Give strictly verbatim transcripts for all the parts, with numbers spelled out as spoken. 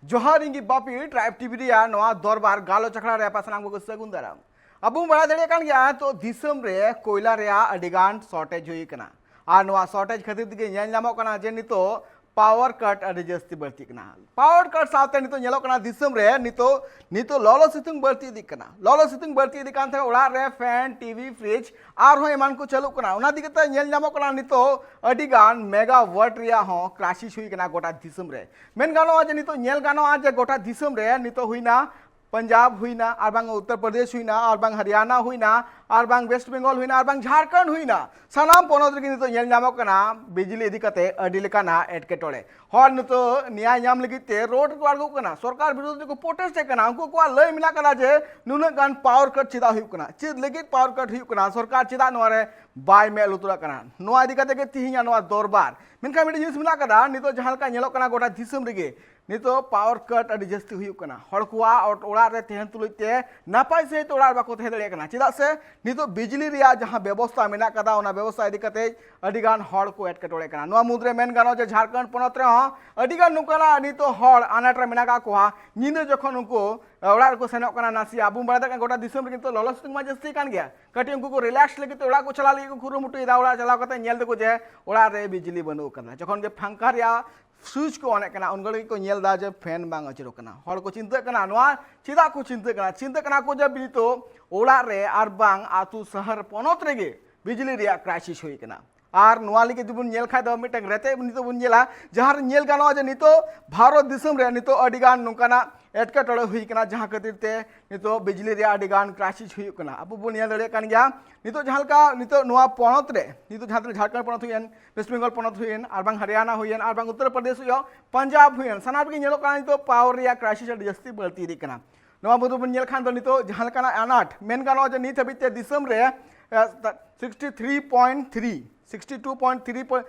ᱡᱚᱦᱟᱨ, ᱤᱧ ᱜᱮ ᱵᱟᱯᱤ, ᱴᱨᱟᱭᱤᱵᱽ ᱴᱤᱵᱷᱤ ᱨᱮᱭᱟᱜ ᱱᱚᱣᱟ ᱫᱚᱨᱵᱟᱨ ᱜᱟᱞᱚᱪ ᱟᱠᱷᱲᱟ ᱨᱮ ᱟᱯᱮ ᱥᱟᱱᱟᱢ ᱠᱚᱜᱮ ᱥᱟᱹᱜᱩᱱ ᱫᱟᱨᱟᱢ᱾ ᱟᱵᱚ ᱵᱚᱱ ᱵᱟᱲᱟᱭ ᱫᱟᱲᱮᱭᱟᱜ ᱠᱟᱱ ᱜᱮᱭᱟ, ᱛᱚ ᱫᱤᱥᱚᱢ ᱨᱮ ᱠᱚᱭᱞᱟ ᱨᱮᱭᱟᱜ ᱟᱹᱰᱤ ᱜᱟᱱ ᱥᱚᱨᱴᱮᱡᱽ ᱦᱩᱭ ᱠᱟᱱᱟ, ᱟᱨ ᱱᱚᱣᱟ ᱥᱚᱨᱴᱮᱡᱽ ᱠᱷᱟᱹᱛᱤᱨ ᱛᱮᱜᱮ ᱧᱮᱞ ᱧᱟᱢᱚᱜ ᱠᱟᱱᱟ ᱡᱮ ᱱᱤᱛᱚᱜ ᱯᱟᱣᱟᱨ ᱠᱟᱴ ᱟᱹᱰᱤ ᱡᱟᱹᱥᱛᱤ ᱵᱟᱹᱲᱛᱤᱜ ᱠᱟᱱᱟ᱾ ᱯᱟᱣᱟᱨ ᱠᱟᱴ ᱥᱟᱶᱛᱮ ᱱᱤᱛᱚᱜ ᱧᱮᱞᱚᱜ ᱠᱟᱱᱟ ᱫᱤᱥᱚᱢ ᱨᱮ ᱱᱤᱛᱚᱜ, ᱱᱤᱛᱚᱜ ᱞᱚᱞᱚ ᱥᱤᱛᱩᱝ ᱵᱟᱹᱲᱛᱤ ᱤᱫᱤᱜ ᱠᱟᱱᱟ᱾ ᱞᱚᱞᱚ ᱥᱤᱛᱩᱝ ᱵᱟᱹᱲᱛᱤ ᱤᱫᱤᱜ ᱠᱟᱱ ᱛᱟᱦᱮᱸ, ᱚᱲᱟᱜ ᱨᱮ ᱯᱷᱮᱱ, ᱴᱤᱵᱷᱤ, ᱯᱷᱨᱤᱡᱽ ᱟᱨᱦᱚᱸ ᱮᱢᱟᱱ ᱠᱚ ᱪᱟᱹᱞᱩᱜ ᱠᱟᱱᱟ᱾ ᱚᱱᱟ ᱤᱫᱤ ᱠᱟᱛᱮ ᱧᱮᱞ ᱧᱟᱢᱚᱜ ᱠᱟᱱᱟ ᱱᱤᱛᱚᱜ ᱟᱹᱰᱤ ᱜᱟᱱ ᱢᱮᱜᱟᱣᱟᱴ ᱨᱮᱭᱟᱜ ᱦᱚᱸ ᱠᱨᱟᱭᱥᱤᱥ ᱦᱩᱭ ᱠᱟᱱᱟ ᱜᱚᱴᱟ ᱫᱤᱥᱚᱢ ᱨᱮ᱾ ᱢᱮᱱ ᱜᱟᱱᱚᱜᱼᱟ ᱡᱮ ᱱᱤᱛᱚᱜ ᱧᱮᱞ ᱜᱟᱱᱚᱜᱼᱟ ᱡᱮ ᱜᱚᱴᱟ ᱫᱤᱥᱚᱢ ᱨᱮ ᱱᱤᱛᱚᱜ ᱦᱩᱭᱱᱟ ᱯᱟᱧᱡᱟᱵᱽ ᱦᱩᱭᱱᱟ, ᱟᱨ ᱵᱟᱝ ᱩᱛᱛᱚᱨ ᱯᱨᱚᱫᱮᱥ ᱦᱩᱭᱱᱟ, ᱟᱨ ᱵᱟᱝ ᱦᱚᱨᱤᱭᱟᱱᱟ ᱦᱩᱭᱱᱟ, ᱟᱨ ᱵᱟᱝ ᱣᱮᱥᱴ ᱵᱮᱝᱜᱚᱞ ᱦᱩᱭᱱᱟ, ᱟᱨ ᱵᱟᱝ ᱡᱷᱟᱲᱠᱷᱚᱸᱰ ᱦᱩᱭᱱᱟ, ᱥᱟᱱᱟᱢ ᱯᱚᱱᱚᱛ ᱨᱮᱜᱮ ᱱᱤᱛᱚᱜ ᱧᱮᱞ ᱧᱟᱢᱚᱜ ᱠᱟᱱᱟ ᱵᱤᱡᱽᱞᱤ ᱤᱫᱤ ᱠᱟᱛᱮ ᱟᱹᱰᱤ ᱞᱮᱠᱟᱱᱟᱜ ᱮᱴᱠᱮᱴᱚᱬᱮ᱾ ᱦᱚᱲ ᱱᱤᱛᱚᱜ ᱱᱮᱭᱟᱭ ᱧᱟᱢ ᱞᱟᱹᱜᱤᱫ ᱛᱮ ᱨᱳᱰ ᱨᱮᱠᱚ ᱟᱬᱜᱚᱜ ᱠᱟᱱᱟ, ᱥᱚᱨᱠᱟᱨ ᱵᱤᱨᱩᱫᱷ ᱨᱮᱠᱚ ᱯᱨᱚᱴᱮᱥᱴ ᱮᱫ ᱠᱟᱱᱟ᱾ ᱩᱱᱠᱩ ᱠᱚᱣᱟᱜ ᱞᱟᱹᱭ ᱢᱮᱱᱟᱜ ᱠᱟᱫᱟ ᱡᱮ ᱱᱩᱱᱟᱹᱜ ᱜᱟᱱ ᱯᱟᱣᱟᱨ ᱠᱟᱴ ᱪᱮᱫᱟᱜ ᱦᱩᱭᱩᱜ ᱠᱟᱱᱟ, ᱪᱮᱫ ᱞᱟᱹᱜᱤᱫ ᱯᱟᱣᱟᱨ ᱠᱟᱴ ᱦᱩᱭᱩᱜ ᱠᱟᱱᱟ, ᱥᱚᱨᱠᱟᱨ ᱪᱮᱫᱟᱜ ᱱᱚᱣᱟ ᱨᱮ ᱵᱟᱭ ᱢᱮᱫ ᱞᱩᱛᱩᱨᱟᱜ ᱠᱟᱱᱟ᱾ ᱱᱚᱣᱟ ᱤᱫᱤ ᱠᱟᱛᱮ ᱜᱮ ᱛᱤᱦᱤᱧᱟᱜ ᱱᱚᱣᱟ ᱫᱚᱨᱵᱟᱨ᱾ ᱢᱮᱱᱠᱷᱟᱱ ᱢᱤᱫᱴᱮᱱ ᱡᱤᱱᱤᱥ ᱢᱮᱱᱟᱜ ᱠᱟᱫᱟ, ᱱᱤᱛᱚᱜ ᱡᱟᱦᱟᱸ ᱞᱮᱠᱟ ᱧᱮᱞᱚᱜ ᱠᱟᱱᱟ ᱜᱚᱴᱟ ᱫᱤᱥᱚᱢ ᱨᱮᱜᱮ ᱱᱤᱛᱚᱜ ᱯᱟᱣᱟᱨ ᱠᱟᱴ ᱟᱹᱰᱤ ᱡᱟᱹᱥᱛᱤ ᱦᱩᱭᱩᱜ ᱠᱟᱱᱟ᱾ ᱦᱚᱲ ᱠᱚᱣᱟᱜ ᱚᱲ-, ᱚᱲᱟᱜ ᱨᱮ ᱛᱟᱦᱮᱱ ᱛᱩᱞᱩᱡ ᱛᱮ ᱱᱟᱯᱟᱭ ᱥᱟᱺᱦᱤᱡ ᱛᱮ ᱚᱲᱟᱜ ᱨᱮ ᱵᱟᱠᱚ ᱛᱟᱦᱮᱸ ᱫᱟᱲᱮᱭᱟᱜ ᱠᱟᱱᱟ᱾ ᱪᱮᱫᱟᱜ ᱥᱮ ᱱᱤᱛᱚᱜ ᱵᱤᱡᱽᱞᱤ ᱨᱮᱭᱟᱜ ᱡᱟᱦᱟᱸ ᱵᱮᱵᱚᱥᱛᱟ ᱢᱮᱱᱟᱜ ᱠᱟᱫᱟ, ᱚᱱᱟ ᱵᱮᱵᱚᱥᱛᱟ ᱤᱫᱤ ᱠᱟᱛᱮ ᱟᱹᱰᱤ ᱜᱟᱱ ᱦᱚᱲ ᱠᱚ ᱮᱴᱠᱮᱴᱚᱬᱮ ᱠᱟᱱᱟ᱾ ᱱᱚᱣᱟ ᱢᱩᱫᱽᱨᱮ ᱢᱮᱱ ᱜᱟᱱᱚᱜᱼᱟ ᱡᱮ ᱡᱷᱟᱲᱠᱷᱚᱸᱰ ᱯᱚᱱᱚᱛ ᱨᱮᱦᱚᱸ ᱟᱹᱰᱤ ᱜᱟᱱ ᱱᱚᱝᱠᱟᱱᱟᱜ ᱱᱤᱛᱚᱜ ᱦᱚᱲ ᱟᱱᱟᱴ ᱨᱮ ᱢᱮᱱᱟᱜ ᱟᱠᱟᱫ ᱠᱚᱣᱟ᱾ ᱧᱤᱫᱟᱹ ᱡᱚᱠᱷᱚᱱ ᱩᱱᱠᱩ ᱚᱲᱟᱜ ᱨᱮᱠᱚ ᱥᱮᱱᱚᱜ ᱠᱟᱱᱟ, ᱱᱟᱥᱮᱭᱟᱜ ᱟᱵᱚ ᱵᱚᱱ ᱵᱟᱲᱟᱭ ᱫᱟᱲᱮᱭᱟᱜ ᱠᱟᱱᱟ ᱜᱚᱴᱟ ᱫᱤᱥᱚᱢ ᱨᱮ ᱱᱤᱛᱚᱜ ᱞᱚᱞᱚ ᱥᱤᱛᱩᱝ ᱢᱟ ᱡᱟᱹᱥᱛᱤ ᱠᱟᱱ ᱜᱮᱭᱟ᱾ ᱠᱟᱹᱴᱤᱡ ᱩᱱᱠᱩ ᱠᱚ ᱨᱤᱞᱮᱠᱥ ᱞᱟᱹᱜᱤᱫ ᱛᱮ ᱚᱲᱟᱜ ᱠᱚ ᱪᱟᱞᱟᱣ ᱞᱟᱹᱜᱤᱫ ᱠᱚ ᱠᱩᱨᱩᱢᱩᱴᱩᱭᱮᱫᱟ᱾ ᱚᱲᱟᱜ ᱪᱟᱞᱟᱣ ᱠᱟᱛᱮ ᱧᱮᱞ ᱫᱟᱠᱚ ᱡᱮ ᱚᱲᱟᱜ ᱨᱮ ᱵᱤᱡᱽᱞᱤ ᱵᱟᱹᱱᱩᱜ ᱟᱠᱟᱫᱟ᱾ ᱡᱚᱠᱷᱚᱱ ᱜᱮ ᱯᱷᱟᱝᱠᱟ ᱨᱮᱭᱟᱜ ᱥᱩᱭᱤᱪ ᱠᱚ ᱚᱱᱮᱫ ᱠᱟᱱᱟ, ᱩᱱ ᱜᱷᱟᱹᱲᱤᱡ ᱜᱮᱠᱚ ᱧᱮᱞ ᱮᱫᱟ ᱡᱮ ᱯᱷᱮᱱ ᱵᱟᱝ ᱟᱹᱪᱩᱨᱚᱜ ᱠᱟᱱᱟ᱾ ᱦᱚᱲ ᱠᱚ ᱪᱤᱱᱛᱟᱹᱜ ᱠᱟᱱᱟ᱾ ᱱᱚᱣᱟ ᱪᱮᱫᱟᱜ ᱠᱚ ᱪᱤᱱᱛᱟᱹᱜ ᱠᱟᱱᱟ? ᱪᱤᱱᱛᱟᱹᱜ ᱠᱟᱱᱟ ᱠᱚ ᱡᱮ ᱱᱤᱛᱚᱜ ᱚᱲᱟᱜ ᱨᱮ ᱟᱨ ᱵᱟᱝ ᱟᱹᱛᱩ ᱥᱟᱦᱟᱨ ᱯᱚᱱᱚᱛ ᱨᱮᱜᱮ ᱵᱤᱡᱽᱞᱤ ᱨᱮᱭᱟᱜ ᱠᱨᱟᱭᱥᱤᱥ ᱦᱩᱭ ᱠᱟᱱᱟ᱾ ᱟᱨ ᱱᱚᱣᱟ ᱞᱟᱹᱜᱤᱫ ᱡᱩᱫᱤ ᱵᱚᱱ ᱧᱮᱞ ᱠᱷᱟᱡ ᱫᱚ ᱢᱤᱫᱴᱟᱝ ᱨᱮᱛᱮᱫ ᱱᱤᱛᱚᱜ ᱵᱚᱱ ᱧᱮᱞᱟ, ᱡᱟᱦᱟᱸ ᱨᱮ ᱧᱮᱞ ᱜᱟᱱᱚᱜᱼᱟ ᱡᱮ ᱱᱤᱛᱚᱜ ᱵᱷᱟᱨᱚᱛ ᱫᱤᱥᱚᱢ ᱨᱮ ᱱᱤᱛᱚᱜ ᱟᱹᱰᱤ ᱜᱟᱱ ᱱᱚᱝᱠᱟᱱᱟᱜ ᱮᱴᱠᱮᱴᱚᱬᱮ ᱦᱩᱭ ᱠᱟᱱᱟ, ᱡᱟᱦᱟᱸ ᱠᱷᱟᱹᱛᱤᱨ ᱛᱮ ᱱᱤᱛᱚᱜ ᱵᱤᱡᱽᱞᱤ ᱨᱮᱭᱟᱜ ᱟᱹᱰᱤ ᱜᱟᱱ ᱠᱨᱟᱭᱥᱤᱥ ᱦᱩᱭᱩᱜ ᱠᱟᱱᱟ᱾ ᱟᱵᱚ ᱵᱚᱱ ᱧᱮᱞ ᱫᱟᱲᱮᱭᱟᱜ ᱠᱟᱱ ᱜᱮᱭᱟ ᱱᱤᱛᱚᱜ ᱡᱟᱦᱟᱸ ᱞᱮᱠᱟ ᱱᱤᱛᱚᱜ ᱱᱚᱣᱟ ᱯᱚᱱᱚᱛ ᱨᱮ ᱱᱤᱛᱚᱜ ᱡᱟᱦᱟᱸ ᱛᱤᱱᱟᱹᱜ ᱡᱷᱟᱲᱠᱷᱚᱸᱰ ᱯᱚᱱᱚᱛ ᱦᱩᱭᱮᱱ, ᱣᱮᱥᱴ ᱵᱮᱝᱜᱚᱞ ᱯᱚᱱᱚᱛ ᱦᱩᱭᱮᱱ, ᱟᱨ ᱵᱟᱝ ᱦᱚᱨᱤᱭᱟᱱᱟ ᱦᱩᱭᱮᱱ, ᱟᱨ ᱵᱟᱝ ᱩᱛᱛᱚᱨ ᱯᱨᱚᱫᱮᱥ ᱦᱩᱭᱩᱜ, ᱯᱟᱧᱡᱟᱵᱽ ᱦᱩᱭᱮᱱ, ᱥᱟᱱᱟᱢ ᱨᱮᱜᱮ ᱧᱮᱞᱚᱜ ᱠᱟᱱᱟ ᱱᱤᱛᱚᱜ ᱯᱟᱣᱟᱨ ᱨᱮᱭᱟᱜ ᱠᱨᱟᱭᱥᱤᱥ ᱟᱹᱰᱤ ᱡᱟᱹᱥᱛᱤ ᱵᱟᱹᱲᱛᱤ ᱤᱫᱤᱜ ᱠᱟᱱᱟ᱾ ᱱᱚᱣᱟ ᱢᱩᱫᱽ ᱨᱮᱵᱚᱱ ᱧᱮᱞ ᱠᱷᱟᱱ ᱫᱚ ᱱᱤᱛᱚᱜ ᱡᱟᱦᱟᱸ ᱞᱮᱠᱟᱱᱟᱜ ᱟᱱᱟᱴ ᱢᱮᱱ ᱜᱟᱱᱚᱜᱼᱟ ᱡᱮ ᱱᱤᱛ ᱦᱟᱹᱵᱤᱡ ᱛᱮ ᱫᱤᱥᱚᱢ ᱨᱮ sixty three point three, sixty two point three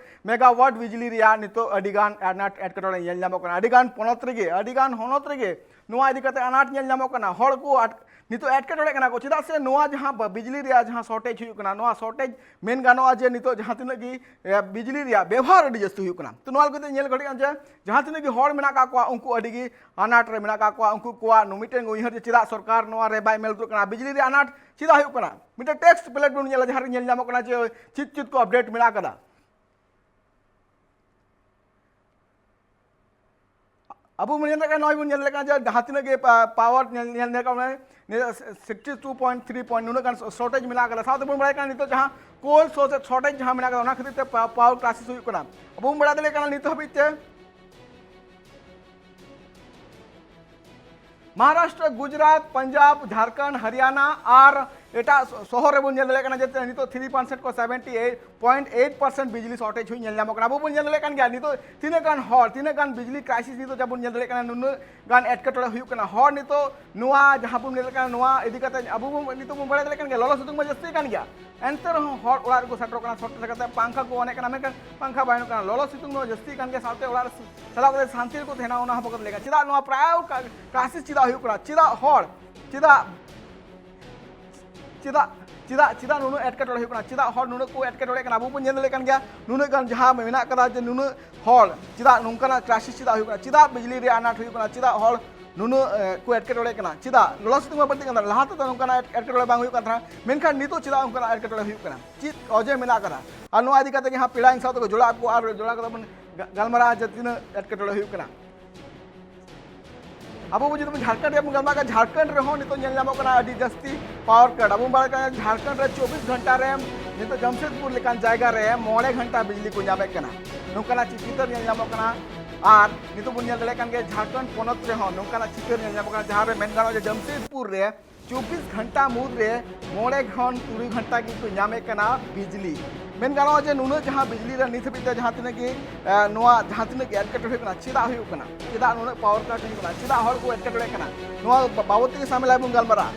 megawatt ᱵᱤᱡᱽᱞᱤ ᱨᱮᱭᱟᱜ ᱱᱤᱛᱚᱜ ᱟᱹᱰᱤ ᱜᱟᱱ ᱟᱱᱟᱴ ᱮᱴᱠᱮᱴᱚᱬᱮ ᱧᱮᱞ ᱧᱟᱢᱚᱜ ᱠᱟᱱᱟ᱾ ᱟᱹᱰᱤ ᱜᱟᱱ ᱯᱚᱱᱚᱛ ᱨᱮᱜᱮ, ᱟᱹᱰᱤ ᱜᱟᱱ ᱦᱚᱱᱚᱛ ᱨᱮᱜᱮ ᱱᱚᱣᱟ ᱤᱫᱤ ᱠᱟᱛᱮ ᱟᱱᱟᱴ ᱧᱮᱞ ᱧᱟᱢᱚᱜ ᱠᱟᱱᱟ᱾ ᱦᱚᱲ ᱠᱚ ᱟᱴ-, ᱱᱤᱛᱚᱜ ᱮᱴᱠᱮᱴᱚᱬᱮ ᱠᱟᱱᱟ ᱠᱚ᱾ ᱪᱮᱫᱟᱜ ᱥᱮ ᱱᱚᱣᱟ ᱡᱟᱦᱟᱸ ᱵᱟ-, ᱵᱤᱡᱽᱞᱤ ᱨᱮᱭᱟᱜ ᱡᱟᱦᱟᱸ shortage ᱦᱩᱭᱩᱜ ᱠᱟᱱᱟ, ᱱᱚᱣᱟ shortage ᱢᱮᱱ ᱜᱟᱱᱚᱜᱼᱟ ᱡᱮ ᱱᱤᱛᱚᱜ ᱡᱟᱦᱟᱸ ᱛᱤᱱᱟᱹᱜ ᱜᱮ, ᱮ, ᱵᱤᱡᱽᱞᱤ ᱨᱮᱭᱟᱜ ᱵᱮᱵᱚᱦᱟᱨ ᱟᱹᱰᱤ ᱡᱟᱹᱥᱛᱤ ᱦᱩᱭᱩᱜ ᱠᱟᱱᱟ᱾ ᱛᱚ ᱱᱚᱣᱟ ᱞᱟᱹᱜᱤᱫ ᱛᱮ ᱧᱮᱞ ᱜᱷᱟᱹᱲᱤᱡ ᱡᱮ ᱡᱟᱦᱟᱸ ᱛᱤᱱᱟᱹᱜ ᱜᱮ ᱦᱚᱲ ᱢᱮᱱᱟᱜ ᱟᱠᱟᱫ ᱠᱚᱣᱟ, ᱩᱱᱠᱩ ᱟᱹᱰᱤ ᱜᱮ ᱟᱱᱟᱴ ᱨᱮ ᱢᱮᱱᱟᱜ ᱟᱠᱟᱫ ᱠᱚᱣᱟ᱾ ᱩᱱᱠᱩ ᱠᱚᱣᱟᱜ ᱱᱚ-, ᱢᱤᱫᱴᱮᱱ ᱩᱭᱦᱟᱹᱨ ᱡᱮ ᱪᱮᱫᱟᱜ ᱥᱚᱨᱠᱟᱨ ᱱᱚᱣᱟ ᱨᱮ ᱵᱟᱭ ᱢᱮᱫ ᱞᱩᱛᱩᱨᱟᱜ ᱠᱟᱱᱟ, ᱵᱤᱡᱽᱞᱤ ᱨᱮᱭᱟᱜ ᱟᱱᱟᱴ ᱪᱮᱫᱟᱜ ᱦᱩᱭᱩᱜ ᱠᱟᱱᱟ? ᱢᱤᱫᱴᱮᱱ tax plate ᱵᱚᱱ ᱧᱮᱞᱟ, ᱡᱟᱦᱟᱸ ᱨᱮ ᱧᱮᱞ ᱧᱟᱢᱚᱜ ᱠᱟᱱᱟ ᱡᱮ ᱪᱮᱫ ᱪᱮᱫ ᱠᱚ update ᱢᱮᱱᱟᱜ ᱟᱠᱟᱫᱟ᱾ ᱟᱵᱚ ᱵᱚᱱ ᱧᱮᱞ ᱫᱟᱲᱮᱭᱟᱜ ᱠᱟᱱᱟ, ᱱᱚᱜᱼᱚᱭ ᱵᱚᱱ ᱧᱮᱞ ᱫᱟᱲᱮᱭᱟᱜ ᱠᱟᱱᱟ ᱡᱮ ᱡᱟᱦᱟᱸ ᱛᱤᱱᱟᱹᱜ ᱜᱮ ᱯᱟ-, power ᱧᱮᱞ, ᱧᱮᱞ ᱧᱟᱢᱚᱜ ᱠᱟᱱᱟ, ᱱᱤᱭᱟᱹ sixty two point three point ᱱᱩᱱᱟᱹᱜ ᱜᱟᱱ shortage ᱢᱮᱱᱟᱜ ᱟᱠᱟᱫᱟ᱾ ᱥᱟᱶᱛᱮ ᱵᱚᱱ ᱵᱟᱲᱟᱭ ᱠᱟᱱᱟ ᱱᱤᱛᱚᱜ ᱡᱟᱦᱟᱸ coal shortage ᱡᱟᱦᱟᱸ ᱢᱮᱱᱟᱜ ᱟᱠᱟᱫᱟ, ᱚᱱᱟ ᱠᱷᱟᱹᱛᱤᱨ ᱛᱮ ᱯᱟ-, power crisis ᱦᱩᱭᱩᱜ ᱠᱟᱱᱟ᱾ ᱟᱵᱚ ᱵᱚᱱ ᱵᱟᱲᱟᱭ ᱫᱟᱲᱮᱭᱟᱜ ᱠᱟᱱᱟ ᱱᱤᱛᱚᱜ ᱦᱟᱹᱵᱤᱡ ᱛᱮ ᱢᱚᱦᱟᱨᱟᱥᱴᱨᱚ, ᱜᱩᱡᱽᱨᱟᱴ, ᱯᱟᱧᱡᱟᱵᱽ, ᱡᱷᱟᱲᱠᱷᱚᱸᱰ, ᱦᱚᱨᱤᱭᱟᱱᱟ ᱟᱨ ᱮᱴᱟᱜ ᱥᱚ-, ᱥᱚᱦᱚᱨ ᱨᱮᱵᱚᱱ ᱧᱮᱞ ᱫᱟᱲᱮᱭᱟᱜ ᱠᱟᱱᱟ ᱡᱮ ᱱᱤᱛᱚᱜ three percent ᱠᱚ seventy eight point eight percent ᱵᱤᱡᱽᱞᱤ shortage ᱦᱩᱭ ᱧᱮᱞ ᱧᱟᱢᱚᱜ ᱠᱟᱱᱟ᱾ ᱟᱵᱚ ᱵᱚᱱ ᱧᱮᱞ ᱫᱟᱲᱮᱭᱟᱜ ᱠᱟᱱ ᱜᱮᱭᱟ ᱱᱤᱛᱚᱜ ᱛᱤᱱᱟᱹᱜ ᱜᱟᱱ ᱦᱚᱲ, ᱛᱤᱱᱟᱹᱜ ᱜᱟᱱ ᱵᱤᱡᱽᱞᱤ crisis ᱱᱤᱛᱚᱜ ᱡᱟᱦᱟᱸ ᱵᱚᱱ ᱧᱮᱞ ᱫᱟᱲᱮᱭᱟᱜ ᱠᱟᱱᱟ, ᱱᱩᱱᱟᱹᱜ ᱜᱟᱱ ᱮᱴᱠᱮᱴᱚᱬᱮ ᱦᱩᱭᱩᱜ ᱠᱟᱱᱟ᱾ ᱦᱚᱲ ᱱᱤᱛᱚᱜ ᱱᱚᱣᱟ ᱡᱟᱦᱟᱸ ᱵᱚᱱ ᱧᱮᱞ ᱠᱟᱱᱟ, ᱱᱚᱣᱟ ᱤᱫᱤ ᱠᱟᱛᱮ ᱟᱵᱚ ᱵᱚᱱ, ᱱᱤᱛᱚᱜ ᱵᱚᱱ ᱵᱟᱲᱟᱭ ᱫᱟᱲᱮᱭᱟᱜ ᱠᱟᱱ ᱜᱮᱭᱟ, ᱞᱚᱞᱚ ᱥᱤᱛᱩᱝ ᱢᱟ ᱡᱟᱹᱥᱛᱤ ᱠᱟᱱ ᱜᱮᱭᱟ, ᱮᱱᱛᱮ ᱨᱮᱦᱚᱸ ᱦᱚᱲ ᱚᱲᱟᱜ ᱨᱮᱠᱚ ᱥᱮᱴᱮᱨᱚᱜ ᱠᱟᱱᱟ, ᱥᱮᱴᱮᱨ ᱠᱟᱛᱮ ᱯᱟᱝᱠᱷᱟ ᱠᱚ on ᱮᱫ ᱠᱟᱱᱟ, ᱢᱮᱱᱠᱷᱟᱱ ᱯᱟᱝᱠᱷᱟ ᱵᱟᱭ ᱚᱱᱚᱜ ᱠᱟᱱᱟ᱾ ᱞᱚᱞᱚ ᱥᱤᱛᱩᱝ ᱫᱚ ᱡᱟᱹᱥᱛᱤ ᱠᱟᱱ ᱜᱮᱭᱟ, ᱥᱟᱶᱛᱮ ᱚᱲᱟᱜ ᱨᱮ ᱪᱟᱞᱟᱣ ᱠᱟᱛᱮ ᱥᱟᱱᱛᱤ ᱨᱮᱠᱚ ᱛᱟᱦᱮᱱᱟ, ᱚᱱᱟ ᱦᱚᱸ ᱵᱟᱠᱚ ᱞᱟᱹᱭ ᱠᱟᱱᱟ᱾ ᱪᱮᱫᱟᱜ ᱱᱚᱣᱟ ᱯᱨᱟᱭ ᱠᱟ-, crisis ᱪᱮᱫᱟᱜ ᱦᱩᱭᱩᱜ ᱠᱟᱱᱟ? ᱪᱮᱫᱟᱜ ᱦᱚᱲ, ᱪᱮᱫᱟᱜ, ᱪᱮᱫᱟᱜ, ᱪᱮᱫᱟᱜ, ᱪᱮᱫᱟᱜ ᱱᱩᱱᱟᱹᱜ ᱮᱴᱠᱮᱴᱚᱬᱮ ᱦᱩᱭᱩᱜ ᱠᱟᱱᱟ? ᱪᱮᱫᱟᱜ ᱦᱚᱲ ᱱᱩᱱᱟᱹᱜ ᱠᱚ ᱮᱴᱠᱮᱴᱚᱬᱮᱜ ᱠᱟᱱᱟ? ᱟᱵᱚ ᱵᱚᱱ ᱧᱮᱞ ᱫᱟᱲᱮᱭᱟᱜ ᱠᱟᱱ ᱜᱮᱭᱟ, ᱱᱩᱱᱟᱹᱜ ᱜᱟᱱ ᱡᱟᱦᱟᱸ ᱢᱮᱱᱟᱜ ᱠᱟᱫᱟ ᱡᱮ ᱱᱩᱱᱟᱹᱜ ᱦᱚᱲ ᱪᱮᱫᱟᱜ ᱱᱚᱝᱠᱟᱱᱟᱜ crisis ᱪᱮᱫᱟᱜ ᱦᱩᱭᱩᱜ ᱠᱟᱱᱟ? ᱪᱮᱫᱟᱜ ᱵᱤᱡᱽᱞᱤ ᱨᱮᱭᱟᱜ ᱟᱱᱟᱴ ᱦᱩᱭᱩᱜ ᱠᱟᱱᱟ? ᱪᱮᱫᱟᱜ ᱦᱚᱲ ᱱᱩᱱᱟᱹᱜ, ᱮ, ᱠᱚ ᱮᱴᱠᱮᱴᱚᱬᱮᱜ ᱠᱟᱱᱟ? ᱪᱮᱫᱟᱜ ᱞᱚᱞᱚ ᱥᱤᱛᱩᱝ ᱢᱟ ᱵᱟᱹᱲᱛᱤᱜ ᱠᱟᱱ ᱛᱟᱦᱮᱱᱟ? ᱞᱟᱦᱟ ᱛᱮᱫᱚ ᱱᱚᱝᱠᱟᱱᱟᱜ ᱮᱴ-, ᱮᱴᱠᱮᱴᱚᱬᱮ ᱵᱟᱝ ᱦᱩᱭᱩᱜ ᱠᱟᱱ ᱛᱟᱦᱮᱱᱟ, ᱢᱮᱱᱠᱷᱟᱱ ᱱᱤᱛᱚᱜ ᱪᱮᱫᱟᱜ ᱚᱱᱠᱟᱱᱟᱜ ᱮᱴᱠᱮᱴᱚᱬᱮ ᱦᱩᱭᱩᱜ ᱠᱟᱱᱟ? ᱪᱮᱫ ᱚᱡᱮ ᱢᱮᱱᱟᱜ ᱟᱠᱟᱫᱟ? ᱟᱨ ᱱᱚᱣᱟ ᱤᱫᱤ ᱠᱟᱛᱮ ᱜᱮ ᱦᱟᱸᱜ ᱯᱮᱲᱟ ᱤᱧ ᱥᱟᱶ ᱛᱮᱠᱚ ᱡᱚᱲᱟᱣ ᱠᱚᱣᱟ ᱟᱨ ᱡᱚᱲᱟᱣ ᱠᱟᱛᱮ ᱵᱚᱱ ᱜᱟ-, ᱜᱟᱞᱢᱟᱨᱟᱜᱼᱟ ᱡᱮ ᱛᱤᱱᱟᱹᱜ ᱮᱴᱠᱮᱴᱚᱬᱮ ᱦᱩᱭᱩᱜ ᱠᱟᱱᱟ᱾ ᱟᱵᱚ ᱵᱚ ᱡᱩᱫᱤ ᱵᱚᱱ ᱡᱷᱟᱲᱠᱷᱚᱸᱰ ᱨᱮᱭᱟᱜ ᱵᱚᱱ ᱜᱟᱞᱢᱟᱨᱟᱜ ᱠᱷᱟᱱ, ᱡᱷᱟᱲᱠᱷᱚᱸᱰ ᱨᱮᱦᱚᱸ ᱱᱤᱛᱚᱜ ᱧᱮᱞ ᱧᱟᱢᱚᱜ ᱠᱟᱱᱟ ᱟᱹᱰᱤ ᱡᱟᱹᱥᱛᱤ power cut᱾ ᱟᱵᱚ ᱵᱚᱱ ᱵᱟᱲᱟᱭ ᱠᱟᱱᱟ ᱡᱷᱟᱲᱠᱷᱚᱸᱰ ᱨᱮ ᱪᱚᱵᱵᱤᱥ ᱜᱷᱚᱱᱴᱟ ᱨᱮ ᱱᱤᱛᱚᱜ ᱡᱟᱢᱥᱮᱫᱽᱯᱩᱨ ᱞᱮᱠᱟᱱ ᱡᱟᱭᱜᱟ ᱨᱮ ᱢᱚᱬᱮ ᱜᱷᱚᱱᱴᱟ ᱵᱤᱡᱽᱞᱤ ᱠᱚ ᱧᱟᱢᱮᱫ ᱠᱟᱱᱟ᱾ ᱱᱚᱝᱠᱟᱱᱟᱜ ᱪᱤ-, ᱪᱤᱛᱟᱹᱨ ᱧᱮᱞ ᱧᱟᱢᱚᱜ ᱠᱟᱱᱟ᱾ ᱟᱨ ᱱᱤᱛᱚᱜ ᱵᱚᱱ ᱧᱮᱞ ᱫᱟᱲᱮᱭᱟᱜ ᱠᱟᱱ ᱜᱮᱭᱟ ᱡᱷᱟᱲᱠᱷᱚᱸᱰ ᱯᱚᱱᱚᱛ ᱨᱮᱦᱚᱸ ᱱᱚᱝᱠᱟᱱᱟᱜ ᱪᱤᱛᱟᱹᱨ ᱧᱮᱞ ᱧᱟᱢᱚᱜ ᱠᱟᱱᱟ, ᱡᱟᱦᱟᱸ ᱨᱮ ᱢᱮᱱ ᱜᱟᱱᱚᱜᱼᱟ ᱡᱮ ᱡᱟᱢᱥᱮᱫᱽᱯᱩᱨ ᱨᱮ ᱪᱚᱵᱵᱤᱥ ᱜᱷᱚᱱᱴᱟ ᱢᱩᱫᱽ ᱨᱮ ᱢᱚᱬᱮ ᱠᱷᱚᱱ ᱛᱩᱨᱩᱭ ᱜᱷᱚᱱᱴᱟ ᱜᱮᱠᱚ ᱧᱟᱢᱮᱫ ᱠᱟᱱᱟ ᱵᱤᱡᱽᱞᱤ᱾ ᱢᱮᱱ ᱜᱟᱱᱚᱜᱼᱟ ᱡᱮ ᱱᱩᱱᱟᱹᱜ ᱡᱟᱦᱟᱸ ᱵᱤᱡᱽᱞᱤ ᱨᱮ ᱱᱤᱛ ᱦᱟᱹᱵᱤᱡ ᱛᱮ ᱡᱟᱦᱟᱸ ᱛᱤᱱᱟᱹᱜ ᱜᱮ, ᱮ, ᱱᱚᱣᱟ ᱡᱟᱦᱟᱸ ᱛᱤᱱᱟᱹᱜ ᱜᱮ ᱮᱴᱠᱮᱴᱚᱬᱮ ᱦᱩᱭᱩᱜ ᱠᱟᱱᱟ, ᱪᱮᱫᱟᱜ ᱦᱩᱭᱩᱜ ᱠᱟᱱᱟ? ᱪᱮᱫᱟᱜ ᱱᱩᱱᱟᱹᱜ power cut ᱦᱩᱭᱩᱜ ᱠᱟᱱᱟ? ᱪᱮᱫᱟᱜ ᱦᱚᱲ ᱠᱚ ᱮᱴᱠᱮᱴᱚᱬᱮᱜ ᱠᱟᱱᱟ? ᱱᱚᱣᱟ ᱵᱟ-, ᱵᱟᱵᱚᱫ ᱛᱮᱜᱮ ᱥᱟᱢᱮᱞᱟᱭ ᱵᱚᱱ ᱜᱟᱞᱢᱟᱨᱟᱜᱼᱟ᱾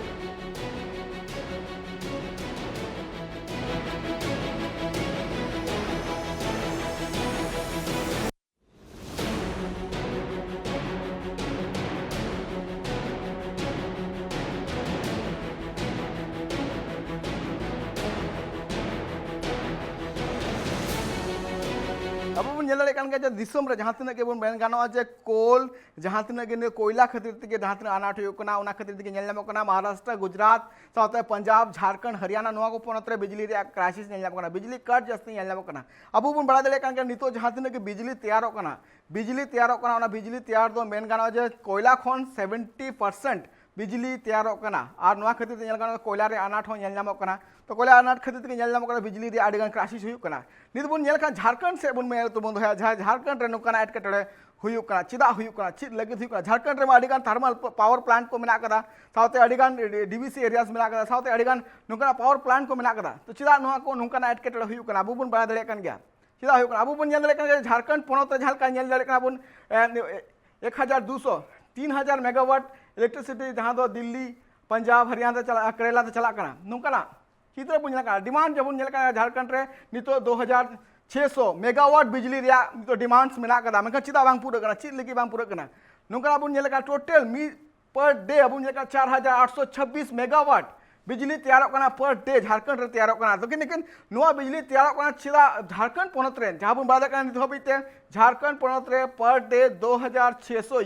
ᱟᱵᱚ ᱵᱚᱱ ᱧᱮᱞ ᱫᱟᱲᱮᱭᱟᱜ ᱠᱟᱱ ᱜᱮᱭᱟ ᱡᱮ ᱫᱤᱥᱚᱢ ᱨᱮ ᱡᱟᱦᱟᱸ ᱛᱤᱱᱟᱹᱜ ᱜᱮᱵᱚᱱ ᱢᱮᱱ ᱜᱟᱱᱚᱜᱼᱟ ᱡᱮ ᱠᱳᱞ, ᱡᱟᱦᱟᱸ ᱛᱤᱱᱟᱹᱜ ᱜᱮ ᱱᱤᱭᱟᱹ ᱠᱚᱭᱞᱟ ᱠᱷᱟᱹᱛᱤᱨ ᱛᱮᱜᱮ ᱡᱟᱦᱟᱸ ᱛᱤᱱᱟᱹᱜ ᱟᱱᱟᱴ ᱦᱩᱭᱩᱜ ᱠᱟᱱᱟ, ᱚᱱᱟ ᱠᱷᱟᱹᱛᱤᱨ ᱛᱮᱜᱮ ᱧᱮᱞ ᱧᱟᱢᱚᱜ ᱠᱟᱱᱟ ᱢᱚᱦᱟᱨᱟᱥᱴᱨᱟ, ᱜᱩᱡᱽᱨᱟᱴ, ᱥᱟᱶᱛᱮ ᱯᱟᱧᱡᱟᱵᱽ, ᱡᱷᱟᱲᱠᱷᱚᱸᱰ, ᱦᱚᱨᱤᱭᱟᱱᱟ, ᱱᱚᱣᱟ ᱠᱚ ᱯᱚᱱᱚᱛ ᱨᱮ ᱵᱤᱡᱽᱞᱤ ᱨᱮᱭᱟᱜ ᱠᱨᱟᱭᱥᱤᱥ ᱧᱮᱞ ᱧᱟᱢᱚᱜ ᱠᱟᱱᱟ, ᱵᱤᱡᱽᱞᱤ ᱠᱟᱴ ᱡᱟᱹᱥᱛᱤ ᱧᱮᱞ ᱧᱟᱢᱚᱜ ᱠᱟᱱᱟ᱾ ᱟᱵᱚ ᱵᱚᱱ ᱵᱟᱲᱟᱭ ᱫᱟᱲᱮᱭᱟᱜ ᱠᱟᱱ ᱜᱮᱭᱟ ᱱᱤᱛᱚᱜ ᱡᱟᱦᱟᱸ ᱛᱤᱱᱟᱹᱜ ᱜᱮ ᱵᱤᱡᱽᱞᱤ ᱛᱮᱭᱟᱨᱚᱜ ᱠᱟᱱᱟ, ᱵᱤᱡᱽᱞᱤ ᱛᱮᱭᱟᱨᱚᱜ ᱠᱟᱱᱟ, ᱚᱱᱟ ᱵᱤᱡᱽᱞᱤ ᱛᱮᱭᱟᱨ ᱫᱚ ᱢᱮᱱ ᱜᱟᱱᱚᱜᱼᱟ ᱡᱮ ᱠᱚᱭᱞᱟ ᱠᱷᱚᱱ ᱥᱮᱵᱷᱮᱱᱴᱤ ᱯᱟᱨᱥᱮᱱᱴ ᱵᱤᱡᱽᱞᱤ ᱛᱮᱭᱟᱨᱚᱜ ᱠᱟᱱᱟ᱾ ᱟᱨ ᱱᱚᱣᱟ ᱠᱷᱟᱹᱛᱤᱨ ᱛᱮ ᱧᱮᱞ ᱜᱟᱱᱚᱜᱼᱟ ᱠᱚᱭᱞᱟ ᱨᱮ ᱟᱱᱟᱴ ᱦᱚᱸ ᱧᱮᱞ ᱧᱟᱢᱚᱜ ᱠᱟᱱᱟ᱾ ᱛᱚ ᱠᱚᱭᱞᱟ ᱟᱱᱟᱴ ᱠᱷᱟᱹᱛᱤᱨ ᱛᱮᱜᱮ ᱧᱮᱞ ᱧᱟᱢᱚᱜ ᱠᱟᱱᱟ ᱵᱤᱡᱽᱞᱤ ᱨᱮᱭᱟᱜ ᱟᱹᱰᱤᱜᱟᱱ ᱠᱨᱟᱭᱥᱤᱥ ᱦᱩᱭᱩᱜ ᱠᱟᱱᱟ᱾ ᱱᱤᱛ ᱵᱚᱱ ᱧᱮᱞ ᱠᱷᱟᱱ ᱡᱷᱟᱲᱠᱷᱚᱸᱰ ᱥᱮᱫ ᱵᱚᱱ ᱢᱮᱱ ᱛᱮᱵᱚᱱ ᱫᱚᱦᱚᱭᱟ, ᱡᱟᱦᱟᱸ ᱡᱷᱟᱲᱠᱷᱚᱸᱰ ᱨᱮ ᱱᱚᱝᱠᱟᱱᱟᱜ ᱮᱴᱠᱮᱴᱚᱬᱮ ᱦᱩᱭᱩᱜ ᱠᱟᱱᱟ, ᱪᱮᱫᱟᱜ ᱦᱩᱭᱩᱜ ᱠᱟᱱᱟ, ᱪᱮᱫ ᱞᱟᱹᱜᱤᱫ ᱦᱩᱭᱩᱜ ᱠᱟᱱᱟ? ᱡᱷᱟᱲᱠᱷᱚᱸᱰ ᱨᱮᱢᱟ ᱟᱹᱰᱤᱜᱟᱱ ᱛᱷᱟᱨᱢᱟᱞ ᱯᱟᱣᱟᱨ ᱯᱞᱟᱱᱴ ᱠᱚ ᱢᱮᱱᱟᱜ ᱠᱟᱫᱟ, ᱥᱟᱶᱛᱮ ᱟᱹᱰᱤᱜᱟᱱ ᱰᱤᱵᱤᱥᱤ ᱮᱨᱤᱭᱟᱥ ᱢᱮᱱᱟᱜ ᱠᱟᱫᱟ, ᱥᱟᱶᱛᱮ ᱟᱹᱰᱤᱜᱟᱱ ᱱᱚᱝᱠᱟᱱᱟᱜ ᱯᱟᱣᱟᱨ ᱯᱞᱟᱱᱴ ᱠᱚ ᱢᱮᱱᱟᱜ ᱠᱟᱫᱟ᱾ ᱛᱚ ᱪᱮᱫᱟᱜ ᱱᱚᱣᱟ ᱠᱚ ᱱᱚᱝᱠᱟᱱᱟᱜ ᱮᱴᱠᱮᱴᱚᱬᱮ ᱦᱩᱭᱩᱜ ᱠᱟᱱᱟ? ᱟᱵᱚ ᱵᱚᱱ ᱵᱟᱲᱟᱭ ᱫᱟᱲᱮᱭᱟᱜ ᱠᱟᱱ ᱜᱮᱭᱟ ᱪᱮᱫᱟᱜ ᱦᱩᱭᱩᱜ ᱠᱟᱱᱟ᱾ ᱟᱵᱚ ᱵᱚᱱ ᱧᱮᱞ ᱫᱟᱲᱮᱭᱟᱜ ᱠᱟᱱ ᱜᱮᱭᱟ ᱡᱷᱟᱲᱠᱷᱚᱸᱰ ᱯᱚᱱᱚᱛ ᱨᱮ ᱡᱟᱦᱟᱸ ᱞᱮᱠᱟ ᱧᱮᱞ ᱫᱟᱲᱮᱭᱟᱜ ᱠᱟᱱᱟ ᱵᱚᱱ, ᱮᱠ ᱦᱟᱡᱟᱨ ᱫᱩᱥᱚ, ᱛᱤᱱ ᱦᱟᱡᱟᱨ ᱢᱮᱜᱟᱣᱟᱴ ᱤᱞᱮᱠᱴᱨᱤᱥᱤᱴᱤ ᱡᱟᱦᱟᱸ ᱫᱚ ᱫᱤᱞᱞᱤ, ᱯᱟᱧᱡᱟᱵᱽ, ᱦᱚᱨᱤᱭᱟᱱᱟ ᱛᱮ ᱪᱟᱞᱟᱜ, ᱠᱮᱨᱟᱞᱟ ᱛᱮ ᱪᱟᱞᱟᱜ ᱠᱟᱱᱟ, ᱱᱚᱝᱠᱟᱱᱟᱜ ᱪᱤᱛᱨᱚ ᱵᱚᱱ ᱧᱮᱞ ᱠᱟᱱᱟ᱾ ᱰᱤᱢᱟᱱᱰ ᱡᱮᱢᱚᱱ ᱧᱮᱞ ᱠᱟᱱᱟ ᱡᱷᱟᱲᱠᱷᱚᱸᱰ ᱨᱮ ᱱᱤᱛᱚᱜ ᱫᱩ ᱦᱟᱡᱟᱨ ᱪᱷᱮᱥᱚ ᱢᱮᱜᱟᱣᱟᱴ ᱵᱤᱡᱽᱞᱤ ᱨᱮᱭᱟᱜ ᱱᱤᱛᱚᱜ ᱰᱤᱢᱟᱱᱰᱥ ᱢᱮᱱᱟᱜ ᱠᱟᱫᱟ, ᱢᱮᱱᱠᱷᱟᱱ ᱪᱮᱫᱟᱜ ᱵᱟᱝ ᱯᱩᱨᱟᱹᱜ ᱠᱟᱱᱟ? ᱪᱮᱫ ᱞᱟᱹᱜᱤᱫ ᱵᱟᱝ ᱯᱩᱨᱟᱹᱜ ᱠᱟᱱᱟ? ᱱᱚᱝᱠᱟᱱᱟᱜ ᱵᱚᱱ ᱧᱮᱞ ᱠᱟᱱᱟ ᱴᱳᱴᱟᱞ ᱢᱤᱫ ᱯᱟᱨ ᱰᱮ ᱟᱵᱚ ᱧᱮᱞ ᱠᱟᱱᱟ ᱪᱟᱨ ᱦᱟᱡᱟᱨ ᱟᱴᱥᱚ ᱪᱷᱟᱵᱵᱤᱥ ᱢᱮᱜᱟᱣᱟᱴ ᱵᱤᱡᱽᱞᱤ ᱛᱮᱭᱟᱨᱚᱜ ᱠᱟᱱᱟ ᱯᱟᱨ ᱰᱮ, ᱡᱷᱟᱲᱠᱷᱚᱸᱰ ᱨᱮ ᱛᱮᱭᱟᱨᱚᱜ ᱠᱟᱱᱟ᱾ ᱞᱮᱠᱤᱱ ᱞᱮᱠᱤᱱ ᱱᱚᱣᱟ ᱵᱤᱡᱽᱞᱤ ᱛᱮᱭᱟᱨᱚᱜ ᱠᱟᱱᱟ ᱪᱮᱫᱟᱜ ᱡᱷᱟᱲᱠᱷᱚᱸᱰ ᱯᱚᱱᱚᱛ ᱨᱮ? ᱡᱟᱦᱟᱸ ᱵᱚᱱ ᱵᱟᱲᱟᱭ ᱫᱟᱲᱮᱭᱟᱜ ᱠᱟᱱᱟ ᱱᱤᱛ ᱦᱟᱹᱵᱤᱡ ᱛᱮ ᱡᱷᱟᱲᱠᱷᱚᱸᱰ ᱯᱚᱱᱚᱛ ᱨᱮ ᱯᱟᱨ ᱰᱮ ᱫᱩ ᱦᱟᱡᱟᱨ ᱪᱷᱮᱥᱚ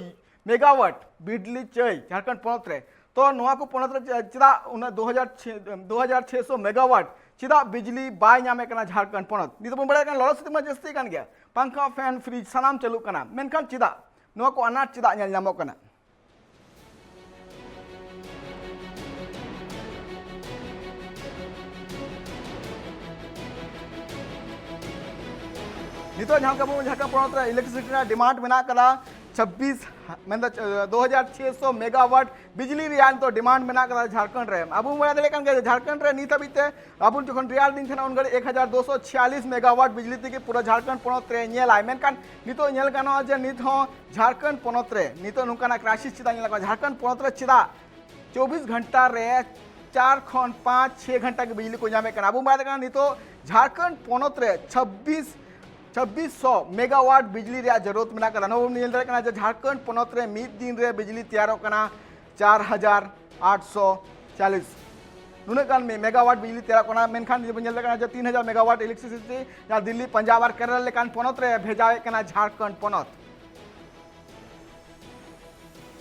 ᱢᱮᱜᱟᱣᱟᱴ ᱵᱤᱡᱽᱞᱤ ᱪᱟᱹᱭ ᱡᱷᱟᱲᱠᱷᱚᱸᱰ ᱯᱚᱱᱚᱛ ᱨᱮ᱾ ᱛᱚ ᱱᱚᱣᱟ ᱠᱚ ᱯᱚᱱᱚᱛ ᱨᱮ ᱪᱮᱫᱟᱜ ᱩᱱᱟᱹᱜ ᱫᱩ ᱦᱟᱡᱟᱨ ᱪᱷᱮ, ᱫᱩ ᱦᱟᱡᱟᱨ ᱪᱷᱮᱥᱚ ᱢᱮᱜᱟᱣᱟᱴ ᱪᱮᱫᱟᱜ ᱵᱤᱡᱽᱞᱤ ᱵᱟᱭ ᱧᱟᱢᱮᱫ ᱠᱟᱱᱟ ᱡᱷᱟᱲᱠᱷᱚᱸᱰ ᱯᱚᱱᱚᱛ? ᱱᱤᱛ ᱵᱚᱱ ᱵᱟᱲᱟᱭ ᱠᱟᱱᱟ ᱞᱚᱞᱚ ᱥᱤᱛᱩᱝ ᱢᱟ ᱡᱟᱹᱥᱛᱤ ᱠᱟᱱ ᱜᱮᱭᱟ, ᱯᱟᱝᱠᱷᱟ, ᱯᱷᱮᱱ, ᱯᱷᱨᱤᱡᱽ ᱥᱟᱱᱟᱢ ᱪᱟᱹᱞᱩᱜ ᱠᱟᱱᱟ, ᱢᱮᱱᱠᱷᱟᱱ ᱪᱮᱫᱟᱜ ᱱᱚᱣᱟ ᱠᱚ ᱟᱱᱟᱴ ᱪᱮᱫᱟᱜ ᱧᱮᱞ ᱧᱟᱢᱚᱜ ᱠᱟᱱᱟ? ᱱᱤᱛᱚᱜ ᱡᱟᱦᱟᱸ ᱞᱮᱠᱟ ᱵᱚᱱ ᱡᱷᱟᱲᱠᱷᱚᱸᱰ ᱯᱚᱱᱚᱛ ᱨᱮ ᱤᱞᱮᱠᱴᱨᱤᱥᱤᱴᱤ ᱨᱮᱱᱟᱜ ᱰᱤᱢᱟᱱᱰ ᱢᱮᱱᱟᱜ ᱠᱟᱫᱟ ᱪᱷᱟᱵᱵᱤᱥ, ᱢᱮᱱᱫᱚ ᱫᱩ ᱦᱟᱡᱟᱨ ᱪᱷᱮᱥᱚ ᱢᱮᱜᱟᱣᱟᱴ ᱵᱤᱡᱽᱞᱤ ᱨᱮᱭᱟᱜ ᱱᱤᱛᱚᱜ ᱰᱤᱢᱟᱱᱰ ᱢᱮᱱᱟᱜ ᱠᱟᱫᱟ ᱡᱷᱟᱲᱠᱷᱚᱸᱰ ᱨᱮ᱾ ᱟᱵᱚ ᱵᱚᱱ ᱵᱟᱲᱟᱭ ᱫᱟᱲᱮᱭᱟᱜ ᱠᱟᱱ ᱜᱮᱭᱟ ᱡᱮ ᱡᱷᱟᱲᱠᱷᱚᱸᱰ ᱨᱮ ᱱᱤᱛ ᱦᱟᱹᱵᱤᱡ ᱛᱮ ᱟᱵᱚ ᱡᱚᱠᱷᱚᱱ ᱨᱮᱭᱟᱲ ᱫᱤᱱ ᱛᱟᱦᱮᱱᱟ ᱩᱱ ᱜᱷᱟᱹᱲᱤᱡ ᱮᱠ ᱦᱟᱡᱟᱨ ᱫᱩᱥᱚ ᱪᱷᱤᱭᱟᱞᱤᱥ ᱢᱮᱜᱟᱣᱟᱴ ᱵᱤᱡᱽᱞᱤ ᱛᱮᱜᱮ ᱯᱩᱨᱟᱹ ᱡᱷᱟᱲᱠᱷᱚᱸᱰ ᱯᱚᱱᱚᱛ ᱨᱮ ᱧᱮᱞᱟᱭ, ᱢᱮᱱᱠᱷᱟᱱ ᱱᱤᱛᱚᱜ ᱧᱮᱞ ᱜᱟᱱᱚᱜᱼᱟ ᱡᱮ ᱱᱤᱛ ᱦᱚᱸ ᱡᱷᱟᱲᱠᱷᱚᱸᱰ ᱯᱚᱱᱚᱛ ᱨᱮ ᱱᱤᱛᱚᱜ ᱱᱚᱝᱠᱟᱱᱟᱜ ᱠᱨᱟᱭᱥᱤᱥ ᱪᱮᱫᱟᱜ ᱧᱮᱞᱚᱜ ᱠᱟᱱᱟ? ᱡᱷᱟᱲᱠᱷᱚᱸᱰ ᱯᱚᱱᱚᱛ ᱨᱮ ᱪᱮᱫᱟᱜ ᱪᱚᱵᱵᱤᱥ ᱜᱷᱚᱱᱴᱟ ᱨᱮ ᱪᱟᱨ ᱠᱷᱚᱱ ᱯᱟᱸᱪ ᱪᱷᱮ ᱜᱷᱚᱱᱴᱟ ᱜᱮ ᱵᱤᱡᱽᱞᱤ ᱠᱚ ᱧᱟᱢᱮᱫ ᱠᱟᱱᱟ? ᱟᱵᱚ ᱵᱚᱱ ᱵᱟᱲᱟᱭ ᱠᱟᱱᱟ ᱱᱤᱛᱚᱜ ᱡᱷᱟᱲᱠᱷᱚᱸᱰ ᱯᱚᱱᱚᱛ ᱨᱮ ᱪᱷᱟᱵᱵᱤᱥ ᱪᱷᱟᱵᱵᱤᱥ ᱥᱚ ᱢᱮᱜᱟᱣᱟᱴ ᱵᱤᱡᱽᱞᱤ ᱨᱮᱭᱟᱜ ᱡᱟᱹᱨᱩᱲ ᱢᱮᱱᱟᱜ ᱠᱟᱫᱟ᱾ ᱱᱚᱣᱟ ᱵᱚᱱ ᱧᱮᱞ ᱫᱟᱲᱮᱭᱟᱜ ᱠᱟᱱᱟ ᱡᱮ ᱡᱷᱟᱲᱠᱷᱚᱸᱰ ᱯᱚᱱᱚᱛ ᱨᱮ ᱢᱤᱫ ᱫᱤᱱ ᱨᱮ ᱵᱤᱡᱽᱞᱤ ᱛᱮᱭᱟᱨᱚᱜ ᱠᱟᱱᱟ ᱪᱟᱨ ᱦᱟᱡᱟᱨ ᱟᱴᱥᱚ ᱪᱟᱞᱤᱥ᱾ ᱱᱩᱱᱟᱹᱜ ᱜᱟᱱ ᱢᱮ- ᱢᱮᱜᱟᱣᱟᱴ ᱵᱤᱡᱽᱞᱤ ᱛᱮᱭᱟᱨᱚᱜ ᱠᱟᱱᱟ, ᱢᱮᱱᱠᱷᱟᱱ ᱡᱩᱫᱤ ᱵᱚᱱ ᱧᱮᱞ ᱫᱟᱲᱮᱭᱟᱜ ᱠᱟᱱᱟ ᱡᱮ ᱛᱤᱱ ᱦᱟᱡᱟᱨ ᱢᱮᱜᱟᱣᱟᱴ ᱤᱞᱮᱠᱴᱨᱤᱥᱤᱴᱤ ᱡᱟᱦᱟᱸ ᱫᱤᱞᱞᱤ, ᱯᱟᱧᱡᱟᱵᱽ ᱟᱨ ᱠᱮᱨᱟᱞᱟ ᱞᱮᱠᱟᱱ ᱯᱚᱱᱚᱛ ᱨᱮ ᱵᱷᱮᱡᱟᱣᱮᱫ ᱠᱟᱱᱟ ᱡᱷᱟᱲᱠᱷᱚᱸᱰ ᱯᱚᱱᱚᱛ᱾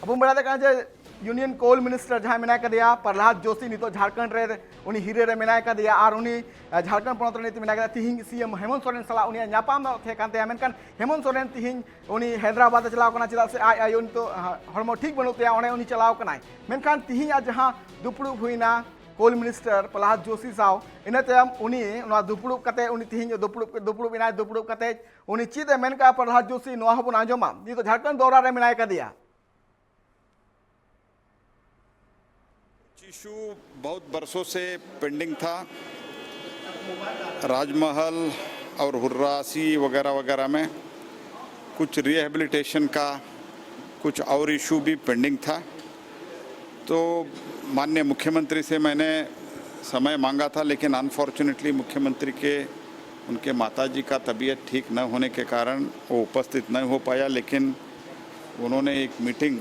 ᱟᱵᱚ ᱵᱚᱱ ᱵᱟᱲᱟᱭ ᱫᱟᱲᱮᱭᱟᱜ ᱠᱟᱱᱟ ᱡᱮ ᱤᱭᱩᱱᱤᱭᱚᱱ ᱠᱳᱞ ᱢᱤᱱᱤᱥᱴᱟᱨ ᱡᱟᱦᱟᱸᱭ ᱢᱮᱱᱟᱭ ᱠᱟᱫᱮᱭᱟ ᱯᱨᱚᱦᱞᱟᱫ ᱡᱳᱥᱤ, ᱱᱤᱛᱚᱜ ᱡᱷᱟᱲᱠᱷᱚᱸᱰ ᱨᱮ ᱩᱱᱤ ᱦᱤᱨᱟᱹ ᱨᱮ ᱢᱮᱱᱟᱭ ᱠᱟᱫᱮᱭᱟ ᱟᱨ ᱩᱱᱤ, ᱟᱸ, ᱡᱷᱟᱲᱠᱷᱚᱸᱰ ᱯᱚᱱᱚᱛ ᱨᱮ ᱱᱤᱛᱚᱜ ᱢᱮᱱᱟᱭ ᱠᱟᱫᱮᱭᱟ᱾ ᱛᱤᱦᱤᱧ ᱥᱤ ᱮᱢ ᱦᱮᱢᱚᱱᱛ ᱥᱚᱨᱮᱱ ᱥᱟᱞᱟᱜ ᱩᱱᱤᱭᱟᱜ ᱧᱟᱯᱟᱢ ᱛᱟᱦᱮᱸ ᱠᱟᱱ ᱛᱟᱭᱟ, ᱢᱮᱱᱠᱷᱟᱱ ᱦᱮᱢᱚᱱᱛ ᱥᱚᱨᱮᱱ ᱛᱤᱦᱤᱧ ᱩᱱᱤ ᱦᱟᱭᱫᱨᱟᱵᱟᱫ ᱮ ᱪᱟᱞᱟᱣ ᱠᱟᱱᱟ, ᱪᱮᱫᱟᱜ ᱥᱮ ᱟᱡ ᱟᱭᱳ ᱱᱤᱛᱚᱜ, ᱟᱸ, ᱦᱚᱲᱢᱚ ᱴᱷᱤᱠ ᱵᱟᱹᱱᱩᱜ ᱛᱟᱭᱟ, ᱚᱸᱰᱮ ᱩᱱᱤ ᱪᱟᱞᱟᱣ ᱠᱟᱱᱟᱭ᱾ ᱢᱮᱱᱠᱷᱟᱱ ᱛᱤᱦᱤᱧ ᱟᱡ ᱡᱟᱦᱟᱸ ᱫᱩᱯᱲᱩᱵ ᱦᱩᱭᱱᱟ ᱠᱳᱞ ᱢᱤᱱᱤᱥᱴᱟᱨ ᱯᱨᱚᱦᱞᱟᱫ ᱡᱳᱥᱤ ᱥᱟᱶ, ᱤᱱᱟᱹ ᱛᱟᱭᱚᱢ ᱩᱱᱤ ᱱᱚᱣᱟ ᱫᱩᱯᱲᱩᱵ ᱠᱟᱛᱮ, ᱩᱱᱤ ᱛᱤᱦᱤᱧ ᱫᱩᱯᱲᱩᱵ, ᱫᱩᱯᱲᱩᱵ ᱮᱱᱟᱭ, ᱫᱩᱯᱲᱩᱵ ᱠᱟᱛᱮ ᱩᱱᱤ ᱪᱮᱫ ᱮ ᱢᱮᱱ ᱠᱟᱜᱼᱟ ᱯᱨᱚᱦᱞᱟᱫ ᱡᱳᱥᱤ, ᱱᱚᱣᱟ ᱦᱚᱸᱵᱚᱱ ᱟᱸᱡᱚᱢᱟ᱾ ᱱᱤᱛᱚᱜ ᱡᱷᱟᱲᱠᱷᱚᱸᱰ ᱫᱚᱨᱟ ᱨᱮ ᱢᱮᱱᱟᱭ ᱠᱟᱫᱮᱭᱟ᱾ इशू बहुत बरसों से पेंडिंग था। राजमहल और हुर्रासी वगैरह वगैरह में कुछ रिहैबिलिटेशन का कुछ और इशू भी पेंडिंग था। तो माननीय मुख्यमंत्री से मैंने समय मांगा था, लेकिन अनफॉर्चुनेटली मुख्यमंत्री के, उनके माताजी का तबीयत ठीक न होने के कारण वो उपस्थित नहीं हो पाया। लेकिन उन्होंने एक मीटिंग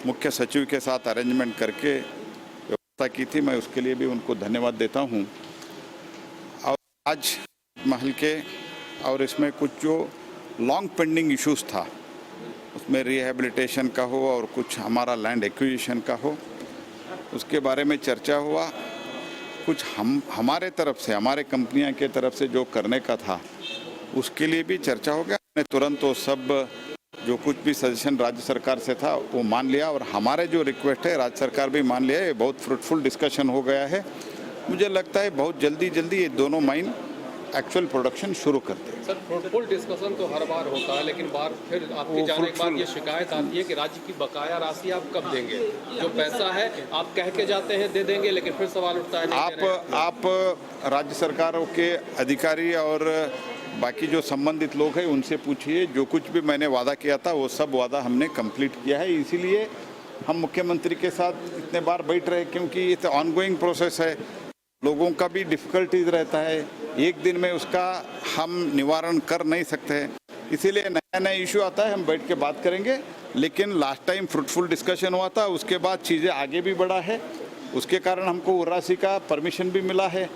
मुख्य सचिव के साथ अरेंजमेंट करके व्यवस्था की थी, मैं उसके लिए भी उनको धन्यवाद देता हूँ। और आज महल के, और इसमें कुछ जो लॉन्ग पेंडिंग इश्यूज था, उसमें रिहैबिलिटेशन का हो और कुछ हमारा लैंड एक्विजिशन का हो, उसके बारे में चर्चा हुआ। कुछ हम, हमारे तरफ से, हमारे कंपनियां के तरफ से जो करने का था, उसके लिए भी चर्चा हो गया। हमने तुरंत वो सब, जो कुछ भी सजेशन राज्य सरकार से था, वो मान लिया, और हमारे जो रिक्वेस्ट है राज्य सरकार भी मान लिया। ये बहुत फ्रूटफुल डिस्कशन हो गया है। मुझे लगता है बहुत जल्दी जल्दी ये दोनों माइन एक्चुअल प्रोडक्शन शुरू कर दें। सर, फ्रूटफुल डिस्कशन तो हर बार होता है, लेकिन बार फिर आपके जाने के बाद ये शिकायत आती है कि राज्य की बकाया राशि आप कब देंगे? जो पैसा है आप कह के जाते हैं दे देंगे, लेकिन फिर सवाल उठता है नहीं दे रहे हैं। आप राज्य सरकारों के अधिकारी और बाकी जो संबंधित लोग हैं, उनसे पूछिए। जो कुछ भी मैंने वादा किया था, वो सब वादा हमने कंप्लीट किया है। इसीलिए हम मुख्यमंत्री के साथ इतने बार बैठ रहे, क्योंकि ये तो ऑनगोइंग प्रोसेस है। लोगों का भी डिफिकल्टीज रहता है, एक दिन में उसका हम निवारण कर नहीं सकते हैं। इसीलिए नया नया इशू आता है, हम बैठ के बात करेंगे। लेकिन लास्ट टाइम फ्रूटफुल डिस्कशन हुआ था, उसके बाद चीज़ें आगे भी बढ़ा है। उसके कारण हमको उर्रासी का परमिशन भी मिला है।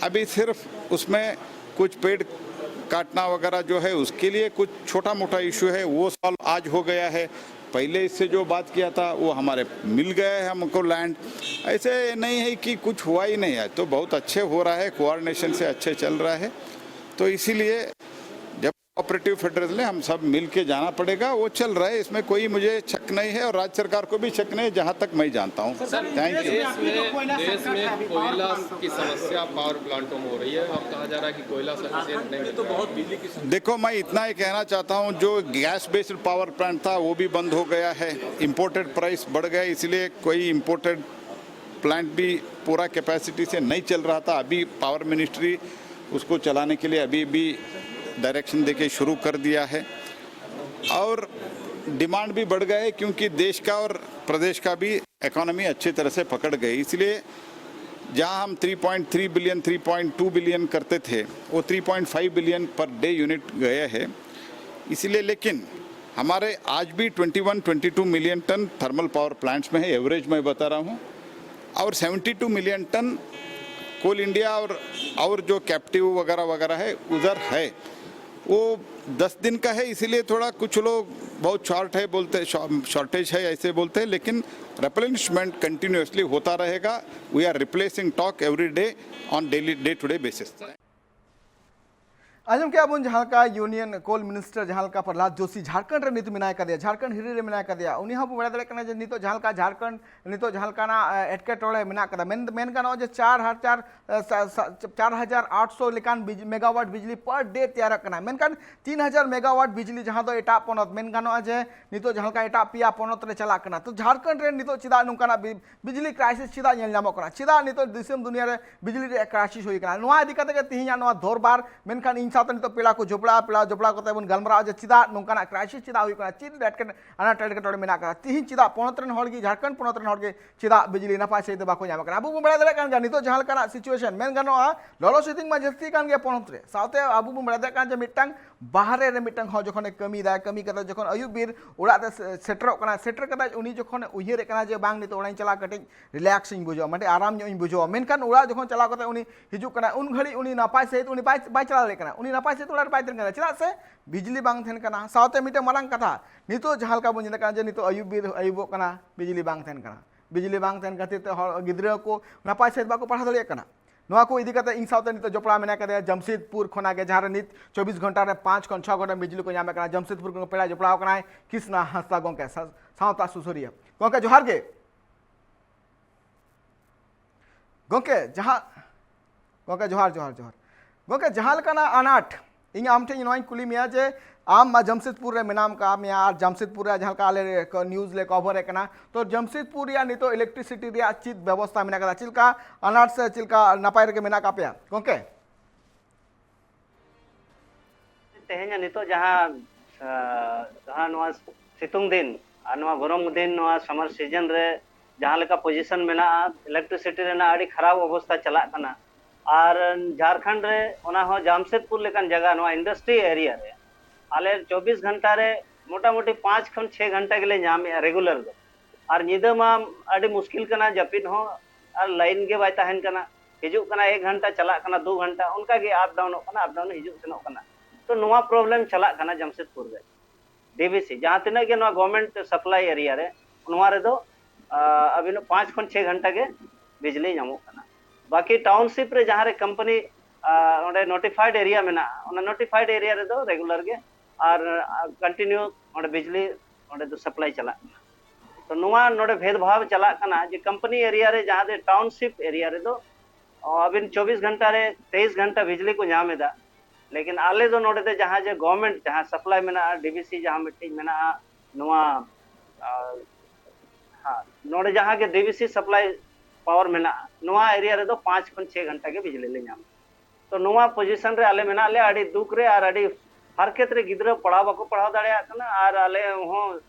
अभी सिर्फ उसमें कुछ पेड़ काटना वगैरह जो है, उसके लिए कुछ छोटा मोटा इशू है, वो सॉल्व आज हो गया है। पहले इससे जो बात किया था, वो हमारे मिल गया है हमको लैंड। ऐसे नहीं है कि कुछ हुआ ही नहीं है, तो बहुत अच्छे हो रहा है, कोऑर्डिनेशन से अच्छे चल रहा है। तो इसीलिए जब कोऑपरेटिव फेडरल है, हम सब मिल के जाना पड़ेगा। वो चल रहा है, इसमें कोई मुझे शक नहीं है और राज्य सरकार को भी शक नहीं है, जहाँ तक मैं जानता हूँ। Thank you. देश में देश में कोयला की समस्या पावर प्लांटों में हो रही है। अब कहा जा रहा है कि कोयला सफिशियंट नहीं मिल रहा है। देखो, मैं इतना ही कहना चाहता हूँ, जो गैस बेस्ड पावर प्लांट था, वो भी बंद हो गया है। इंपोर्टेड प्राइस बढ़ गया, इसलिए कोई इंपोर्टेड प्लांट भी पूरा कैपेसिटी से नहीं चल रहा था। अभी पावर मिनिस्ट्री उसको चलाने के लिए अभी भी डायरेक्शन देके शुरू कर दिया है और डिमांड भी बढ़ गया है, क्योंकि देश का और प्रदेश का भी इकोनॉमी अच्छी तरह से पकड़ गई। इसलिए जहां हम three point three billion, three point two billion करते थे, वो three point five billion per day unit गए हैं। इसलिए, लेकिन हमारे आज भी twenty one, twenty two million ton thermal power plants में है, एवरेज मैं बता रहा हूँ, और seventy two million ton coal India और और जो कैप्टिव वगैरह वगैरह है, उधर है। वो दस दिन का है, इसीलिए थोड़ा कुछ लोग बहुत शॉर्ट है बोलते, शॉर्टेज है ऐसे बोलते हैं, लेकिन रिप्लेनिशमेंट कंटिन्यूअसली होता रहेगा। We are replacing talk every day on daily, day to day basis. ᱟᱸᱡᱚᱢ ᱠᱮᱜᱼᱟ ᱵᱚᱱ ᱡᱟᱦᱟᱸ ᱞᱮᱠᱟ ᱤᱭᱩᱱᱤᱭᱚᱱ ᱠᱳᱞ ᱢᱤᱱᱤᱥᱴᱟᱨ ᱡᱟᱦᱟᱸ ᱞᱮᱠᱟ ᱯᱨᱚᱦᱞᱟᱫ ᱡᱳᱥᱤ ᱡᱷᱟᱲᱠᱷᱚᱸᱰ ᱨᱮ ᱱᱤᱛ ᱢᱮᱱᱟᱭ ᱠᱟᱫᱮᱭᱟ, ᱡᱷᱟᱲᱠᱷᱚᱸᱰ ᱦᱤᱨᱤ ᱨᱮ ᱢᱮᱱᱟᱭ ᱠᱟᱫᱮᱭᱟ᱾ ᱩᱱᱤ ᱦᱚᱸ ᱵᱚᱱ ᱵᱟᱲᱟᱭ ᱫᱟᱲᱮᱭᱟᱜ ᱠᱟᱱᱟ ᱡᱮ ᱱᱤᱛᱚᱜ ᱡᱟᱦᱟᱸ ᱞᱮᱠᱟ ᱡᱷᱟᱲᱠᱷᱚᱸᱰ ᱱᱤᱛᱚᱜ ᱡᱟᱦᱟᱸ ᱞᱮᱠᱟᱱᱟᱜ ᱮᱴᱠᱮᱴᱚᱬᱮ ᱢᱮᱱᱟᱜ ᱠᱟᱫᱟ, ᱢᱮᱱ ᱢᱮᱱ ᱜᱟᱱᱚᱜᱼᱟ ᱡᱮ ᱪᱟᱨ ᱦᱟᱡᱟᱨ ᱪᱟᱨ ᱦᱟᱡᱟᱨ ᱟᱴᱥᱚ ᱞᱮᱠᱟᱱ ᱢᱮᱜᱟᱣᱟᱴ ᱵᱤᱡᱽᱞᱤ ᱯᱟᱨ ᱰᱮ ᱛᱮᱭᱟᱨᱚᱜ ᱠᱟᱱᱟ, ᱢᱮᱱᱠᱷᱟᱱ ᱛᱤᱱ ᱦᱟᱡᱟᱨ ᱢᱮᱜᱟᱣᱟᱴ ᱵᱤᱡᱽᱞᱤ ᱡᱟᱦᱟᱸ ᱫᱚ ᱮᱴᱟᱜ ᱯᱚᱱᱚᱛ, ᱢᱮᱱ ᱜᱟᱱᱚᱜᱼᱟ ᱡᱮ ᱱᱤᱛᱚᱜ ᱡᱟᱦᱟᱸ ᱞᱮᱠᱟ ᱮᱴᱟᱜ ᱯᱮᱭᱟ ᱯᱚᱱᱚᱛ ᱨᱮ ᱪᱟᱞᱟᱜ ᱠᱟᱱᱟ, ᱛᱚ ᱡᱷᱟᱲᱠᱷᱚᱸᱰ ᱨᱮ ᱱᱤᱛᱚᱜ ᱪᱮᱫᱟᱜ ᱱᱚᱝᱠᱟᱱᱟᱜ ᱵᱤᱡᱽᱞᱤ ᱠᱨᱟᱭᱥᱤᱥ ᱪᱮᱫᱟᱜ ᱧᱮᱞ ᱧᱟᱢᱚᱜ ᱠᱟᱱᱟ, ᱪᱮᱫᱟᱜ ᱱᱤᱛᱚᱜ ᱫᱤᱥᱚᱢ ᱫᱩᱱᱤᱭᱟᱹ ᱨᱮ ᱵᱤᱡᱽᱞᱤ ᱨᱮᱭᱟᱜ ᱠᱨᱟᱭᱥᱤᱥ ᱦᱩᱭ ᱠᱟᱱᱟ? ᱱᱚᱣᱟ ᱤᱫᱤ ᱠᱟᱛᱮ ᱜᱮ ᱛᱮᱦᱮᱧᱟᱜ ᱱᱚᱣᱟ ᱫᱚᱨᱵᱟᱨ᱾ ᱢᱮᱱᱠᱷᱟᱱ ᱤᱧ ᱥᱟᱶᱛᱮ ᱱᱤᱛᱚᱜ ᱯᱮᱲᱟ ᱠᱚ ᱡᱚᱯᱲᱟᱜᱼᱟ, ᱯᱮᱲᱟ ᱡᱚᱯᱲᱟᱣ ᱠᱟᱛᱮ ᱵᱚᱱ ᱜᱟᱞᱢᱟᱨᱟᱜᱼᱟ ᱡᱮ ᱪᱮᱫᱟᱜ ᱱᱚᱝᱠᱟᱱᱟᱜ ᱠᱨᱟᱭᱥᱤᱥ ᱪᱮᱫᱟᱜ ᱦᱩᱭᱩᱜ ᱠᱟᱱᱟ, ᱪᱮᱫ ᱮᱴᱠᱮᱴᱚᱬᱮ ᱟᱱᱟᱴ ᱮᱴᱠᱮᱴᱚᱬᱮ ᱢᱮᱱᱟᱜ ᱠᱟᱫᱟ, ᱛᱮᱦᱮᱧ ᱪᱮᱫᱟᱜ ᱯᱚᱱᱚᱛ ᱨᱮᱱ ᱦᱚᱲ ᱜᱮ, ᱡᱷᱟᱲᱠᱷᱚᱸᱰ ᱯᱚᱱᱚᱛ ᱨᱮᱱ ᱦᱚᱲ ᱜᱮ ᱪᱮᱫᱟᱜ ᱵᱤᱡᱽᱞᱤ ᱱᱟᱯᱟᱭ ᱥᱟᱺᱦᱤᱡ ᱛᱮ ᱵᱟᱠᱚ ᱧᱟᱢ ᱠᱟᱱᱟ? ᱟᱵᱚ ᱵᱚᱱ ᱵᱟᱲᱟᱭ ᱫᱟᱲᱮᱭᱟᱜ ᱠᱟᱱ ᱜᱮᱭᱟ ᱱᱤᱛᱚᱜ ᱡᱟᱦᱟᱸ ᱞᱮᱠᱟᱱᱟᱜ ᱥᱤᱪᱩᱭᱮᱥᱚᱱ, ᱢᱮᱱ ᱜᱟᱱᱚᱜᱼᱟ ᱞᱚᱞᱚ ᱥᱤᱛᱩᱝ ᱢᱟ ᱡᱟᱹᱥᱛᱤ ᱠᱟᱱ ᱜᱮᱭᱟ ᱯᱚᱱᱚᱛ ᱨᱮ, ᱥᱟᱶᱛᱮ ᱟᱵᱚ ᱵᱚᱱ ᱵᱟᱲᱟᱭ ᱫᱟᱲᱮᱭᱟᱜ ᱠᱟᱱᱟ ᱡᱮ ᱢᱤᱫᱴᱟᱝ ᱵᱟᱦᱨᱮ ᱨᱮ ᱢᱤᱫᱴᱟᱝ ᱦᱚᱲ ᱡᱚᱠᱷᱚᱱᱮ ᱠᱟᱹᱢᱤᱭᱮᱫᱟᱭ, ᱠᱟᱹᱢᱤ ᱠᱟᱛᱮ ᱡᱚᱠᱷᱚᱱ ᱟᱹᱭᱩᱵ ᱵᱮᱨ ᱚᱲᱟᱜ ᱛᱮ ᱥᱮ-, ᱥᱮᱴᱮᱨᱚᱜ ᱠᱟᱱᱟ, ᱥᱮᱴᱮᱨ ᱠᱟᱛᱮ ᱩᱱᱤ ᱡᱚᱠᱷᱚᱱᱮ ᱩᱭᱦᱟᱹᱨᱮᱫ ᱠᱟᱱᱟ ᱡᱮ ᱵᱟᱝ, ᱱᱤᱛᱚᱜ ᱚᱲᱟᱜ ᱤᱧ ᱪᱟᱞᱟᱜᱼᱟ, ᱠᱟᱹᱴᱤᱡ ᱨᱤᱞᱮᱠᱥ ᱤᱧ ᱵᱩᱡᱷᱟᱹᱣᱟ, ᱢᱟᱱᱮ ᱟᱨᱟᱢ ᱧᱚᱜ ᱤᱧ ᱵᱩᱡᱷᱟᱹᱣᱟ, ᱢᱮᱱᱠᱷᱟᱱ ᱚᱲᱟᱜ ᱡᱚᱠᱷᱚᱱ ᱪᱟᱞᱟᱣ ᱠᱟᱛᱮ ᱩᱱᱤ ᱦᱤᱡᱩᱜ ᱠᱟᱱᱟ, ᱩᱱ ᱜᱷᱟᱹᱲᱤᱡ ᱩᱱᱤ ᱱᱟᱯᱟᱭ ᱥᱟᱺᱦᱤᱡ ᱩᱱᱤ ᱵᱟᱭ, ᱵᱟᱭ ᱪᱟᱞᱟᱣ ᱫᱟᱲᱮᱭᱟᱜ ᱠᱟᱱᱟ, ᱩᱱᱤ ᱱᱟᱯᱟᱭ ᱥᱟᱺᱦᱤᱡ ᱚᱲᱟᱜ ᱨᱮ ᱵᱟᱭ ᱛᱟᱦᱮᱱ ᱠᱟᱱᱟ᱾ ᱪᱮᱫᱟᱜ ᱥᱮ? ᱵᱤᱡᱽᱞᱤ ᱵᱟᱝ ᱛᱟᱦᱮᱱ ᱠᱟᱱᱟ᱾ ᱥᱟᱶᱛᱮ ᱢᱤᱫᱴᱮᱱ ᱢᱟᱨᱟᱝ ᱠᱟᱛᱷᱟ, ᱱᱤᱛᱚᱜ ᱡᱟᱦᱟᱸ ᱞᱮᱠᱟ ᱵᱚᱱ ᱧᱮᱞᱮᱫ ᱠᱟᱱᱟ ᱡᱮ ᱱᱤᱛᱚᱜ ᱟᱹᱭᱩᱵ ᱵᱮᱨ ᱟᱹᱭᱩᱵᱚᱜ ᱠᱟᱱᱟ, ᱵᱤᱡᱽᱞᱤ ᱵᱟᱝ ᱛᱟᱦᱮᱱ ᱠᱟᱱᱟ᱾ ᱵᱤᱡᱽᱞᱤ ᱵᱟᱝ ᱛᱟᱦᱮᱱ ᱠᱷᱟᱹᱛᱤᱨ ᱛᱮ ᱦᱚᱲ, ᱜᱤᱫᱽᱨᱟᱹ ᱠᱚ ᱱᱟᱯᱟᱭ ᱥᱟᱺᱦᱤᱡ ᱵᱟᱠᱚ ᱯᱟᱲᱦᱟᱣ ᱫᱟᱲᱮᱭᱟᱜ ᱠᱟᱱᱟ᱾ ᱱᱚᱣᱟ ᱠᱚ ᱤᱫᱤ ᱠᱟᱛᱮ ᱤᱧ ᱥᱟᱶᱛᱮ ᱱᱤᱛᱚᱜ ᱡᱚᱯᱲᱟᱣ ᱢᱮᱱᱟᱭ ᱠᱟᱫᱮᱭᱟ ᱡᱟᱢᱥᱮᱫᱽᱯᱩᱨ ᱠᱷᱚᱱᱟᱜ ᱜᱮ, ᱡᱟᱦᱟᱸ ᱨᱮ ᱱᱤᱛ ᱪᱚᱵᱵᱤᱥ ᱜᱷᱚᱱᱴᱟ ᱨᱮ ᱯᱟᱸᱪ ᱠᱷᱚᱱ ᱪᱷᱚ ᱜᱷᱚᱱᱴᱟ ᱵᱤᱡᱽᱞᱤ ᱠᱚ ᱧᱟᱢᱮᱫ ᱠᱟᱱᱟ᱾ ᱡᱟᱢᱥᱮᱫᱽᱯᱩᱨ ᱠᱷᱚᱱ ᱯᱮᱲᱟ ᱡᱚᱯᱲᱟᱣ ᱠᱟᱱᱟᱭ ᱠᱨᱤᱥᱱᱟ ᱦᱟᱸᱥᱫᱟ ᱜᱚᱢᱠᱮ, ᱥᱟ-, ᱥᱟᱶᱛᱟ ᱥᱩᱥᱟᱹᱨᱤᱭᱟᱹ᱾ ᱜᱚᱢᱠᱮ, ᱡᱚᱦᱟᱨ ᱜᱮ᱾ ᱜᱚᱢᱠᱮ, ᱡᱟᱦᱟᱸ, ᱜᱚᱢᱠᱮ, ᱡᱚᱦᱟᱨ, ᱡᱚᱦᱟᱨ, ᱡᱚᱦᱟᱨ᱾ ᱜᱚᱢᱠᱮ, ᱡᱟᱦᱟᱸ ᱞᱮᱠᱟᱱᱟᱜ ᱟᱱᱟᱴ, ᱤᱧ ᱟᱢ ᱴᱷᱮᱱ ᱱᱚᱣᱟᱧ ᱠᱩᱞᱤ ᱢᱮᱭᱟ ᱡᱮ ᱟᱢ ᱢᱟ ᱡᱟᱢᱥᱮᱫᱽᱯᱩᱨ ᱨᱮ ᱢᱮᱱᱟᱢ ᱠᱟᱜ ᱢᱮᱭᱟ, ᱟᱨ ᱡᱟᱢᱥᱮᱫᱽᱯᱩᱨ ᱨᱮ ᱡᱟᱦᱟᱸ ᱞᱮᱠᱟ ᱟᱞᱮ ᱠᱚ news ᱞᱮ cover ᱮᱫ ᱠᱟᱱᱟ, ᱛᱚ ᱡᱟᱢᱥᱮᱫᱽᱯᱩᱨ ᱨᱮᱭᱟᱜ ᱱᱤᱛᱚᱜ electricity ᱨᱮᱭᱟᱜ ᱪᱮᱫ ᱵᱮᱵᱚᱥᱛᱟ ᱢᱮᱱᱟᱜ ᱠᱟᱫᱟ? ᱪᱮᱫ ᱞᱮᱠᱟ ᱟᱱᱟᱴ ᱥᱮ ᱪᱮᱫ ᱞᱮᱠᱟ ᱱᱟᱯᱟᱭ ᱨᱮᱜᱮ ᱢᱮᱱᱟᱜ ᱠᱟᱜ ᱯᱮᱭᱟ ᱜᱚᱢᱠᱮ? ᱛᱮᱦᱮᱧ ᱱᱤᱛᱚᱜ ᱡᱟᱦᱟᱸ, ᱟ, ᱡᱟᱦᱟᱸ ᱱᱚᱣᱟ ᱥᱤᱛᱩᱝ ᱫᱤᱱ ᱟᱨ ᱱᱚᱣᱟ ᱜᱚᱨᱚᱢ ᱫᱤᱱ, ᱱᱚᱣᱟ summer season ᱨᱮ ᱡᱟᱦᱟᱸ ᱞᱮᱠᱟ position ᱢᱮᱱᱟᱜᱼᱟ, electricity ᱨᱮᱱᱟᱜ ᱟᱹᱰᱤ ᱠᱷᱟᱨᱟᱯ ᱚᱵᱚᱥᱛᱟ ᱪᱟᱞᱟᱜ ᱠᱟᱱᱟ᱾ ᱟᱨ ᱡᱷᱟᱲᱠᱷᱚᱸᱰ ᱨᱮ, ᱚᱱᱟ ᱦᱚᱸ ᱡᱟᱢᱥᱮᱫᱽᱯᱩᱨ ᱞᱮᱠᱟᱱ ᱡᱟᱭᱜᱟ, ᱱᱚᱣᱟ industry area ᱨᱮ ᱟᱞᱮ ᱪᱚᱵᱵᱤᱥ ᱜᱷᱚᱱᱴᱟ ᱨᱮ ᱢᱚᱴᱟᱢᱩᱴᱤ ᱯᱟᱸᱪ ᱠᱷᱚᱱ ᱪᱷᱚᱭ ᱜᱷᱚᱱᱴᱟ ᱜᱮᱞᱮ ᱧᱟᱢᱮᱜᱼᱟ regular ᱫᱚ᱾ ᱟᱨ ᱧᱤᱫᱟᱹ ᱢᱟ ᱟᱹᱰᱤ ᱢᱩᱥᱠᱤᱞ ᱠᱟᱱᱟ ᱡᱟᱹᱯᱤᱫ ᱦᱚᱸ, ᱟᱨ line ᱜᱮ ᱵᱟᱭ ᱛᱟᱦᱮᱱ ᱠᱟᱱᱟ᱾ ᱦᱤᱡᱩᱜ ᱠᱟᱱᱟ ᱮᱠ ᱜᱷᱚᱱᱴᱟ, ᱪᱟᱞᱟᱜ ᱠᱟᱱᱟ ᱫᱩ ᱜᱷᱚᱱᱴᱟ, ᱚᱱᱠᱟ ᱜᱮ up downᱚᱜ ᱠᱟᱱᱟ, up down ᱦᱤᱡᱩᱜ ᱥᱮᱱᱚᱜ ᱠᱟᱱᱟ᱾ ᱛᱚ ᱱᱚᱣᱟ problem ᱪᱟᱞᱟᱜ ᱠᱟᱱᱟ ᱡᱟᱢᱥᱮᱫᱽᱯᱩᱨ ᱨᱮ᱾ DVC ᱡᱟᱦᱟᱸ ᱛᱤᱱᱟᱹᱜ ᱜᱮ ᱱᱚᱣᱟ government supply area ᱨᱮ, ᱱᱚᱣᱟ ᱨᱮᱫᱚ, ᱟ, ᱟᱹᱵᱤᱱᱟᱜ ᱯᱟᱸᱪ ᱠᱷᱚᱱ ᱪᱷᱚᱭ ᱜᱷᱚᱱᱴᱟ ᱜᱮ ᱵᱤᱡᱽᱞᱤ ᱧᱟᱢᱚᱜ ᱠᱟᱱᱟ᱾ ᱵᱟᱠᱤ township ᱨᱮ ᱡᱟᱦᱟᱸ ᱨᱮ company, ᱟ, ᱚᱸᱰᱮ notified area ᱢᱮᱱᱟᱜᱼᱟ, ᱚᱱᱟ notified area ᱨᱮᱫᱚ regular ᱜᱮ ᱟᱨ, ᱟ, continue ᱚᱸᱰᱮ ᱵᱤᱡᱽᱞᱤ ᱚᱸᱰᱮ ᱫᱚ supply ᱪᱟᱞᱟᱜ ᱠᱟᱱᱟ᱾ ᱛᱚ ᱱᱚᱣᱟ ᱱᱚᱰᱮ ᱵᱷᱮᱫᱽ ᱵᱷᱟᱣ ᱪᱟᱞᱟᱜ ᱠᱟᱱᱟ ᱡᱮ company area ᱨᱮ, ᱡᱟᱦᱟᱸ ᱫᱚ township area ᱨᱮᱫᱚ, ᱚ, ᱟᱹᱵᱤᱱ ᱪᱚᱵᱵᱤᱥ ᱜᱷᱚᱱᱴᱟ ᱨᱮ ᱛᱮᱭᱤᱥ ᱜᱷᱚᱱᱴᱟ ᱵᱤᱡᱽᱞᱤ ᱠᱚ ᱧᱟᱢ ᱮᱫᱟ, ᱞᱮᱠᱤᱱ ᱟᱞᱮ ᱫᱚ ᱱᱚᱰᱮ ᱫᱚ ᱡᱟᱦᱟᱸ ᱡᱮ government ᱡᱟᱦᱟᱸ supply ᱢᱮᱱᱟᱜᱼᱟ, DVC ᱡᱟᱦᱟᱸ ᱢᱤᱫᱴᱤᱡ ᱢᱮᱱᱟᱜᱼᱟ, ᱱᱚᱣᱟ, ᱟ, ᱦᱮᱸ, ᱱᱚᱰᱮ ᱡᱟᱦᱟᱸ ᱜᱮ DVC supply power ᱢᱮᱱᱟᱜᱼᱟ, ᱱᱚᱣᱟ area ᱨᱮᱫᱚ ᱯᱟᱸᱪ ᱠᱷᱚᱱ ᱪᱷᱚᱭ ᱜᱷᱚᱱᱴᱟ ᱜᱮ ᱵᱤᱡᱽᱞᱤ ᱞᱮ ᱧᱟᱢᱟ᱾ ᱛᱚ ᱱᱚᱣᱟ position ᱨᱮ ᱟᱞᱮ ᱢᱮᱱᱟᱜ ᱞᱮᱭᱟ, ᱟᱹᱰᱤ ᱫᱩᱠ ᱨᱮ ᱟᱨ ᱟᱹᱰᱤ ᱦᱟᱨᱠᱮᱛ ᱨᱮ, ᱜᱤᱫᱽᱨᱟᱹ ᱯᱟᱲᱦᱟᱣ ᱵᱟᱠᱚ ᱯᱟᱲᱦᱟᱣ ᱫᱟᱲᱮᱭᱟᱜ ᱠᱟᱱᱟ, ᱟᱨ ᱟᱞᱮ ᱦᱚᱸ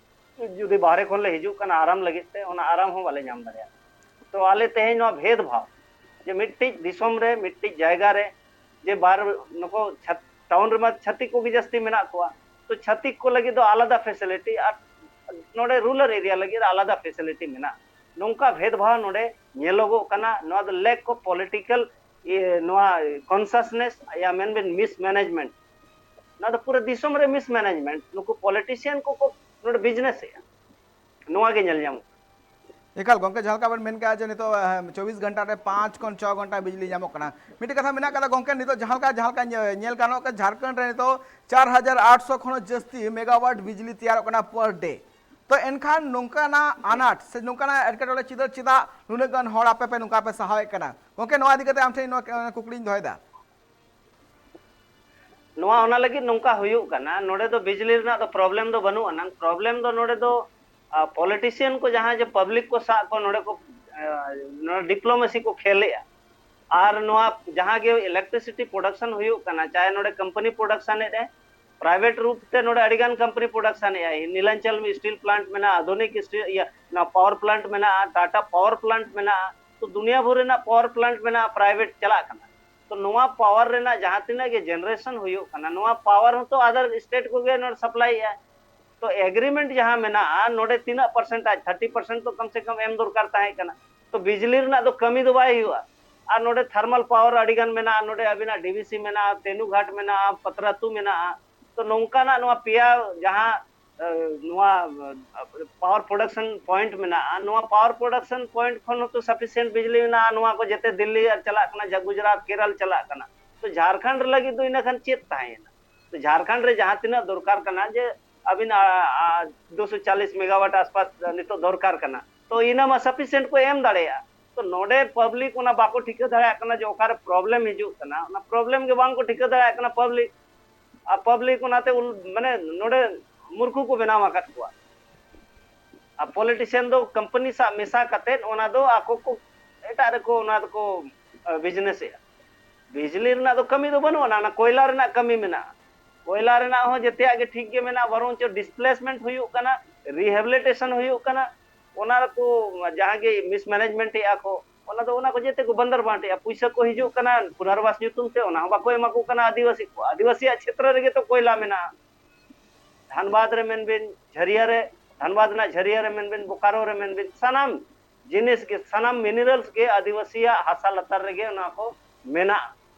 ᱡᱩᱫᱤ ᱵᱟᱦᱨᱮ ᱠᱷᱚᱱ ᱞᱮ ᱦᱤᱡᱩᱜ ᱠᱟᱱᱟ ᱟᱨᱟᱢ ᱞᱟᱹᱜᱤᱫ ᱛᱮ, ᱚᱱᱟ ᱟᱨᱟᱢ ᱦᱚᱸ ᱵᱟᱞᱮ ᱧᱟᱢ ᱫᱟᱲᱮᱭᱟᱜ ᱠᱟᱱᱟ᱾ ᱛᱚ ᱟᱞᱮ ᱛᱮᱦᱮᱧ ᱱᱚᱣᱟ ᱵᱷᱮᱫᱽ ᱵᱷᱟᱣ ᱡᱮ ᱢᱤᱫᱴᱤᱡ ᱫᱤᱥᱚᱢ ᱨᱮ, ᱢᱤᱫᱴᱤᱡ ᱡᱟᱭᱜᱟ ᱨᱮ, ᱡᱮ ᱵᱟᱨ ᱱᱩᱠᱩ ᱪᱷᱟᱛ-, ᱴᱟᱣᱩᱱ ᱨᱮᱢᱟ ᱪᱷᱟᱹᱛᱤᱠ ᱠᱚᱜᱮ ᱡᱟᱹᱥᱛᱤ ᱢᱮᱱᱟᱜ ᱠᱚᱣᱟ᱾ ᱛᱚ ᱪᱷᱟᱹᱛᱤᱠ ᱠᱚ ᱞᱟᱹᱜᱤᱫ ᱫᱚ ᱟᱞᱟᱫᱟ ᱯᱷᱮᱥᱤᱞᱤᱴᱤ ᱟᱨ ᱱᱚᱰᱮ ᱨᱩᱨᱟᱞ ᱮᱨᱤᱭᱟ ᱞᱟᱹᱜᱤᱫ ᱟᱞᱟᱫᱟ ᱯᱷᱮᱥᱤᱞᱤᱴᱤ ᱢᱮᱱᱟᱜᱼᱟ᱾ ᱱᱚᱝᱠᱟ ᱵᱷᱮᱫᱽᱵᱷᱟᱣ ᱱᱚᱰᱮ ᱧᱮᱞᱚᱜᱚᱜ ᱠᱟᱱᱟ᱾ ᱱᱚᱣᱟ ᱫᱚ ᱞᱮᱠ ᱚᱯᱷ ᱯᱚᱞᱤᱴᱤᱠᱟᱞ ᱱᱚᱣᱟ ᱠᱚᱱᱥᱟᱥᱱᱮᱥ ᱭᱟ ᱢᱮᱱᱵᱮᱱ ᱢᱤᱥᱢᱮᱱᱮᱡᱽᱢᱮᱱᱴ᱾ ᱱᱚᱣᱟ ᱫᱚ ᱯᱩᱨᱟᱹ ᱫᱤᱥᱚᱢ ᱨᱮ ᱢᱤᱥᱢᱮᱱᱮᱡᱽᱢᱮᱱᱴ᱾ ᱱᱩᱠᱩ ᱯᱚᱞᱤᱴᱤᱥᱤᱭᱟᱱ ᱠᱚᱠᱚ ᱱᱚᱰᱮ ᱵᱤᱡᱽᱱᱮᱥ ᱮᱫᱼᱟ, ᱱᱚᱣᱟ ᱜᱮ ᱧᱮᱞ ᱧᱟᱢᱚᱜ ᱠᱟᱱᱟ᱾ ᱮᱠᱟᱞ ᱜᱚᱝᱠᱮ, ᱡᱟᱦᱟᱸ ᱞᱮᱠᱟ ᱵᱮᱱ ᱢᱮᱱ ᱠᱮᱫᱟ ᱡᱮ ᱱᱤᱛᱚᱜ ᱮ, ᱪᱚᱵᱵᱤᱥ ᱜᱷᱚᱱᱴᱟ ᱨᱮ ᱯᱟᱸᱪ ᱠᱷᱚᱱ ᱪᱷᱚ ᱜᱷᱚᱱᱴᱟ ᱵᱤᱡᱽᱞᱤ ᱧᱟᱢᱚᱜ ᱠᱟᱱᱟ᱾ ᱢᱤᱫᱴᱮᱡ ᱠᱟᱛᱷᱟ ᱢᱮᱱᱟᱜ ᱠᱟᱫᱟ ᱜᱚᱝᱠᱮ, ᱱᱤᱛᱚᱜ ᱡᱟᱦᱟᱸ ᱞᱮᱠᱟ ᱡᱟᱦᱟᱸ ᱞᱮᱠᱟ ᱧᱮ- ᱧᱮᱞ ᱜᱟᱱᱚᱜ ᱠᱟᱱᱟ, ᱡᱷᱟᱲᱠᱷᱚᱸᱰ ᱨᱮ ᱱᱤᱛᱚᱜ ᱪᱟᱨ ᱦᱟᱡᱟᱨ ᱟᱴᱥᱚ ᱠᱷᱚᱱ ᱦᱚᱸ ᱡᱟᱹᱥᱛᱤ ᱢᱮᱜᱟᱣᱟᱴ ᱵᱤᱡᱽᱞᱤ ᱛᱮᱭᱟᱨᱚᱜ ᱠᱟᱱᱟ ᱯᱟᱨ ᱰᱮ᱾ ᱛᱚ ᱮᱱᱠᱷᱟᱱ ᱱᱚᱝᱠᱟᱱᱟᱜ ᱟᱱᱟᱴ ᱥᱮ ᱱᱚᱝᱠᱟᱱᱟᱜ ᱮᱴᱠᱮᱴᱚᱬᱮ ᱪᱤᱛᱟᱹᱨ ᱪᱮᱫᱟᱜ ᱱᱩᱱᱟᱹᱜ ᱜᱟᱱ ᱦᱚᱲ ᱟᱯᱮ ᱯᱮ ᱱᱚᱝᱠᱟ ᱯᱮ ᱥᱟᱦᱟᱣᱮᱫ ᱠᱟᱱᱟ? ᱜᱚᱝᱠᱮ, ᱱᱚᱣᱟ ᱤᱫᱤ ᱠᱟᱛᱮ ᱟᱢ ᱴᱷᱮᱱ ᱱᱚᱣᱟ ᱠᱩᱠᱞᱤᱧ ᱫᱚᱦᱚᱭᱮᱫᱟ᱾ ᱱᱚᱣᱟ ᱚᱱᱟ ᱞᱟᱹᱜᱤᱫ ᱱᱚᱝᱠᱟ ᱦᱩᱭᱩᱜ ᱠᱟᱱᱟ, ᱱᱚᱰᱮ ᱫᱚ ᱵᱤᱡᱽᱞᱤ ᱨᱮᱱᱟᱜ ᱫᱚ ᱯᱨᱚᱵᱞᱮᱢ ᱫᱚ ᱵᱟᱹᱱᱩᱜ ᱟᱱᱟᱝ᱾ ᱯᱨᱚᱵᱞᱮᱢ ᱫᱚ ᱱᱚᱰᱮ ᱫᱚ ᱯᱚᱞᱤᱴᱤᱥᱤᱭᱟᱱ ᱠᱚ ᱡᱟᱦᱟᱸ ᱡᱮ ᱯᱟᱵᱽᱞᱤᱠ ᱠᱚ ᱥᱟᱵ ᱠᱚ ᱱᱚᱰᱮ ᱠᱚ ᱱᱚᱰᱮ ᱰᱤᱯᱞᱳᱢᱮᱥᱤ ᱠᱚ ᱠᱷᱮᱞᱮᱜᱼᱟ᱾ ᱟᱨ ᱱᱚᱣᱟ ᱡᱟᱦᱟᱸ ᱜᱮ ᱤᱞᱮᱠᱴᱨᱤᱥᱤᱴᱤ ᱯᱨᱚᱰᱟᱠᱥᱚᱱ ᱦᱩᱭᱩᱜ ᱠᱟᱱᱟ, ᱪᱟᱦᱮ ᱱᱚᱰᱮ ᱠᱳᱢᱯᱟᱱᱤ ᱯᱨᱚᱰᱟᱠᱥᱚᱱ ᱮᱫ ᱮ, ᱯᱨᱟᱭᱵᱷᱮᱴ ᱨᱩᱯ ᱛᱮ ᱱᱚᱰᱮ ᱟᱹᱰᱤ ᱜᱟᱱ ᱠᱳᱢᱯᱟᱱᱤ ᱯᱨᱚᱰᱟᱠᱥᱚᱱ ᱮᱫ ᱟᱭ, ᱱᱤᱞᱟᱱᱪᱟᱞ ᱥᱴᱤᱞ ᱯᱞᱟᱱᱴ ᱢᱮᱱᱟᱜᱼᱟ, ᱟᱫᱷᱩᱱᱤᱠ ᱥᱴᱤᱞ ᱤᱭᱟᱹ ᱱᱚᱣᱟ ᱯᱟᱣᱟᱨ ᱯᱞᱟᱱᱴ ᱢᱮᱱᱟᱜᱼᱟ, ᱴᱟᱴᱟ ᱯᱟᱣᱟᱨ ᱯᱞᱟᱱᱴ ᱢᱮᱱᱟᱜᱼᱟ᱾ ᱛᱚ ᱫᱩᱱᱤᱭᱟᱹ ᱵᱷᱳᱨ ᱨᱮᱱᱟᱜ ᱯᱟᱣᱟᱨ ᱯᱞᱟᱱᱴ ᱢᱮᱱᱟᱜᱼᱟ, ᱯᱨᱟᱭᱵᱷᱮᱴ ᱪᱟᱞᱟᱜ ᱠᱟᱱᱟ᱾ ᱛᱚ ᱱᱚᱣᱟ ᱯᱟᱣᱟᱨ ᱨᱮᱱᱟᱜ ᱡᱟᱦᱟᱸ ᱛᱤᱱᱟᱹᱜ ᱜᱮ ᱡᱮᱱᱟᱨᱮᱥᱚᱱ ᱦᱩᱭᱩᱜ ᱠᱟᱱᱟ, ᱱᱚᱣᱟ ᱯᱟᱣᱟᱨ ᱦᱚᱸᱛᱚ ᱟᱫᱟᱨ ᱥᱴᱮᱴ ᱠᱚᱜᱮ ᱱᱚᱰᱮ ᱥᱟᱯᱞᱟᱭ ᱮᱫᱼᱟ᱾ ᱛᱚ ᱮᱜᱽᱨᱤᱢᱮᱱᱴ ᱡᱟᱦᱟᱸ ᱢᱮᱱᱟᱜᱼᱟ, ᱱᱚᱰᱮ ᱛᱤᱱᱟᱹᱜ ᱯᱟᱨᱥᱮᱱᱴ ᱟᱡ ᱛᱷᱟᱨᱴᱤ ᱯᱟᱨᱥᱮᱱᱴ ᱛᱚ ᱠᱚᱢ ᱥᱮ ᱠᱚᱢ ᱮᱢ ᱫᱚᱨᱠᱟᱨ ᱛᱟᱦᱮᱸ ᱠᱟᱱᱟ᱾ ᱛᱚ ᱵᱤᱡᱽᱞᱤ ᱨᱮᱱᱟᱜ ᱫᱚ ᱠᱟᱹᱢᱤ ᱫᱚ ᱵᱟᱭ ᱦᱩᱭᱩᱜᱼᱟ᱾ ᱟᱨ ᱱᱚᱰᱮ ᱛᱷᱟᱨᱢᱟᱞ ᱯᱟᱣᱟᱨ ᱟᱹᱰᱤ ᱜᱟᱱ ᱢᱮᱱᱟᱜᱼᱟ, ᱱᱚᱰᱮ ᱟᱹᱵᱤᱱᱟᱜ ᱰᱤᱵᱤᱥᱤ ᱢᱮᱱᱟᱜᱼᱟ, ᱛᱮᱱᱩᱜᱷᱟᱴ ᱢᱮᱱᱟᱜᱼᱟ, ᱯᱟᱛᱨᱟᱛᱩ ᱢᱮᱱᱟᱜᱼᱟ᱾ ᱛᱚ ᱱᱚᱝᱠᱟᱱᱟᱜ ᱱᱚᱣᱟ ᱯᱮᱭᱟ ᱡᱟᱦᱟᱸ ᱮ, ᱱᱚᱣᱟ ᱯᱟᱣᱟᱨ ᱯᱨᱚᱰᱟᱠᱥᱚᱱ ᱯᱚᱭᱮᱱᱴ ᱢᱮᱱᱟᱜᱼᱟ, ᱱᱚᱣᱟ ᱯᱟᱣᱟᱨ ᱯᱨᱚᱰᱟᱠᱥᱚᱱ ᱯᱚᱭᱮᱱᱴ ᱠᱷᱚᱱ ᱦᱚᱸᱛᱚ ᱥᱟᱯᱷᱤᱥᱤᱭᱮᱱᱴ ᱵᱤᱡᱽᱞᱤ ᱢᱮᱱᱟᱜᱼᱟ᱾ ᱱᱚᱣᱟ ᱠᱚ ᱡᱮᱛᱮ ᱫᱤᱞᱞᱤ ᱟᱨ ᱪᱟᱞᱟᱜ ᱠᱟᱱᱟ, ᱡᱟ ᱜᱩᱡᱽᱨᱟᱴ, ᱠᱮᱨᱟᱞ ᱪᱟᱞᱟᱜ ᱠᱟᱱᱟ᱾ ᱛᱚ ᱡᱷᱟᱲᱠᱷᱚᱸᱰ ᱞᱟᱹᱜᱤᱫ ᱫᱚ ᱤᱱᱟᱹ ᱠᱷᱟᱱ ᱪᱮᱫ ᱛᱟᱦᱮᱸᱭᱮᱱᱟ? ᱛᱚ ᱡᱷᱟᱲᱠᱷᱚᱸᱰ ᱨᱮ ᱡᱟᱦᱟᱸ ᱛᱤᱱᱟᱹᱜ ᱫᱚᱨᱠᱟᱨ ᱠᱟᱱᱟ ᱡᱮ ᱟᱹᱵᱤᱱ ᱫᱩᱥᱚ ᱪᱟᱞᱤᱥ ᱢᱮᱜᱟᱣᱟᱴ ᱟᱥᱯᱟᱥ ᱱᱤᱛᱚᱜ ᱫᱚᱨᱠᱟᱨ ᱠᱟᱱᱟ, ᱛᱚ ᱤᱱᱟᱹ ᱢᱟ ᱥᱟᱯᱷᱤᱥᱤᱭᱮᱱᱴ ᱠᱚ ᱮᱢ ᱫᱟᱲᱮᱭᱟᱜᱼᱟ᱾ ᱛᱚ ᱱᱚᱰᱮ ᱯᱟᱵᱽᱞᱤᱠ ᱚᱱᱟ ᱵᱟᱠᱚ ᱴᱷᱤᱠᱟᱹ ᱫᱟᱲᱮᱭᱟᱜ ᱠᱟᱱᱟ ᱡᱮ ᱚᱠᱟᱨᱮ ᱯᱨᱚᱵᱞᱮᱢ ᱦᱤᱡᱩᱜ ᱠᱟᱱᱟ, ᱚᱱᱟ ᱯᱨᱚᱵᱞᱮᱢ ᱜᱮ ᱵᱟᱝ ᱠᱚ ᱴᱷᱤᱠᱟᱹ ᱫᱟᱲᱮᱭᱟᱜ ᱠᱟᱱᱟ ᱯᱟᱵᱽᱞᱤᱠ᱾ ᱟᱨ ᱯᱟᱵᱽᱞᱤᱠ ᱚᱱᱟᱛᱮ ᱩᱱ- ᱢᱟᱱᱮ ᱱᱚᱰᱮ ᱢᱩᱨᱠᱷᱩ ᱠᱚ ᱵᱮᱱᱟᱣ ᱟᱠᱟᱫ ᱠᱚᱣᱟ᱾ ᱟᱨ ᱯᱚᱞᱤᱴᱤᱥᱤᱭᱟᱱ ᱫᱚ ᱠᱳᱢᱯᱟᱱᱤ ᱥᱟᱶ ᱢᱮᱥᱟ ᱠᱟᱛᱮᱫ ᱚᱱᱟ ᱫᱚ ᱟᱠᱚ ᱠᱚ ᱮᱴᱟᱜ ᱨᱮᱠᱚ ᱚᱱᱟ ᱫᱚᱠᱚ ᱵᱤᱡᱽᱱᱮᱥ ᱮᱫᱼᱟ᱾ ᱵᱤᱡᱽᱞᱤ ᱨᱮᱱᱟᱜ ᱫᱚ ᱠᱟᱹᱢᱤ ᱫᱚ ᱵᱟᱹᱱᱩᱜ ᱟᱱᱟ, ᱚᱱᱟ ᱠᱚᱭᱞᱟ ᱨᱮᱱᱟᱜ ᱠᱟᱹᱢᱤ ᱢᱮᱱᱟᱜᱼᱟ᱾ ᱠᱚᱭᱞᱟ ᱨᱮᱱᱟᱜ ᱦᱚᱸ ᱡᱮᱛᱮᱭᱟᱜ ᱜᱮ ᱴᱷᱤᱠ ᱜᱮ ᱢᱮᱱᱟᱜᱼᱟ, ᱵᱚᱨᱚᱝ ᱪᱚ ᱰᱤᱥᱯᱞᱮᱥᱢᱮᱱᱴ ᱦᱩᱭᱩᱜ ᱠᱟᱱᱟ, ᱨᱤᱦᱮᱵᱤᱞᱤᱴᱮᱥᱚᱱ ᱦᱩᱭᱩᱜ ᱠᱟᱱᱟ, ᱚᱱᱟ ᱨᱮᱠᱚ ᱡᱟᱦᱟᱸ ᱜᱮ ᱢᱤᱥᱢᱮᱱᱮᱡᱽᱢᱮᱱᱴ ᱮᱫᱼᱟ ᱠᱚ, ᱚᱱᱟ ᱫᱚ ᱚᱱᱟ ᱠᱚ ᱡᱮᱛᱮ ᱠᱚ ᱵᱟᱱᱫᱟᱨ ᱵᱟᱱᱴᱮᱜᱼᱟ᱾ ᱯᱩᱭᱥᱟᱹ ᱠᱚ ᱦᱤᱡᱩᱜ ᱠᱟᱱᱟ ᱯᱩᱱᱟᱨᱵᱟᱥ ᱧᱩᱛᱩᱢ ᱛᱮ, ᱚᱱᱟ ᱦᱚᱸ ᱵᱟᱠᱚ ᱮᱢᱟ ᱠᱚ ᱠᱟᱱᱟ ᱟᱹᱫᱤᱵᱟᱹᱥᱤ ᱠᱚ᱾ ᱟᱹᱫᱤᱵᱟᱹᱥᱤᱭᱟᱜ ᱪᱷᱮᱛᱨᱚ ᱨᱮᱜᱮ ᱛᱚ ᱠᱚᱭᱞᱟ ᱢᱮᱱᱟᱜᱼᱟ᱾ ᱫᱷᱟᱱᱵᱟᱫᱽ ᱨᱮ ᱢᱮᱱ ᱵᱤᱱ, ᱡᱷᱟᱹᱨᱤᱭᱟ ᱨᱮ, ᱫᱷᱟᱱᱵᱟᱫᱽ ᱨᱮᱱᱟᱜ ᱡᱷᱟᱹᱨᱤᱭᱟ ᱨᱮ ᱢᱮᱱ ᱵᱤᱱ, ᱵᱳᱠᱟᱨᱳ ᱨᱮ ᱢᱮᱱ ᱵᱤᱱ, ᱥᱟᱱᱟᱢ ᱡᱤᱱᱤᱥ ᱜᱮ, ᱥᱟᱱᱟᱢ ᱢᱤᱱᱟᱨᱟᱞᱥ ᱜᱮ ᱟᱹᱫᱤᱵᱟᱹᱥᱤᱭᱟᱜ ᱦᱟᱥᱟ ᱞᱟᱛᱟᱨ ᱨᱮᱜᱮ ᱚᱱᱟ ᱠᱚ ᱢᱮᱱᱟᱜᱼᱟ᱾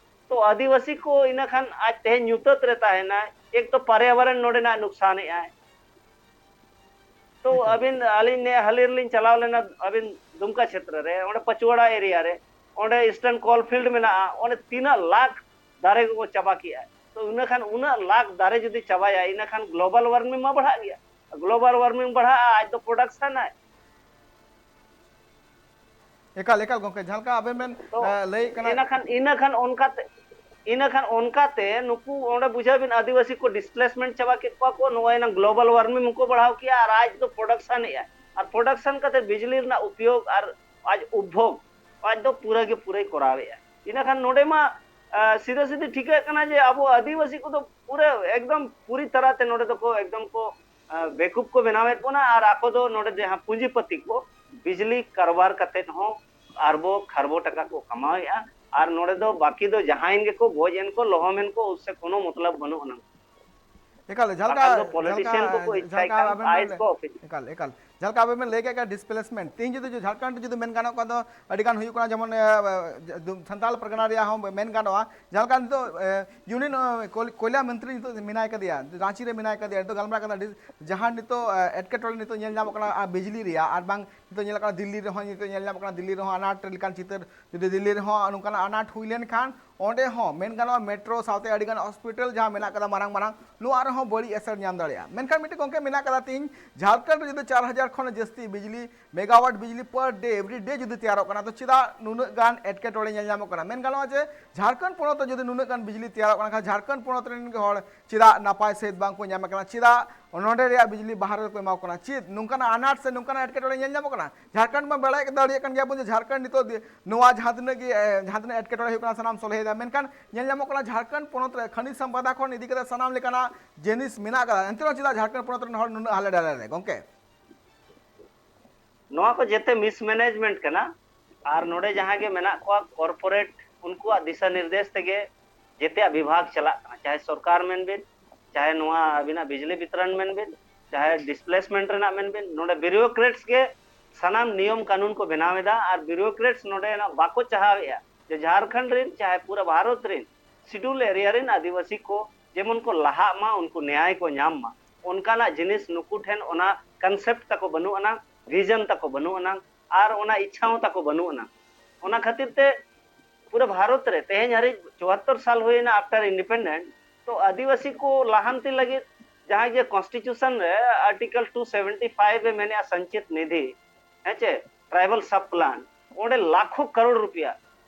ᱛᱚ ᱟᱹᱫᱤᱵᱟᱹᱥᱤ ᱠᱚ ᱤᱱᱟᱹ ᱠᱷᱟᱱ ᱟᱡ ᱛᱮᱦᱮᱧ ᱧᱩᱛᱟᱹᱛ ᱨᱮ ᱛᱟᱦᱮᱱᱟᱭ, ᱮᱠ ᱛᱚ ᱯᱟᱨᱭᱟᱵᱚᱨᱚᱱ ᱱᱚᱰᱮᱱᱟᱜ ᱱᱩᱠᱥᱟᱱᱮᱜᱼᱟᱭ᱾ ᱛᱚ ᱮᱠᱟᱞ᱾ ᱟᱹᱵᱤᱱ, ᱟᱹᱞᱤᱧ ᱱᱮ ᱦᱟᱹᱞᱤ ᱨᱮᱞᱤᱧ ᱪᱟᱞᱟᱣ ᱞᱮᱱᱟ ᱟᱹᱵᱤᱱ ᱫᱩᱢᱠᱟ ᱪᱷᱮᱛᱨᱚ ᱨᱮ, ᱚᱸᱰᱮ ᱯᱟᱪᱩᱣᱟᱲᱟ ᱮᱨᱤᱭᱟ ᱨᱮ, ᱚᱸᱰᱮ ᱤᱥᱴᱟᱨᱱ ᱠᱳᱞ ᱯᱷᱤᱞᱰ ᱢᱮᱱᱟᱜᱼᱟ, ᱚᱸᱰᱮ ᱛᱤᱱᱟᱹᱜ ᱞᱟᱠᱷ ᱫᱟᱨᱮ ᱠᱚᱠᱚ ᱪᱟᱵᱟ ᱠᱮᱜᱼᱟ᱾ ᱛᱚ ᱤᱱᱟᱹ ᱠᱷᱟᱱ ᱩᱱᱟᱹᱜ ᱞᱟᱠᱷ ᱫᱟᱨᱮ ᱡᱩᱫᱤ ᱪᱟᱵᱟᱭᱟ, ᱤᱱᱟᱹ ᱠᱷᱟᱱ ᱜᱞᱳᱵᱟᱞ ᱣᱟᱨᱢᱤᱝ ᱢᱟ ᱵᱟᱲᱦᱟᱜ ᱜᱮᱭᱟ᱾ ᱜᱞᱳᱵᱟᱞ ᱣᱟᱨᱢᱤᱝ ᱵᱟᱲᱦᱟᱜᱼᱟ, ᱟᱡ ᱫᱚ ᱯᱨᱚᱰᱟᱠᱥᱚᱱ ᱟᱭ᱾ ᱮᱠᱟᱞ ᱮᱠᱟᱞ ᱜᱚᱢᱠᱮ, ᱡᱟᱦᱟᱸ ᱞᱮᱠᱟ ᱟᱵᱮᱱ ᱵᱮᱱ ᱛᱚ ᱮ, ᱞᱟᱹᱭᱮᱫ ᱠᱟᱱᱟ᱾ ᱤᱱᱟᱹ ᱠᱷᱟᱱ ᱤᱱᱟᱹ ᱠᱷᱟᱱ ᱚᱱᱠᱟᱛᱮ ᱤᱱᱟᱹ ᱠᱷᱟᱱ ᱚᱱᱠᱟᱛᱮ ᱱᱩᱠᱩ ᱚᱸᱰᱮ ᱵᱩᱡᱷᱟᱹᱣ ᱵᱤᱱ ᱟᱹᱫᱤᱵᱟᱹᱥᱤ ᱠᱚ ᱰᱤᱥᱯᱞᱮᱥᱢᱮᱱᱴ ᱪᱟᱵᱟ ᱠᱮᱫ ᱠᱚᱣᱟ ᱠᱚ, ᱱᱚᱣᱟ ᱮᱱᱟᱝ ᱜᱞᱳᱵᱟᱞ ᱣᱟᱨᱢᱤᱝ ᱦᱚᱸᱠᱚ ᱵᱟᱲᱦᱟᱣ ᱠᱮᱜᱼᱟ ᱟᱨ ᱟᱡ ᱫᱚ ᱯᱨᱚᱰᱟᱠᱥᱚᱱ ᱮᱜᱼᱟ, ᱟᱨ ᱯᱨᱚᱰᱟᱠᱥᱚᱱ ᱠᱟᱛᱮ ᱵᱤᱡᱽᱞᱤ ᱨᱮᱱᱟᱜ ᱩᱯᱭᱳᱜᱽ ᱟᱨ ᱟᱡ ᱩᱯᱵᱷᱳᱜᱽ ᱟᱡ ᱫᱚ ᱯᱩᱨᱟᱹ ᱜᱮ ᱯᱩᱨᱟᱹᱭ ᱠᱚᱨᱟᱣᱮᱜᱼᱟ᱾ ᱤᱱᱟᱹ ᱠᱷᱟᱱ ᱱᱚᱰᱮ ᱢᱟ ᱟ, ᱥᱤᱫᱷᱟᱹ ᱥᱤᱫᱷᱤ ᱴᱷᱤᱠᱟᱹᱜ ᱠᱟᱱᱟ ᱡᱮ ᱟᱵᱚ ᱟᱹᱫᱤᱵᱟᱹᱥᱤ ᱠᱚᱫᱚ ᱯᱩᱨᱟᱹ ᱮᱠᱫᱚᱢ ᱯᱩᱨᱤ ᱛᱟᱨᱟᱛᱮ ᱱᱚᱰᱮ ᱫᱚᱠᱚ ᱮᱠᱫᱚᱢ ᱠᱚ ᱟ, ᱵᱮᱠᱩᱯ ᱠᱚ ᱵᱮᱱᱟᱣᱮᱫ ᱵᱚᱱᱟ ᱟᱨ ᱟᱠᱚ ᱫᱚ ᱱᱚᱰᱮ ᱡᱟᱦᱟᱸ ᱯᱩᱸᱡᱤᱯᱟᱹᱛᱤ ᱠᱚ ᱵᱤᱡᱽᱞᱤ ᱠᱟᱨᱵᱟᱨ ᱠᱟᱛᱮᱫ ᱦᱚᱸ ᱟᱨᱵᱚ ᱠᱷᱟᱨᱵᱚ ᱴᱟᱠᱟ ᱠᱚ ᱠᱟᱢᱟᱣᱮᱫᱼᱟ᱾ ᱟᱨ ᱱᱚᱰᱮ ᱫᱚ ᱵᱟᱹᱠᱤ ᱫᱚ ᱡᱟᱦᱟᱸᱭ ᱜᱮᱠᱚ ᱜᱚᱡ ᱮᱱ ᱠᱚ, ᱞᱚᱦᱚᱢ ᱮᱱ ᱠᱚ, ᱩᱥᱥᱮ ᱠᱳᱱᱳ ᱢᱚᱛᱞᱚᱵ ᱵᱟᱹᱱᱩᱜ ᱟᱱᱟ᱾ ᱮᱠᱟᱞ, ᱡᱟᱦᱟᱸ ᱞᱮᱠᱟ ᱵᱟᱠᱷᱟᱱ ᱫᱚ ᱡᱟᱦᱟᱸ ᱞᱮᱠᱟ ᱯᱚᱞᱤᱴᱤᱥᱤᱭᱟᱱ ᱠᱚᱠᱚ ᱤᱪᱪᱷᱟᱭ ᱡᱟᱦᱟᱸ ᱞᱮᱠᱟ ᱠᱷᱟᱱ ᱟᱵᱮᱱ ᱟᱭᱮᱥ ᱵᱮᱱ ᱠᱚ ᱚᱯᱷᱤᱥ ᱮᱠᱟᱞ ᱮᱠᱟᱞ ᱡᱟᱦᱟᱸ ᱞᱮᱠᱟ ᱟᱵᱮᱱ ᱵᱮᱱ ᱞᱟᱹᱭ ᱠᱮᱫ ᱜᱮᱭᱟ ᱰᱤᱥᱯᱞᱮᱥᱢᱮᱱᱴ, ᱛᱮᱦᱤᱧ ᱡᱩᱫᱤ ᱡᱷᱟᱲᱠᱷᱚᱸᱰ ᱡᱩᱫᱤ ᱢᱮᱱ ᱜᱟᱱᱚᱜ ᱠᱷᱟᱱ ᱫᱚ ᱟᱹᱰᱤ ᱜᱟᱱ ᱦᱩᱭᱩᱜ ᱠᱟᱱᱟ, ᱡᱮᱢᱚᱱ ᱮ, ᱮ, ᱥᱟᱱᱛᱟᱲ ᱯᱟᱨᱜᱟᱱᱟ ᱨᱮᱭᱟᱜ ᱦᱚᱸ ᱢᱮᱱ ᱜᱟᱱᱚᱜᱼᱟ᱾ ᱡᱟᱦᱟᱸ ᱞᱮᱠᱟ ᱱᱤᱛᱚᱜ ᱮ, ᱤᱭᱩᱱᱤᱭᱚᱱ ᱮ, ᱠᱚᱭ- ᱠᱚᱭᱞᱟ ᱢᱚᱱᱛᱨᱤ ᱱᱤᱛᱚᱜ ᱢᱮᱱᱟᱭ ᱠᱟᱫᱮᱭᱟ, ᱨᱟᱸᱪᱤ ᱨᱮ ᱢᱮᱱᱟᱭ ᱠᱟᱫᱮᱭᱟ, ᱱᱤᱛᱚᱜ ᱜᱟᱞᱢᱟᱨᱟᱣ ᱠᱟᱱᱟ ᱰᱤᱥ- ᱡᱟᱦᱟᱸ ᱱᱤᱛᱚᱜ ᱮ, ᱮᱴᱠᱮᱴᱚᱬᱮ ᱱᱤᱛᱚᱜ ᱧᱮᱞ ᱧᱟᱢᱚᱜ ᱠᱟᱱᱟ ᱟᱨ ᱵᱤᱡᱽᱞᱤ ᱨᱮᱭᱟᱜ, ᱟᱨ ᱵᱟᱝ ᱱᱤᱛᱚᱜ ᱧᱮᱞᱚᱜ ᱠᱟᱱᱟ ᱫᱤᱞᱞᱤ ᱨᱮᱦᱚᱸ, ᱱᱤᱛᱚᱜ ᱧᱮᱞ ᱧᱟᱢᱚᱜ ᱠᱟᱱᱟ ᱫᱤᱞᱞᱤ ᱨᱮᱦᱚᱸ ᱟᱱᱟᱴ ᱞᱮᱠᱟᱱ ᱪᱤᱛᱟᱹᱨ᱾ ᱡᱩᱫᱤ ᱫᱤᱞᱞᱤ ᱨᱮᱦᱚᱸ ᱱᱚᱝᱠᱟᱱᱟᱜ ᱟᱱᱟᱴ ᱦᱩᱭ ᱞᱮᱱᱠᱷᱟᱱ ᱚᱸᱰᱮ ᱦᱚᱸ ᱢᱮᱱ ᱜᱟᱱᱚᱜᱼᱟ ᱢᱮᱴᱨᱳ ᱥᱟᱶᱛᱮ ᱟᱹᱰᱤᱜᱟᱱ ᱦᱚᱥᱯᱤᱴᱟᱞ ᱡᱟᱦᱟᱸ ᱢᱮᱱᱟᱜ ᱠᱟᱫᱟ ᱢᱟᱨᱟᱝ ᱢᱟᱨᱟᱝ, ᱱᱚᱣᱟ ᱨᱮᱦᱚᱸ ᱵᱟᱹᱲᱤᱡ ᱮᱥᱮᱨ ᱧᱟᱢ ᱫᱟᱲᱮᱭᱟᱜᱼᱟ᱾ ᱢᱮᱱᱠᱷᱟᱱ ᱢᱤᱫᱴᱮᱱ ᱜᱚᱝᱠᱮ ᱢᱮᱱᱟᱜ ᱠᱟᱫᱟ, ᱛᱤᱦᱤᱧ ᱡᱷᱟᱲᱠᱷᱚᱸᱰ ᱨᱮ ᱡᱩᱫᱤ ᱪᱟᱨ ᱦᱟᱡᱟᱨ ᱠᱷᱚᱱ ᱡᱟᱹᱥᱛᱤ ᱵᱤᱡᱽᱞᱤ ᱢᱮᱜᱟᱣᱟᱴ ᱵᱤᱡᱽᱞᱤ per day every day ᱡᱩᱫᱤ ᱛᱮᱭᱟᱨᱚᱜ ᱠᱟᱱᱟ, ᱛᱚ ᱪᱮᱫᱟᱜ ᱱᱩᱱᱟᱹᱜ ᱜᱟᱱ ᱮᱴᱠᱮᱴᱚᱬᱮ ᱧᱮᱞ ᱧᱟᱢᱚᱜ ᱠᱟᱱᱟ? ᱢᱮᱱ ᱜᱟᱱᱚᱜᱼᱟ ᱡᱮ ᱡᱷᱟᱲᱠᱷᱚᱸᱰ ᱯᱚᱱᱚᱛ ᱨᱮ ᱡᱩᱫᱤ ᱱᱩᱱᱟᱹᱜ ᱜᱟᱱ ᱵᱤᱡᱽᱞᱤ ᱛᱮᱭᱟᱨᱚᱜ ᱠᱟᱱᱟ ᱠᱷᱟᱱ ᱡᱷᱟᱲᱠᱷᱚᱸᱰ ᱯᱚᱱᱚᱛ ᱨᱮᱱ ᱜᱮ ᱦᱚᱲ ᱪᱮᱫᱟᱜ ᱱᱟᱯᱟᱭ ᱥᱟᱹᱦᱤᱡ ᱵᱟᱝ ᱠᱚ ᱧᱟᱢᱮ ᱠᱟᱱᱟ? ᱪᱮᱫᱟᱜ ᱱᱚᱰᱮ ᱨᱮᱭᱟᱜ ᱵᱤᱡᱽᱞᱤ ᱵᱟᱦᱨᱮ ᱨᱮᱠᱚ ᱮᱢᱟ ᱠᱚ ᱠᱟᱱᱟ? ᱪᱮᱫ ᱱᱚᱝᱠᱟᱱᱟᱜ ᱟᱱᱟᱴ ᱥᱮ ᱱᱚᱝᱠᱟᱱᱟᱜ ᱮᱴᱠᱮᱴᱚᱬᱮ ᱧᱮᱞ ᱧᱟᱢᱚᱜ ᱠᱟᱱᱟ? ᱡᱷᱟᱲᱠᱷᱚᱸᱰ ᱢᱟ ᱵᱟᱲᱟᱭ ᱫᱟᱲᱮᱭᱟᱜ ᱠᱟᱱ ᱜᱮᱭᱟ ᱵᱚᱱ ᱡᱮ ᱡᱷᱟᱲᱠᱷᱚᱸᱰ ᱱᱤᱛᱚᱜ ᱫᱤ- ᱱᱚᱣᱟ ᱡᱟᱦᱟᱸ ᱛᱤᱱᱟᱹᱜ ᱜᱮ ᱮ, ᱡᱟᱦᱟᱸ ᱛᱤᱱᱟᱹᱜ ᱮᱴᱠᱮᱴᱚᱬᱮ ᱦᱩᱭᱩᱜ ᱠᱟᱱᱟ ᱥᱟᱱᱟᱢ ᱥᱚᱞᱦᱮᱭᱮᱫᱟ, ᱢᱮᱱᱠᱷᱟᱱ ᱧᱮᱞ ᱧᱟᱢᱚᱜ ᱠᱟᱱᱟ ᱡᱷᱟᱲᱠᱷᱚᱸᱰ ᱯᱚᱱᱚᱛ ᱨᱮ ᱠᱷᱟᱱᱤ ᱥᱟᱢᱯᱟᱫᱟ ᱠᱷᱚᱱ ᱤᱫᱤ ᱠᱟᱛᱮ ᱥᱟᱱᱟᱢ ᱞᱮᱠᱟᱱᱟᱜ ᱡᱤᱱᱤᱥ ᱢᱮᱱᱟᱜ ᱟᱠᱟᱫᱟ, ᱮᱱᱛᱮ ᱨᱮᱦᱚᱸ ᱪᱮᱫᱟᱜ ᱡᱷᱟᱲᱠᱷᱚᱸᱰ ᱯᱚᱱᱚᱛ ᱨᱮᱱ ᱦᱚᱲ ᱱᱩᱱᱟᱹᱜ ᱦᱟᱞᱮ ᱰᱟᱞᱮ ᱨᱮ ᱜᱚᱝᱠᱮ? ᱱᱚᱣᱟ ᱠᱚ ᱡᱮᱛᱮ ᱢᱤᱥᱢᱮᱱᱮᱡᱽᱢᱮᱱᱴ ᱠᱟᱱᱟ᱾ ᱟᱨ ᱱᱚᱰᱮ ᱡᱟᱦᱟᱸ ᱜᱮ ᱢᱮᱱᱟᱜ ᱠᱚᱣᱟ ᱠᱚᱨᱯᱳᱨᱮᱴ, ᱩᱱᱠᱩᱣᱟᱜ ᱫᱤᱥᱟᱹ ᱱᱤᱨᱫᱮᱥ ᱛᱮᱜᱮ ᱡᱮᱛᱮᱭᱟᱜ ᱵᱤᱵᱷᱟᱜᱽ ᱪᱟᱞᱟᱜ ᱠᱟᱱᱟ, ᱪᱟᱦᱮ ᱥᱚᱨᱠᱟᱨ ᱢᱮᱱ ᱵᱤᱱ, ᱪᱟᱦᱮ ᱱᱚᱣᱟ ᱟᱹᱵᱤᱱᱟᱜ ᱵᱤᱡᱽᱞᱤ ᱵᱤᱛᱨᱚᱱ ᱢᱮᱱ ᱵᱤᱱ, ᱪᱟᱦᱮ ᱰᱤᱥᱯᱞᱮᱥᱢᱮᱱᱴ ᱨᱮᱱᱟᱜ ᱢᱮᱱ ᱵᱤᱱ᱾ ᱱᱚᱰᱮ ᱵᱤᱭᱩᱨᱳᱠᱨᱮᱴᱥ ᱜᱮ ᱥᱟᱱᱟᱢ ᱱᱤᱭᱚᱢ ᱠᱟᱹᱱᱩᱱ ᱠᱚ ᱵᱮᱱᱟᱣ ᱮᱫᱟ ᱟᱨ ᱵᱤᱭᱩᱨᱳᱠᱨᱮᱴᱥ ᱱᱚᱰᱮᱱᱟᱜ ᱵᱟᱠᱚ ᱪᱟᱦᱟᱣᱮᱫᱼᱟ ᱡᱮ ᱡᱷᱟᱲᱠᱷᱚᱸᱰ ᱨᱮᱱ ᱪᱟᱦᱮ ᱯᱩᱨᱟᱹ ᱵᱷᱟᱨᱚᱛ ᱨᱮᱱ ᱥᱤᱰᱩᱞ ᱮᱨᱤᱭᱟ ᱨᱮᱱ ᱟᱹᱫᱤᱵᱟᱹᱥᱤ ᱠᱚ ᱡᱮᱢᱚᱱ ᱠᱚ ᱞᱟᱦᱟᱜ ᱢᱟ, ᱩᱱᱠᱩ ᱱᱮᱭᱟᱭ ᱠᱚ ᱧᱟᱢ ᱢᱟ, ᱚᱱᱠᱟᱱᱟᱜ ᱡᱤᱱᱤᱥ ᱱᱩᱠᱩ ᱴᱷᱮᱱ ᱚᱱᱟ ᱠᱚᱱᱥᱮᱯᱴ ᱛᱟᱠᱚ ᱵᱟᱹᱱᱩᱜ ᱟᱱᱟᱝ, ᱵᱷᱤᱡᱚᱱ ᱛᱟᱠᱚ ᱵᱟᱹᱱᱩᱜ ᱟᱱᱟᱝ, ᱟᱨ ᱚᱱᱟ ᱤᱪᱪᱷᱟ ᱦᱚᱸ ᱛᱟᱠᱚ ᱵᱟᱹᱱᱩᱜ ᱟᱱᱟᱝ᱾ ᱚᱱᱟ ᱠᱷᱟᱹᱛᱤᱨ ᱛᱮ ᱯᱩᱨᱟᱹ ᱵᱷᱟᱨᱚᱛ ᱨᱮ ᱛᱮᱦᱮᱧ ᱦᱟᱹᱨᱤᱡ ᱪᱩᱣᱟᱛᱛᱚᱨ ᱥᱟᱞ ᱦᱩᱭᱱᱟ after independent, ᱛᱚ ᱟᱹᱫᱤᱵᱟᱹᱥᱤ ᱠᱚ ᱞᱟᱦᱟᱱᱛᱤ ᱞᱟᱹᱜᱤᱫ ᱡᱟᱦᱟᱸᱭ ᱡᱮ ᱠᱚᱱᱥᱴᱤᱴᱤᱭᱩᱥᱚᱱ ᱨᱮ ᱟᱨᱴᱤᱠᱮᱞ ᱴᱩ ᱥᱮᱵᱷᱮᱱᱴᱤ ᱯᱷᱟᱭᱤᱵᱷ ᱮ ᱢᱮᱱᱮᱜᱼᱟ ᱥᱚᱧᱪᱤᱛ ᱱᱤᱫᱷᱤ, ᱦᱮᱸ ᱪᱮ, ᱴᱨᱟᱭᱵᱟᱞ ᱥᱟᱵ ᱯᱞᱟᱱ, ᱚᱸᱰᱮ ᱞᱟᱠᱷᱚ ᱠᱟᱨᱳᱲ ᱨᱩᱯᱤᱭᱟ,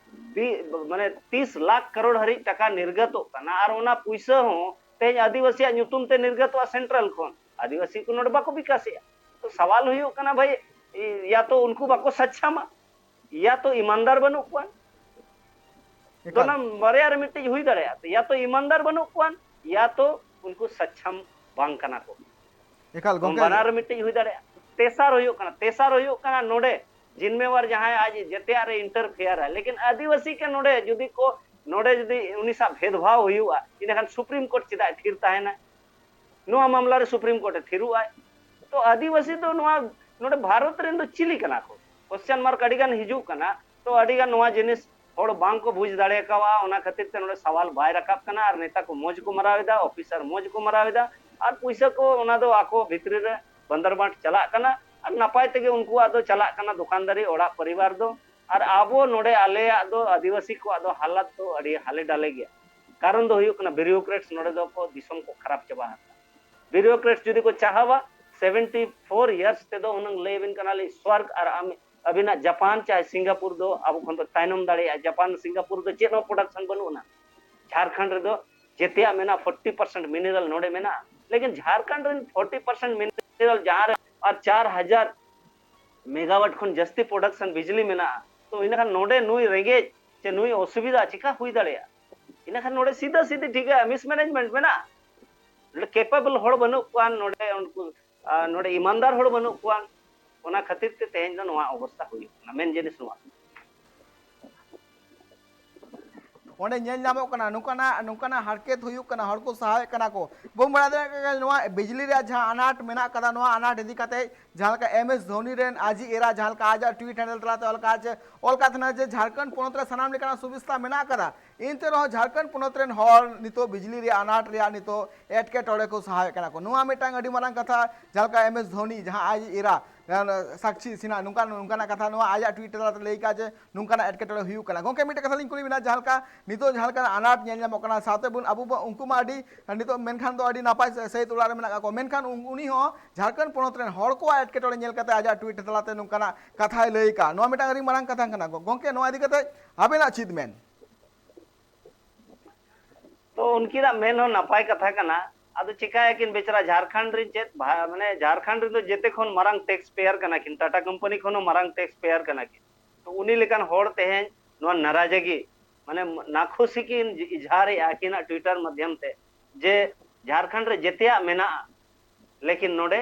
ᱛᱤ-, ᱢᱟᱱᱮ ᱛᱤᱥ ᱞᱟᱠᱷ ᱠᱟᱨᱳᱲ ᱦᱟᱹᱨᱤᱡ ᱴᱟᱠᱟ ᱱᱤᱨᱜᱟᱛᱚᱜ ᱠᱟᱱᱟ, ᱟᱨ ᱚᱱᱟ ᱯᱩᱭᱥᱟᱹ ᱦᱚᱸ ᱛᱮᱦᱮᱧ ᱟᱹᱫᱤᱵᱟᱹᱥᱤᱭᱟᱜ ᱧᱩᱛᱩᱢ ᱛᱮ ᱱᱤᱨᱜᱟᱛᱚᱜᱼᱟ ᱥᱮᱱᱴᱨᱟᱞ ᱠᱷᱚᱱ᱾ ᱟᱹᱫᱤᱵᱟᱹᱥᱤ ᱠᱚ ᱱᱚᱰᱮ ᱵᱟᱠᱚ ᱵᱤᱠᱟᱥᱮᱜᱼᱟ᱾ ᱛᱚ ᱥᱟᱣᱟᱞ ᱦᱩᱭᱩᱜ ᱠᱟᱱᱟ ᱵᱷᱟᱹᱭ, ᱭᱟ ᱛᱚ ᱩᱱᱠᱩ ᱵᱟᱠᱚ ᱥᱟᱪᱪᱷᱟᱢᱟ, ᱭᱟ ᱛᱚ ᱤᱢᱟᱱᱫᱟᱨ ᱵᱟᱹᱱᱩᱜ ᱠᱚᱣᱟ᱾ ᱛᱚ ᱮᱠᱟᱞ᱾ ᱚᱱᱟ ᱵᱟᱨᱭᱟ ᱨᱮ ᱢᱤᱫᱴᱤᱡ ᱦᱩᱭ ᱫᱟᱲᱮᱭᱟᱜᱼᱟ, ᱭᱟ ᱛᱚ ᱤᱢᱟᱱᱫᱟᱨ ᱵᱟᱹᱱᱩᱜ ᱠᱚᱣᱟ, ᱭᱟ ᱛᱚ ᱩᱱᱠᱩ ᱥᱟᱪᱪᱷᱟᱢ ᱵᱟᱝ ᱠᱟᱱᱟ ᱠᱚ᱾ ᱮᱠᱟᱞ ᱜᱚᱝᱠᱮ᱾ ᱵᱟᱱᱟᱨ ᱨᱮ ᱢᱤᱫᱴᱤᱡ ᱦᱩᱭ ᱫᱟᱲᱮᱭᱟᱜᱼᱟ᱾ ᱛᱮᱥᱟᱨ ᱦᱩᱭᱩᱜ ᱠᱟᱱᱟ, ᱛᱮᱥᱟᱨ ᱦᱩᱭᱩᱜ ᱠᱟᱱᱟ ᱱᱚᱰᱮ ᱡᱤᱱᱢᱮᱣᱟᱨ ᱡᱟᱦᱟᱸᱭ ᱟᱡ ᱡᱮᱛᱮᱭᱟᱜ ᱨᱮ ᱤᱱᱴᱟᱨᱯᱷᱮᱭᱟᱨ ᱟᱭ, ᱞᱮᱠᱤᱱ ᱟᱹᱫᱤᱵᱟᱹᱥᱤ ᱠᱮ ᱱᱚᱰᱮ ᱡᱩᱫᱤ ᱠᱚ, ᱱᱚᱰᱮ ᱡᱩᱫᱤ ᱩᱱᱤ ᱥᱟᱶ ᱵᱷᱮᱫᱽᱵᱷᱟᱣ ᱦᱩᱭᱩᱜᱼᱟ, ᱤᱱᱟᱹᱠᱷᱟᱱ ᱥᱩᱯᱨᱤᱢ ᱠᱳᱨᱴ ᱪᱮᱫᱟᱜ ᱮ ᱛᱷᱤᱨ ᱛᱟᱦᱮᱱᱟ? ᱱᱚᱣᱟ ᱢᱟᱢᱞᱟ ᱨᱮ ᱥᱩᱯᱨᱤᱢ ᱠᱳᱨᱴ ᱮ ᱛᱷᱤᱨᱚᱜ ᱟᱭ᱾ ᱛᱚ ᱟᱹᱫᱤᱵᱟᱹᱥᱤ ᱫᱚ ᱱᱚᱣᱟ, ᱱᱚᱰᱮ ᱵᱷᱟᱨᱚᱛ ᱨᱮᱱ ᱫᱚ ᱪᱤᱞᱤ ᱠᱟᱱᱟ ᱠᱚ? ᱠᱚᱥᱪᱟᱱ ᱢᱟᱨᱠ ᱟᱹᱰᱤ ᱜᱟᱱ ᱦᱤᱡᱩᱜ ᱠᱟᱱᱟ᱾ ᱛᱚ ᱟᱹᱰᱤ ᱜᱟᱱ ᱱᱚᱣᱟ ᱡᱤᱱᱤᱥ ᱦᱚᱲ ᱵᱟᱝ ᱠᱚ ᱵᱩᱡᱽ ᱫᱟᱲᱮ ᱠᱟᱣᱟ, ᱚᱱᱟ ᱠᱷᱟᱹᱛᱤᱨ ᱛᱮ ᱱᱚᱰᱮ ᱥᱟᱣᱟᱞ ᱵᱟᱭ ᱨᱟᱠᱟᱵ ᱠᱟᱱᱟ᱾ ᱟᱨ ᱱᱮᱛᱟ ᱠᱚ ᱢᱚᱡᱽ ᱠᱚ ᱢᱟᱨᱟᱣ ᱮᱫᱟ, ᱚᱯᱷᱤᱥᱟᱨ ᱢᱚᱡᱽ ᱠᱚ ᱢᱟᱨᱟᱣ ᱮᱫᱟ, ᱟᱨ ᱯᱩᱭᱥᱟᱹ ᱠᱚ ᱚᱱᱟ ᱫᱚ ᱟᱠᱚ ᱵᱷᱤᱛᱨᱤ ᱨᱮ ᱵᱟᱸᱫᱟᱨᱵᱟᱸᱴ ᱪᱟᱞᱟᱜ ᱠᱟᱱᱟ, ᱟᱨ ᱱᱟᱯᱟᱭ ᱛᱮᱜᱮ ᱩᱱᱠᱩᱣᱟᱜ ᱫᱚ ᱪᱟᱞᱟᱜ ᱠᱟᱱᱟ ᱫᱚᱠᱟᱱᱫᱟᱨᱤ ᱚᱲᱟᱜ ᱯᱚᱨᱤᱵᱟᱨ ᱫᱚ᱾ ᱟᱨ ᱟᱵᱚ ᱱᱚᱰᱮ ᱟᱞᱮᱭᱟᱜ ᱫᱚ, ᱟᱹᱫᱤᱵᱟᱹᱥᱤ ᱠᱚᱣᱟᱜ ᱫᱚ ᱦᱟᱞᱟᱛ ᱫᱚ ᱟᱹᱰᱤ ᱦᱟᱞᱮ ᱰᱟᱞᱮ ᱜᱮᱭᱟ᱾ ᱠᱟᱨᱚᱱ ᱫᱚ ᱦᱩᱭᱩᱜ ᱠᱟᱱᱟ ᱵᱤᱭᱩᱨᱳᱠᱨᱮᱴᱥ ᱱᱚᱰᱮ ᱫᱚ ᱠᱚ ᱫᱤᱥᱚᱢ ᱠᱚ ᱠᱷᱟᱨᱟᱯ ᱪᱟᱵᱟ ᱟᱠᱟᱫᱟ᱾ ᱵᱤᱭᱩᱨᱳᱠᱨᱮᱴᱥ ᱡᱩᱫᱤ ᱠᱚ ᱪᱟᱦᱟᱣᱟ, ᱥᱮᱵᱷᱮᱱᱴᱤ ᱯᱷᱳᱨ ᱤᱭᱟᱨᱥ ᱛᱮᱫᱚ ᱦᱩᱱᱟᱹᱝ ᱞᱟᱹᱭ ᱟᱵᱤᱱ ᱠᱟᱱᱟᱞᱤᱧ ᱥᱣᱚᱨᱜᱽ ᱟᱨ ᱟᱢ-, ᱟᱹᱵᱤᱱᱟᱜ ᱡᱟᱯᱟᱱ ᱪᱟᱦᱮ ᱥᱤᱝᱜᱟᱯᱩᱨ ᱫᱚ ᱟᱵᱚ ᱠᱷᱚᱱ ᱫᱚ ᱛᱟᱭᱱᱚᱢ ᱫᱟᱲᱮᱭᱟᱜᱼᱟ᱾ ᱡᱟᱯᱟᱱ, ᱥᱤᱝᱜᱟᱯᱩᱨ ᱫᱚ ᱪᱮᱫ ᱦᱚᱸ ᱯᱨᱚᱰᱟᱠᱥᱚᱱ ᱵᱟᱹᱱᱩᱜ ᱟᱱᱟ᱾ ᱡᱷᱟᱲᱠᱷᱚᱸᱰ ᱨᱮᱫᱚ ᱡᱮᱛᱮᱭᱟᱜ ᱢᱮᱱᱟᱜᱼᱟ, ᱯᱷᱳᱨᱴᱤ ᱯᱟᱨᱥᱮᱱᱴ ᱢᱤᱱᱟᱨᱟᱞ ᱱᱚᱰᱮ ᱢᱮᱱᱟᱜᱼᱟ, ᱞᱮᱠᱤᱱ ᱡᱷᱟᱲᱠᱷᱚᱸᱰ ᱨᱮᱱ ᱯᱷᱳᱨᱴᱤ ᱯᱟᱨᱥᱮᱱᱴ ᱢᱤᱱᱟᱨᱟᱞ ᱡᱟᱦᱟᱸ ᱨᱮ ᱟᱨ ᱪᱟᱨ ᱦᱟᱡᱟᱨ ᱢᱮᱜᱟᱣᱟᱴ ᱠᱷᱚᱱ ᱡᱟᱹᱥᱛᱤ ᱯᱨᱚᱰᱟᱠᱥᱚᱱ ᱵᱤᱡᱽᱞᱤ ᱢᱮᱱᱟᱜᱼᱟ, ᱛᱚ ᱤᱱᱟᱹᱠᱷᱟᱱ ᱱᱚᱰᱮ ᱱᱩᱭ ᱨᱮᱸᱜᱮᱡ ᱪᱮ ᱱᱩᱭ ᱚᱥᱩᱵᱤᱫᱷᱟ ᱪᱮᱠᱟ ᱦᱩᱭ ᱫᱟᱲᱮᱭᱟᱜᱼᱟ? ᱤᱱᱟᱹᱠᱷᱟᱱ ᱱᱚᱰᱮ ᱥᱤᱫᱷᱟᱹ ᱥᱤᱫᱷᱤ ᱴᱷᱤᱠ ᱜᱮᱭᱟ, ᱢᱤᱥᱢᱮᱱᱮᱡᱢᱮᱱᱴ ᱢᱮᱱᱟᱜᱼᱟ, ᱱᱚᱰᱮ ᱠᱮᱯᱮᱵᱚᱞ ᱦᱚᱲ ᱵᱟᱹᱱᱩᱜ ᱠᱚᱣᱟ, ᱱᱚᱰᱮ ᱩᱱᱠᱩ, ᱟᱨ ᱱᱚᱰᱮ ᱤᱢᱟᱱᱫᱟᱨ ᱦᱚᱲ ᱵᱟᱹᱱᱩᱜ ᱠᱚᱣᱟ᱾ ᱚᱱᱟ ᱠᱷᱟᱹᱛᱤᱨ ᱛᱮ ᱛᱮᱦᱮᱧ ᱫᱚ ᱱᱚᱣᱟ ᱚᱵᱚᱥᱛᱟ ᱦᱩᱭᱩᱜ ᱠᱟᱱᱟ᱾ ᱢᱮᱱ ᱡᱤᱱᱤᱥ ᱱᱚᱣᱟ, ᱚᱸᱰᱮ ᱧᱮᱞ ᱧᱟᱢᱚᱜ ᱠᱟᱱᱟ, ᱱᱚᱝᱠᱟᱱᱟᱜ ᱱᱚᱝᱠᱟᱱᱟᱜ ᱦᱟᱨᱠᱮᱛ ᱦᱩᱭᱩᱜ ᱠᱟᱱᱟ, ᱦᱚᱲ ᱠᱚ ᱥᱟᱦᱟᱣᱮᱫ ᱠᱟᱱᱟ ᱠᱚ᱾ ᱵᱚᱱ ᱵᱟᱲᱟᱭ ᱫᱟᱲᱮᱭᱟᱜ ᱠᱟᱱᱟ, ᱱᱚᱣᱟ ᱵᱤᱡᱽᱞᱤ ᱨᱮᱭᱟᱜ ᱡᱟᱦᱟᱸ ᱟᱱᱟᱴ ᱢᱮᱱᱟᱜ ᱠᱟᱫᱟ, ᱱᱚᱣᱟ ᱟᱱᱟᱴ ᱤᱫᱤ ᱠᱟᱛᱮ ᱡᱟᱦᱟᱸ ᱞᱮᱠᱟ ᱮᱢ ᱮᱥ ᱫᱷᱳᱱᱤ ᱨᱮᱱ ᱟᱡᱤᱡ ᱮᱨᱟ ᱡᱟᱦᱟᱸ ᱞᱮᱠᱟ ᱟᱡᱟᱜ ᱴᱩᱭᱤᱴ ᱦᱮᱱᱰᱮᱞ ᱛᱟᱞᱟᱛᱮ ᱚᱞ ᱠᱟᱜᱼᱟ ᱡᱮ, ᱚᱞ ᱠᱟᱜ ᱛᱟᱦᱮᱱᱟ ᱡᱮ ᱡᱷᱟᱲᱠᱷᱚᱸᱰ ᱯᱚᱱᱚᱛ ᱨᱮ ᱥᱟᱱᱟᱢ ᱞᱮᱠᱟᱱᱟᱜ ᱥᱩᱵᱤᱫᱷᱟ ᱢᱮᱱᱟᱜ ᱠᱟᱫᱟ, ᱮᱱᱛᱮ ᱨᱮᱦᱚᱸ ᱡᱷᱟᱲᱠᱷᱚᱸᱰ ᱯᱚᱱᱚᱛ ᱨᱮᱱ ᱦᱚᱲ ᱱᱤᱛᱚᱜ ᱵᱤᱡᱽᱞᱤ ᱨᱮᱭᱟᱜ ᱟᱱᱟᱴ ᱨᱮᱭᱟᱜ ᱱᱤᱛᱚᱜ ᱮᱴᱠᱮᱴᱚᱬᱮ ᱠᱚ ᱥᱟᱦᱟᱣᱮᱫ ᱠᱟᱱᱟ ᱠᱚ᱾ ᱱᱚᱣᱟ ᱢᱤᱫᱴᱟᱝ ᱟᱹᱰᱤ ᱢᱟᱨᱟᱝ ᱠᱟᱛᱷᱟ, ᱡᱟᱦᱟᱸ ᱞᱮᱠᱟ ᱮᱢ ᱮᱥ ᱫᱷᱳᱱᱤ ᱡᱟᱦᱟᱸ ᱟᱡ ᱮᱨᱟ ᱥᱟᱠᱥᱤ ᱥᱤᱱᱦᱟ ᱱᱚᱝᱠᱟ ᱱᱚᱝᱠᱟᱱᱟᱜ ᱠᱟᱛᱷᱟ ᱱᱚᱣᱟ ᱟᱡᱟᱜ ᱴᱩᱭᱤᱴ ᱛᱟᱞᱟᱛᱮ ᱞᱟᱹᱭ ᱠᱟᱜᱼᱟ ᱡᱮ ᱱᱚᱝᱠᱟᱱᱟᱜ ᱮᱴᱠᱮᱴᱚᱬᱮ ᱦᱩᱭᱩᱜ ᱠᱟᱱᱟ᱾ ᱜᱚᱝᱠᱮ, ᱢᱤᱫᱴᱮᱱ ᱠᱟᱛᱷᱟ ᱞᱤᱧ ᱠᱩᱞᱤ ᱵᱮᱱᱟ, ᱡᱟᱦᱟᱸ ᱞᱮᱠᱟ ᱱᱤᱛᱚᱜ ᱡᱟᱦᱟᱸ ᱞᱮᱠᱟᱱᱟᱜ ᱟᱱᱟᱴ ᱧᱮᱞ ᱧᱟᱢᱚᱜ ᱠᱟᱱᱟ, ᱥᱟᱶᱛᱮ ᱵᱚᱱ ᱟᱵᱚ ᱵᱚ ᱩᱱᱠᱩ ᱢᱟ ᱟᱹᱰᱤ ᱱᱤᱛᱚᱜ ᱢᱮᱱᱠᱷᱟᱱ ᱫᱚ ᱟᱹᱰᱤ ᱱᱟᱯᱟᱭ ᱥᱟᱹᱦᱤᱛ ᱚᱲᱟᱜ ᱨᱮ ᱢᱮᱱᱟᱜ ᱠᱟᱜ ᱠᱚᱣᱟ, ᱢᱮᱱᱠᱷᱟᱱ ᱩᱱ- ᱩᱱᱤ ᱦᱚᱸ ᱡᱷᱟᱲᱠᱷᱚᱸᱰ ᱯᱚᱱᱚᱛ ᱨᱮᱱ ᱦᱚᱲ ᱠᱚᱣᱟᱜ ᱮᱴᱠᱮᱴᱚᱬᱮ ᱧᱮᱞ ᱠᱟᱛᱮ ᱟᱡᱟᱜ ᱴᱩᱭᱤᱴ ᱛᱟᱞᱟᱛᱮ ᱱᱚᱝᱠᱟᱱᱟᱜ ᱠᱟᱛᱷᱟᱭ ᱞᱟᱹᱭ ᱠᱟᱜᱼᱟ᱾ ᱱᱚᱣᱟ ᱢᱤᱫᱴᱟᱝ ᱟᱹᱰᱤ ᱢᱟᱨᱟᱝ ᱠᱟᱛᱷᱟ ᱠᱟᱱᱟ᱾ ᱜᱚᱝᱠᱮ, ᱱᱚᱣᱟ ᱤᱫᱤ ᱠᱟᱛᱮ ᱟᱵᱮᱱᱟᱜ ᱪᱮᱫ ᱢᱮᱱ? ᱛᱚ ᱩᱱᱠᱤᱱᱟᱜ ᱢᱮᱱ ᱦᱚᱸ ᱱᱟᱯᱟᱭ ᱠᱟᱛᱷᱟ ᱠᱟᱱᱟ᱾ ᱟᱫᱚ ᱪᱤᱠᱟᱹᱭᱟᱠᱤᱱ ᱵᱮᱪᱟᱨᱟ, ᱡᱷᱟᱲᱠᱷᱚᱸᱰ ᱨᱮᱱ ᱪᱮᱫ ᱵᱷᱟ- ᱢᱟᱱᱮ ᱡᱷᱟᱲᱠᱷᱚᱸᱰ ᱨᱮᱱ ᱫᱚ ᱡᱮᱛᱮ ᱠᱷᱚᱱ ᱢᱟᱨᱟᱝ ᱴᱮᱠᱥ ᱯᱮᱭᱟᱨ ᱠᱟᱱᱟ ᱠᱤᱱ, ᱴᱟᱴᱟ ᱠᱳᱢᱯᱟᱱᱤ ᱠᱷᱚᱱ ᱦᱚᱸ ᱢᱟᱨᱟᱝ ᱴᱮᱠᱥ ᱯᱮᱭᱟᱨ ᱠᱟᱱᱟ ᱠᱤᱱ᱾ ᱛᱚ ᱩᱱᱤ ᱞᱮᱠᱟᱱ ᱦᱚᱲ ᱛᱮᱦᱮᱧ ᱱᱚᱣᱟ ᱱᱟᱨᱟᱡᱟᱜᱤ ᱢᱟᱱᱮ ᱱᱟᱠᱷᱩᱥᱤ ᱠᱤᱱ ᱤᱡᱦᱟᱨᱮᱜᱼᱟ ᱟᱹᱠᱤᱱᱟᱜ ᱴᱩᱭᱤᱴᱟᱨ ᱢᱟᱫᱽᱫᱷᱚᱢ ᱛᱮ ᱡᱮ ᱡᱷᱟᱲᱠᱷᱚᱸᱰ ᱨᱮ ᱡᱮᱛᱮᱭᱟᱜ ᱢᱮᱱᱟᱜᱼᱟ, ᱞᱮᱠᱤᱱ ᱱᱚᱰᱮ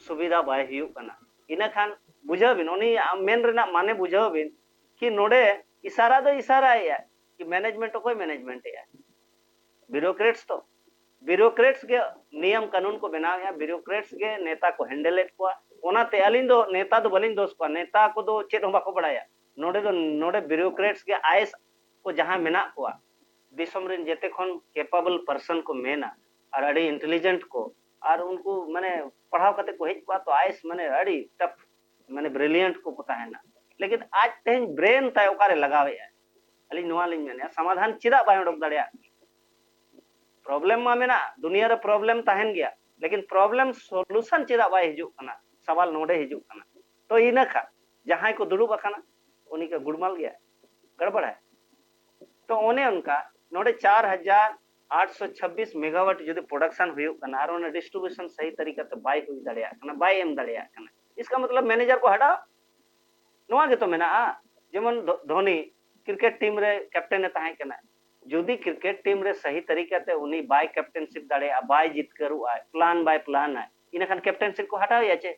ᱥᱩᱵᱤᱫᱷᱟ ᱵᱟᱭ ᱦᱩᱭᱩᱜ ᱠᱟᱱᱟ᱾ ᱤᱱᱟᱹ ᱠᱷᱟᱱ ᱵᱩᱡᱷᱟᱹᱣ ᱵᱤᱱ, ᱩᱱᱤ ᱢᱮᱱ ᱨᱮᱱᱟᱜ ᱢᱟᱱᱮ ᱵᱩᱡᱷᱟᱹᱣ ᱵᱤᱱ ᱠᱤ ᱱᱚᱰᱮ ᱤᱥᱟᱨᱟ ᱫᱚ ᱤᱥᱟᱨᱟᱭᱮᱜᱼᱟ ᱠᱤ ᱢᱮᱱᱮᱡᱢᱮᱱᱴ ᱚᱠᱚᱭ ᱢᱮᱱᱮᱡᱢᱮᱱᱴ ᱮᱜᱼᱟ? ᱵᱤᱭᱩᱨᱳᱠᱨᱮᱴᱥ ᱛᱚ᱾ ᱵᱤᱭᱩᱨᱳᱠᱨᱮᱴᱥ ᱜᱮ ᱱᱤᱭᱚᱢ ᱠᱟᱹᱱᱩᱱ ᱠᱚ ᱵᱮᱱᱟᱣᱮᱜᱼᱟ, ᱵᱤᱭᱩᱨᱳᱠᱨᱮᱴᱥ ᱜᱮ ᱱᱮᱛᱟ ᱠᱚ ᱦᱮᱱᱰᱮᱞᱮᱫ ᱠᱚᱣᱟ᱾ ᱚᱱᱟᱛᱮ ᱟᱹᱞᱤᱧ ᱫᱚ ᱱᱮᱛᱟ ᱫᱚ ᱵᱟᱹᱞᱤᱧ ᱫᱳᱥ ᱠᱚᱣᱟ, ᱱᱮᱛᱟ ᱠᱚᱫᱚ ᱪᱮᱫ ᱦᱚᱸ ᱵᱟᱠᱚ ᱵᱟᱲᱟᱭᱟ᱾ ᱱᱚᱰᱮ ᱫᱚ ᱱᱚᱰᱮ ᱵᱤᱭᱩᱨᱳᱠᱨᱮᱴᱥ ᱜᱮ ᱟᱭᱮᱥ ᱠᱚ ᱡᱟᱦᱟᱸᱭ ᱢᱮᱱᱟᱜ ᱠᱚᱣᱟ ᱫᱤᱥᱚᱢ ᱨᱮᱱ ᱡᱮᱛᱮ ᱠᱷᱚᱱ ᱠᱮᱯᱟᱵᱚᱞ ᱯᱟᱨᱥᱚᱱ ᱠᱚ ᱢᱮᱱᱟ, ᱟᱨ ᱟᱹᱰᱤ ᱤᱱᱴᱮᱞᱤᱡᱮᱱᱴ ᱠᱚ, ᱟᱨ ᱩᱱᱠᱩ ᱢᱟᱱᱮ ᱯᱟᱲᱦᱟᱣ ᱠᱟᱛᱮ ᱠᱚ ᱦᱮᱡ ᱠᱚᱜᱼᱟ ᱛᱚ, ᱟᱭᱮᱥ ᱢᱟᱱᱮ ᱟᱹᱰᱤ ᱴᱟᱯ ᱢᱟᱱᱮ ᱵᱨᱤᱞᱤᱭᱮᱱᱴ ᱠᱚᱠᱚ ᱛᱟᱦᱮᱱᱟ᱾ ᱞᱮᱠᱤᱱ ᱟᱡ ᱛᱮᱦᱮᱧ ᱵᱨᱮᱱ ᱛᱟᱭ ᱚᱠᱟᱨᱮ ᱞᱟᱜᱟᱣᱮᱫᱼᱟ? ᱟᱹᱞᱤᱧ ᱱᱚᱣᱟ ᱞᱤᱧ ᱢᱮᱱᱮᱫᱼᱟ, ᱥᱚᱢᱟᱫᱷᱟᱱ ᱪᱮᱫᱟᱜ ᱵᱟᱭ ᱚᱰᱚᱠ ᱫᱟᱲᱮᱭᱟᱜ? ᱯᱨᱚᱵᱞᱮᱢ ᱢᱟ ᱢᱮᱱᱟᱜ, ᱫᱩᱱᱤᱭᱟᱹ ᱨᱮ ᱯᱨᱚᱵᱞᱮᱢ ᱛᱟᱦᱮᱱ ᱜᱮᱭᱟ, ᱞᱮᱠᱤᱱ ᱯᱨᱚᱵᱞᱮᱢ ᱥᱚᱞᱩᱥᱚᱱ ᱪᱮᱫᱟᱜ ᱵᱟᱭ ᱦᱤᱡᱩᱜ ᱠᱟᱱᱟ? ᱥᱟᱣᱟᱞ ᱱᱚᱰᱮ ᱦᱤᱡᱩᱜ ᱠᱟᱱᱟ᱾ ᱛᱚ ᱤᱱᱟᱹ ᱠᱷᱟᱱ ᱡᱟᱦᱟᱸᱭ ᱠᱚ ᱫᱩᱲᱩᱵ ᱟᱠᱟᱱᱟ ᱩᱱᱤ ᱠᱚ ᱜᱩᱲᱢᱟᱞ ᱜᱮᱭᱟ, ᱜᱟᱲᱵᱟᱲᱟᱭ᱾ ᱛᱚ ᱚᱱᱮ ᱚᱱᱠᱟ ᱱᱚᱰᱮ ᱪᱟᱨ ᱦᱟᱡᱟᱨ ᱟᱴᱥᱚ ᱪᱷᱟᱵᱵᱤᱥ ᱢᱮᱜᱟᱣᱟᱴ ᱡᱩᱫᱤ ᱯᱨᱚᱰᱟᱠᱥᱚᱱ ᱦᱩᱭᱩᱜ ᱠᱟᱱᱟ ᱟᱨ ᱚᱱᱟ ᱰᱤᱥᱴᱨᱤᱵᱤᱭᱩᱥᱚᱱ ᱥᱟᱦᱤ ᱛᱟᱹᱨᱤᱠᱟᱛᱮ ᱵᱟᱭ ᱦᱩᱭ ᱫᱟᱲᱮᱭᱟᱜ ᱠᱟᱱᱟ, ᱵᱟᱭ ᱮᱢ ᱫᱟᱲᱮᱭᱟᱜ ᱠᱟᱱᱟ, ᱤᱥᱠᱟ ᱢᱚᱛᱞᱚᱵ ᱢᱮᱱᱮᱡᱟᱨ ᱠᱚ ᱦᱟᱴᱟᱣ᱾ ᱱᱚᱣᱟ ᱜᱮᱛᱚ ᱢᱮᱱᱟᱜᱼᱟ᱾ ᱡᱮᱢᱚᱱ ᱫᱷᱚ- ᱫᱷᱳᱱᱤ ᱠᱨᱤᱠᱮᱴ ᱴᱤᱢ ᱨᱮ ᱠᱮᱯᱴᱮᱱ ᱮ ᱛᱟᱦᱮᱸ ᱠᱟᱱᱟ, ᱡᱩᱫᱤ ᱠᱨᱤᱠᱮᱴ ᱴᱤᱢ ᱨᱮ ᱥᱟᱦᱤ ᱛᱟᱹᱨᱤᱠᱟᱛᱮ ᱩᱱᱤ ᱵᱟᱭ ᱠᱮᱯᱴᱮᱱᱥᱤᱯ ᱫᱟᱲᱮᱭᱟᱜᱼᱟ, ᱵᱟᱭ ᱡᱤᱛᱠᱟᱹᱨᱚᱜᱼᱟ, ᱯᱞᱟᱱ ᱵᱟᱭ ᱯᱞᱟᱱᱟ, ᱤᱱᱟᱹᱠᱷᱟᱱ ᱠᱮᱯᱴᱮᱱᱥᱤᱯ ᱠᱚ ᱦᱟᱴᱟᱣᱮᱭᱟ ᱪᱮ?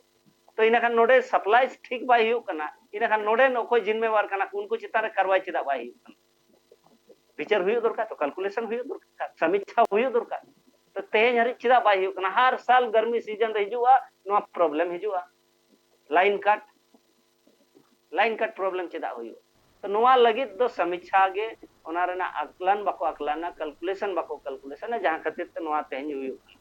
ᱛᱚ ᱤᱱᱟᱹᱠᱷᱟᱱ ᱱᱚᱰᱮ ᱥᱟᱯᱞᱟᱭ ᱴᱷᱤᱠ ᱵᱟᱭ ᱦᱩᱭᱩᱜ ᱠᱟᱱᱟ, ᱤᱱᱟᱹᱠᱷᱟᱱ ᱱᱚᱰᱮᱱ ᱚᱠᱚᱭ ᱡᱤᱢᱢᱮᱣᱟᱨ ᱠᱟᱱᱟ ᱠᱚ, ᱩᱱᱠᱩ ᱪᱮᱛᱟᱱ ᱨᱮ ᱠᱟᱨᱣᱟᱭ ᱪᱮᱫᱟᱜ ᱵᱟᱭ ᱦᱩᱭᱩᱜ ᱠᱟᱱᱟ? ᱵᱤᱪᱟᱹᱨ ᱦᱩᱭᱩᱜ ᱫᱚᱨᱠᱟᱨ, ᱛᱚ ᱠᱟᱞᱠᱩᱞᱮᱥᱚᱱ ᱦᱩᱭᱩᱜ ᱫᱚᱨᱠᱟᱨ, ᱥᱟᱢᱤᱪᱪᱷᱟ ᱦᱩᱭᱩᱜ ᱫᱚᱨᱠᱟᱨ᱾ ᱛᱚ ᱛᱮᱦᱮᱧ ᱦᱟᱹᱨᱤᱡ ᱪᱮᱫᱟᱜ ᱵᱟᱭ ᱦᱩᱭᱩᱜ ᱠᱟᱱᱟ? ᱦᱟᱨ ᱥᱟᱞ ᱜᱟᱨᱢᱤ ᱥᱤᱡᱚᱱ ᱨᱮ ᱦᱤᱡᱩᱜᱼᱟ, ᱱᱚᱣᱟ ᱯᱨᱚᱵᱞᱮᱢ ᱦᱤᱡᱩᱜᱼᱟ, ᱞᱟᱭᱤᱱ ᱠᱟᱴ, ᱞᱟᱭᱤᱱ ᱠᱟᱴ ᱯᱨᱚᱵᱞᱮᱢ ᱪᱮᱫᱟᱜ ᱦᱩᱭᱩᱜᱼᱟ? ᱛᱚ ᱱᱚᱣᱟ ᱞᱟᱹᱜᱤᱫ ᱫᱚ ᱥᱟᱢᱤᱪᱪᱷᱟ ᱜᱮ, ᱚᱱᱟ ᱨᱮᱱᱟᱜ ᱟᱠᱞᱟᱱ ᱵᱟᱠᱚ ᱟᱠᱞᱟᱱᱟ, ᱠᱟᱞᱠᱩᱞᱮᱥᱚᱱ ᱵᱟᱠᱚ ᱠᱟᱞᱠᱩᱞᱮᱥᱚᱱᱟ, ᱡᱟᱦᱟᱸ ᱠᱷᱟᱹᱛᱤᱨ ᱛᱮ ᱱᱚᱣᱟ ᱛᱮᱦᱮᱧ ᱦᱩᱭᱩᱜ ᱠᱟᱱᱟ᱾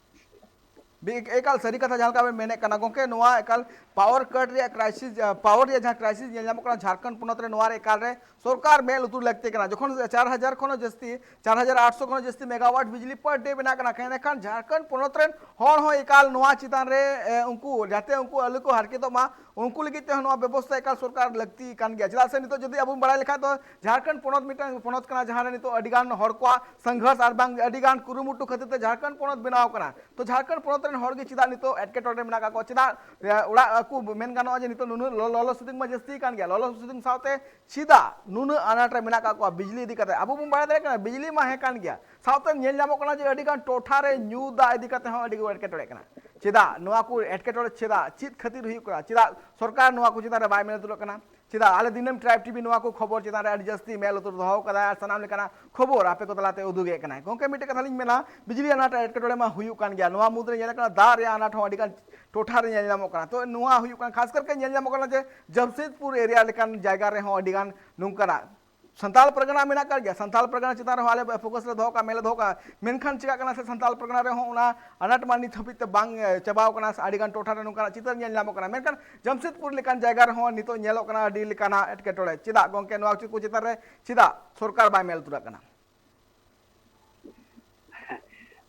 ᱵᱤ- ᱮᱠᱟᱞ ᱥᱟᱹᱨᱤ ᱠᱟᱛᱷᱟ ᱡᱟᱦᱟᱸ ᱞᱮᱠᱟ ᱵᱮᱱ ᱢᱮᱱᱮᱫ ᱠᱟᱱᱟ ᱜᱚᱝᱠᱮ, ᱱᱚᱣᱟ ᱮᱠᱟᱞ ᱯᱟᱣᱟᱨ ᱠᱟᱴ ᱨᱮᱭᱟᱜ ᱠᱨᱟᱭᱥᱤᱥ, ᱯᱟᱣᱟᱨ ᱨᱮᱭᱟᱜ ᱡᱟᱦᱟᱸ ᱠᱨᱟᱭᱥᱤᱥ ᱧᱮᱞ ᱧᱟᱢᱚᱜ ᱠᱟᱱᱟ ᱡᱷᱟᱲᱠᱷᱚᱸᱰ ᱯᱚᱱᱚᱛ ᱨᱮ, ᱱᱚᱣᱟ ᱨᱮ ᱮᱠᱟᱞ ᱨᱮ ᱥᱚᱨᱠᱟᱨ ᱢᱮᱫ ᱞᱩᱛᱩᱨ ᱞᱟᱹᱠᱛᱤ ᱠᱟᱱᱟ᱾ ᱡᱚᱠᱷᱚᱱ ᱪᱟᱨ ᱦᱟᱡᱟᱨ ᱠᱷᱚᱱ ᱦᱚᱸ ᱡᱟᱹᱥᱛᱤ, ᱪᱟᱨ ᱦᱟᱡᱟᱨ ᱟᱴᱥᱚ ᱠᱷᱚᱱ ᱦᱚᱸ ᱡᱟᱹᱥᱛᱤ ᱢᱮᱜᱟᱣᱟᱴ ᱵᱤᱡᱽᱞᱤ ᱯᱟᱨ ᱰᱮ ᱵᱮᱱᱟᱜ ᱠᱟᱱᱟ, ᱮᱱᱠᱷᱟᱱ ᱡᱷᱟᱲᱠᱷᱚᱸᱰ ᱯᱚᱱᱚᱛ ᱨᱮᱱ ᱦᱚᱲ ᱦᱚᱸ ᱮᱠᱟᱞ ᱱᱚᱣᱟ ᱪᱮᱛᱟᱱ ᱨᱮ, ᱮ, ᱩᱱᱠᱩ ᱡᱟᱛᱮ ᱩᱱᱠᱩ ᱟᱞᱚ ᱠᱚ ᱦᱟᱨᱠᱮᱛᱚᱜ ᱢᱟ, ᱩᱱᱠᱩ ᱞᱟᱹᱜᱤᱫ ᱛᱮᱦᱚᱸ ᱱᱚᱣᱟ ᱵᱮᱵᱚᱥᱛᱷᱟ ᱮᱠᱟᱞ ᱥᱚᱨᱠᱟᱨ ᱞᱟᱹᱠᱛᱤ ᱠᱟᱱ ᱜᱮᱭᱟ᱾ ᱪᱮᱫᱟᱜ ᱥᱮ ᱱᱤᱛᱚᱜ ᱡᱩᱫᱤ ᱟᱵᱚ ᱵᱚᱱ ᱵᱟᱲᱟᱭ ᱞᱮᱠᱷᱟᱱ ᱫᱚ ᱡᱷᱟᱲᱠᱷᱚᱸᱰ ᱯᱚᱱᱚᱛ ᱢᱤᱫᱴᱟᱝ ᱯᱚᱱᱚᱛ ᱠᱟᱱᱟ, ᱡᱟᱦᱟᱸ ᱨᱮ ᱱᱤᱛᱚᱜ ᱟᱹᱰᱤ ᱜᱟᱱ ᱦᱚᱲ ᱠᱚᱣᱟᱜ ᱥᱚᱝᱜᱷᱚᱨᱥ ᱟᱨ ᱵᱟᱝ ᱟᱹᱰᱤ ᱜᱟᱱ ᱠᱩᱨᱩᱢᱩᱴᱩ ᱠᱷᱟᱹᱛᱤᱨ ᱛᱮ ᱡᱷᱟᱲᱠᱷᱚᱸᱰ ᱯᱚᱱᱚᱛ ᱵᱮᱱᱟᱣ ᱠᱟᱱᱟ᱾ ᱛᱚ ᱡᱷᱟᱲᱠᱷᱚᱸᱰ ᱯᱚᱱᱚᱛ ᱨᱮᱱ ᱦᱚᱲ ᱜᱮ ᱪᱮᱫᱟᱜ ᱱᱤᱛᱚᱜ ᱮᱴᱠᱮᱴᱚᱬᱮ ᱨᱮ ᱢᱮᱱᱟᱜ ᱠᱟᱜ ᱠᱚᱣᱟ? ᱪᱮᱫᱟᱜ, ᱮ, ᱚᱲᱟᱜ ᱠᱚ ᱢᱮᱱ ᱜᱟᱱᱚᱜᱼᱟ ᱡᱮ ᱱᱤᱛᱚᱜ ᱱᱩᱱᱟᱹᱜ ᱞᱚ-, ᱞᱚᱞᱚ ᱥᱤᱛᱩᱝ ᱢᱟ ᱡᱟᱹᱥᱛᱤ ᱠᱟᱱ ᱜᱮᱭᱟ, ᱞᱚᱞᱚ ᱥᱤᱛᱩᱝ ᱥᱟᱶᱛᱮ ᱪᱮᱫᱟᱜ ᱱᱩᱱᱟᱹᱜ ᱟᱱᱟᱴ ᱨᱮ ᱢᱮᱱᱟᱜ ᱠᱟᱜ ᱠᱚᱣᱟ ᱵᱤᱡᱽᱞᱤ ᱤᱫᱤ ᱠᱟᱛᱮ? ᱟᱵᱚ ᱵᱚᱱ ᱵᱟᱲᱟᱭ ᱫᱟᱲᱮᱭᱟᱜ ᱠᱟᱱᱟ ᱵᱤᱡᱽᱞᱤ ᱢᱟ ᱦᱮᱸ ᱠᱟᱱ ᱜᱮᱭᱟ, ᱥᱟᱶᱛᱮ ᱧᱮᱞ ᱧᱟᱢᱚᱜ ᱠᱟᱱᱟ ᱡᱮ ᱟᱹᱰᱤ ᱜᱟᱱ ᱴᱚᱴᱷᱟ ᱨᱮ ᱧᱩ ᱫᱟᱜ ᱤᱫᱤ ᱠᱟᱛᱮ ᱦᱚᱸ ᱟᱹᱰᱤ ᱠᱚ ᱮᱴᱠᱮᱴᱚᱬᱮᱜ ᱠᱟᱱᱟ᱾ ᱪᱮᱫᱟᱜ ᱱᱚᱣᱟ ᱠᱚ ᱮᱴᱠᱮᱴᱚᱬᱮ, ᱪᱮᱫᱟᱜ, ᱪᱮᱫ ᱠᱷᱟᱹᱛᱤᱨ ᱦᱩᱭᱩᱜ ᱠᱟᱱᱟ? ᱪᱮᱫᱟᱜ ᱥᱚᱨᱠᱟᱨ ᱱᱚᱣᱟ ᱠᱚ ᱪᱮᱛᱟᱱ ᱨᱮ ᱵᱟᱭ ᱢᱮᱫ ᱞᱩᱛᱩᱨᱟᱜ ᱠᱟᱱᱟ? ᱪᱮᱫᱟᱜ ᱟᱞᱮ ᱫᱤᱱᱟᱹᱢ ᱴᱨᱟᱭᱤᱵ ᱴᱤᱵᱷᱤ ᱱᱚᱣᱟ ᱠᱚ ᱠᱷᱚᱵᱚᱨ ᱪᱮᱛᱟᱱ ᱨᱮ ᱟᱹᱰᱤ ᱡᱟᱹᱥᱛᱤ ᱢᱮᱫ ᱞᱩᱛᱩᱨ ᱫᱚᱦᱚ ᱠᱟᱫᱟ ᱟᱨ ᱥᱟᱱᱟᱢ ᱞᱮᱠᱟᱱᱟᱜ ᱠᱷᱚᱵᱚᱨ ᱟᱯᱮ ᱠᱚ ᱛᱟᱞᱟᱛᱮ ᱩᱫᱩᱜᱮᱫ ᱠᱟᱱᱟᱭ? ᱜᱚᱝᱠᱮ, ᱢᱤᱫᱴᱮᱡ ᱠᱟᱛᱷᱟ ᱞᱤᱧ ᱢᱮᱱᱟ, ᱵᱤᱡᱽᱞᱤ ᱟᱱᱟᱴ ᱮᱴᱠᱮᱴᱚᱬᱮ ᱢᱟ ᱦᱩᱭᱩᱜ ᱠᱟᱱ ᱜᱮᱭᱟ, ᱱᱚᱣᱟ ᱢᱩᱫᱽᱨᱮ ᱧᱮᱞ ᱠᱟᱱᱟ ᱫᱟᱜ ᱨᱮᱭᱟᱜ ᱟᱱᱟᱴ ᱦᱚᱸ ᱟᱹᱰᱤ ᱜᱟᱱ ᱴᱚᱴᱷᱟ ᱨᱮ ᱧᱮᱞ ᱧᱟᱢᱚᱜ ᱠᱟᱱᱟ᱾ ᱛᱚ ᱱᱚᱣᱟ ᱦᱩᱭᱩᱜ ᱠᱟᱱᱟ, ᱠᱷᱟᱥ ᱠᱟᱨ ᱠᱟᱛᱮ ᱧᱮᱞ ᱧᱟᱢᱚᱜ ᱠᱟᱱᱟ ᱡᱮ ᱡᱟᱢᱥᱮᱫᱽᱯᱩᱨ ᱮᱨᱤᱭᱟ ᱞᱮᱠᱟᱱ ᱡᱟᱭᱜᱟ ᱨᱮᱦᱚᱸ ᱟᱹᱰᱤ ᱜᱟᱱ ᱱᱚᱝᱠᱟᱱᱟᱜ ᱥᱟᱱᱛᱟᱞ ᱯᱟᱨᱜᱟᱱᱟ ᱢᱮᱱᱟᱜ ᱟᱠᱟᱫ ᱜᱮᱭᱟ, ᱥᱟᱱᱛᱟᱞ ᱯᱟᱨᱜᱟᱱᱟ ᱪᱮᱛᱟᱱ ᱨᱮᱦᱚᱸ ᱟᱞᱮ ᱯᱷᱳᱠᱟᱥ ᱞᱮ ᱫᱚᱦᱚ ᱠᱟᱜᱼᱟ, ᱢᱮᱫ ᱞᱮ ᱫᱚᱦᱚ ᱠᱟᱜᱼᱟ᱾ ᱢᱮᱱᱠᱷᱟᱱ ᱪᱮᱠᱟᱜ ᱠᱟᱱᱟ ᱥᱮ, ᱥᱟᱱᱛᱟᱞ ᱯᱟᱨᱜᱟᱱᱟ ᱨᱮᱦᱚᱸ ᱚᱱᱟ ᱟᱱᱟᱴ ᱢᱟ ᱱᱤᱛ ᱦᱟᱹᱵᱤᱡ ᱛᱮ ᱵᱟᱝ, ᱮ, ᱪᱟᱵᱟᱣ ᱠᱟᱱᱟ᱾ ᱥᱮ ᱟᱹᱰᱤ ᱜᱟᱱ ᱴᱚᱴᱷᱟ ᱨᱮ ᱱᱚᱝᱠᱟᱱᱟᱜ ᱪᱤᱛᱟᱹᱨ ᱧᱮᱞ ᱧᱟᱢᱚᱜ ᱠᱟᱱᱟ᱾ ᱢᱮᱱᱠᱷᱟᱱ ᱡᱟᱢᱥᱮᱫᱽᱯᱩᱨ ᱞᱮᱠᱟᱱ ᱡᱟᱭᱜᱟ ᱨᱮᱦᱚᱸ ᱱᱤᱛᱚᱜ ᱧᱮᱞᱚᱜ ᱠᱟᱱᱟ ᱟᱹᱰᱤ ᱞᱮᱠᱟᱱᱟᱜ ᱮᱴᱠᱮᱴᱚᱬᱮ᱾ ᱪᱮᱫᱟᱜ ᱜᱚᱝᱠᱮ, ᱱᱚᱣᱟ ᱠᱚ ᱪᱮᱛᱟᱱ ᱨᱮ ᱪᱮᱫᱟᱜ ᱥᱚᱨᱠᱟᱨ ᱵᱟᱭ ᱢᱮᱫ ᱞᱩᱛᱩᱨᱟᱜ ᱠᱟᱱᱟ?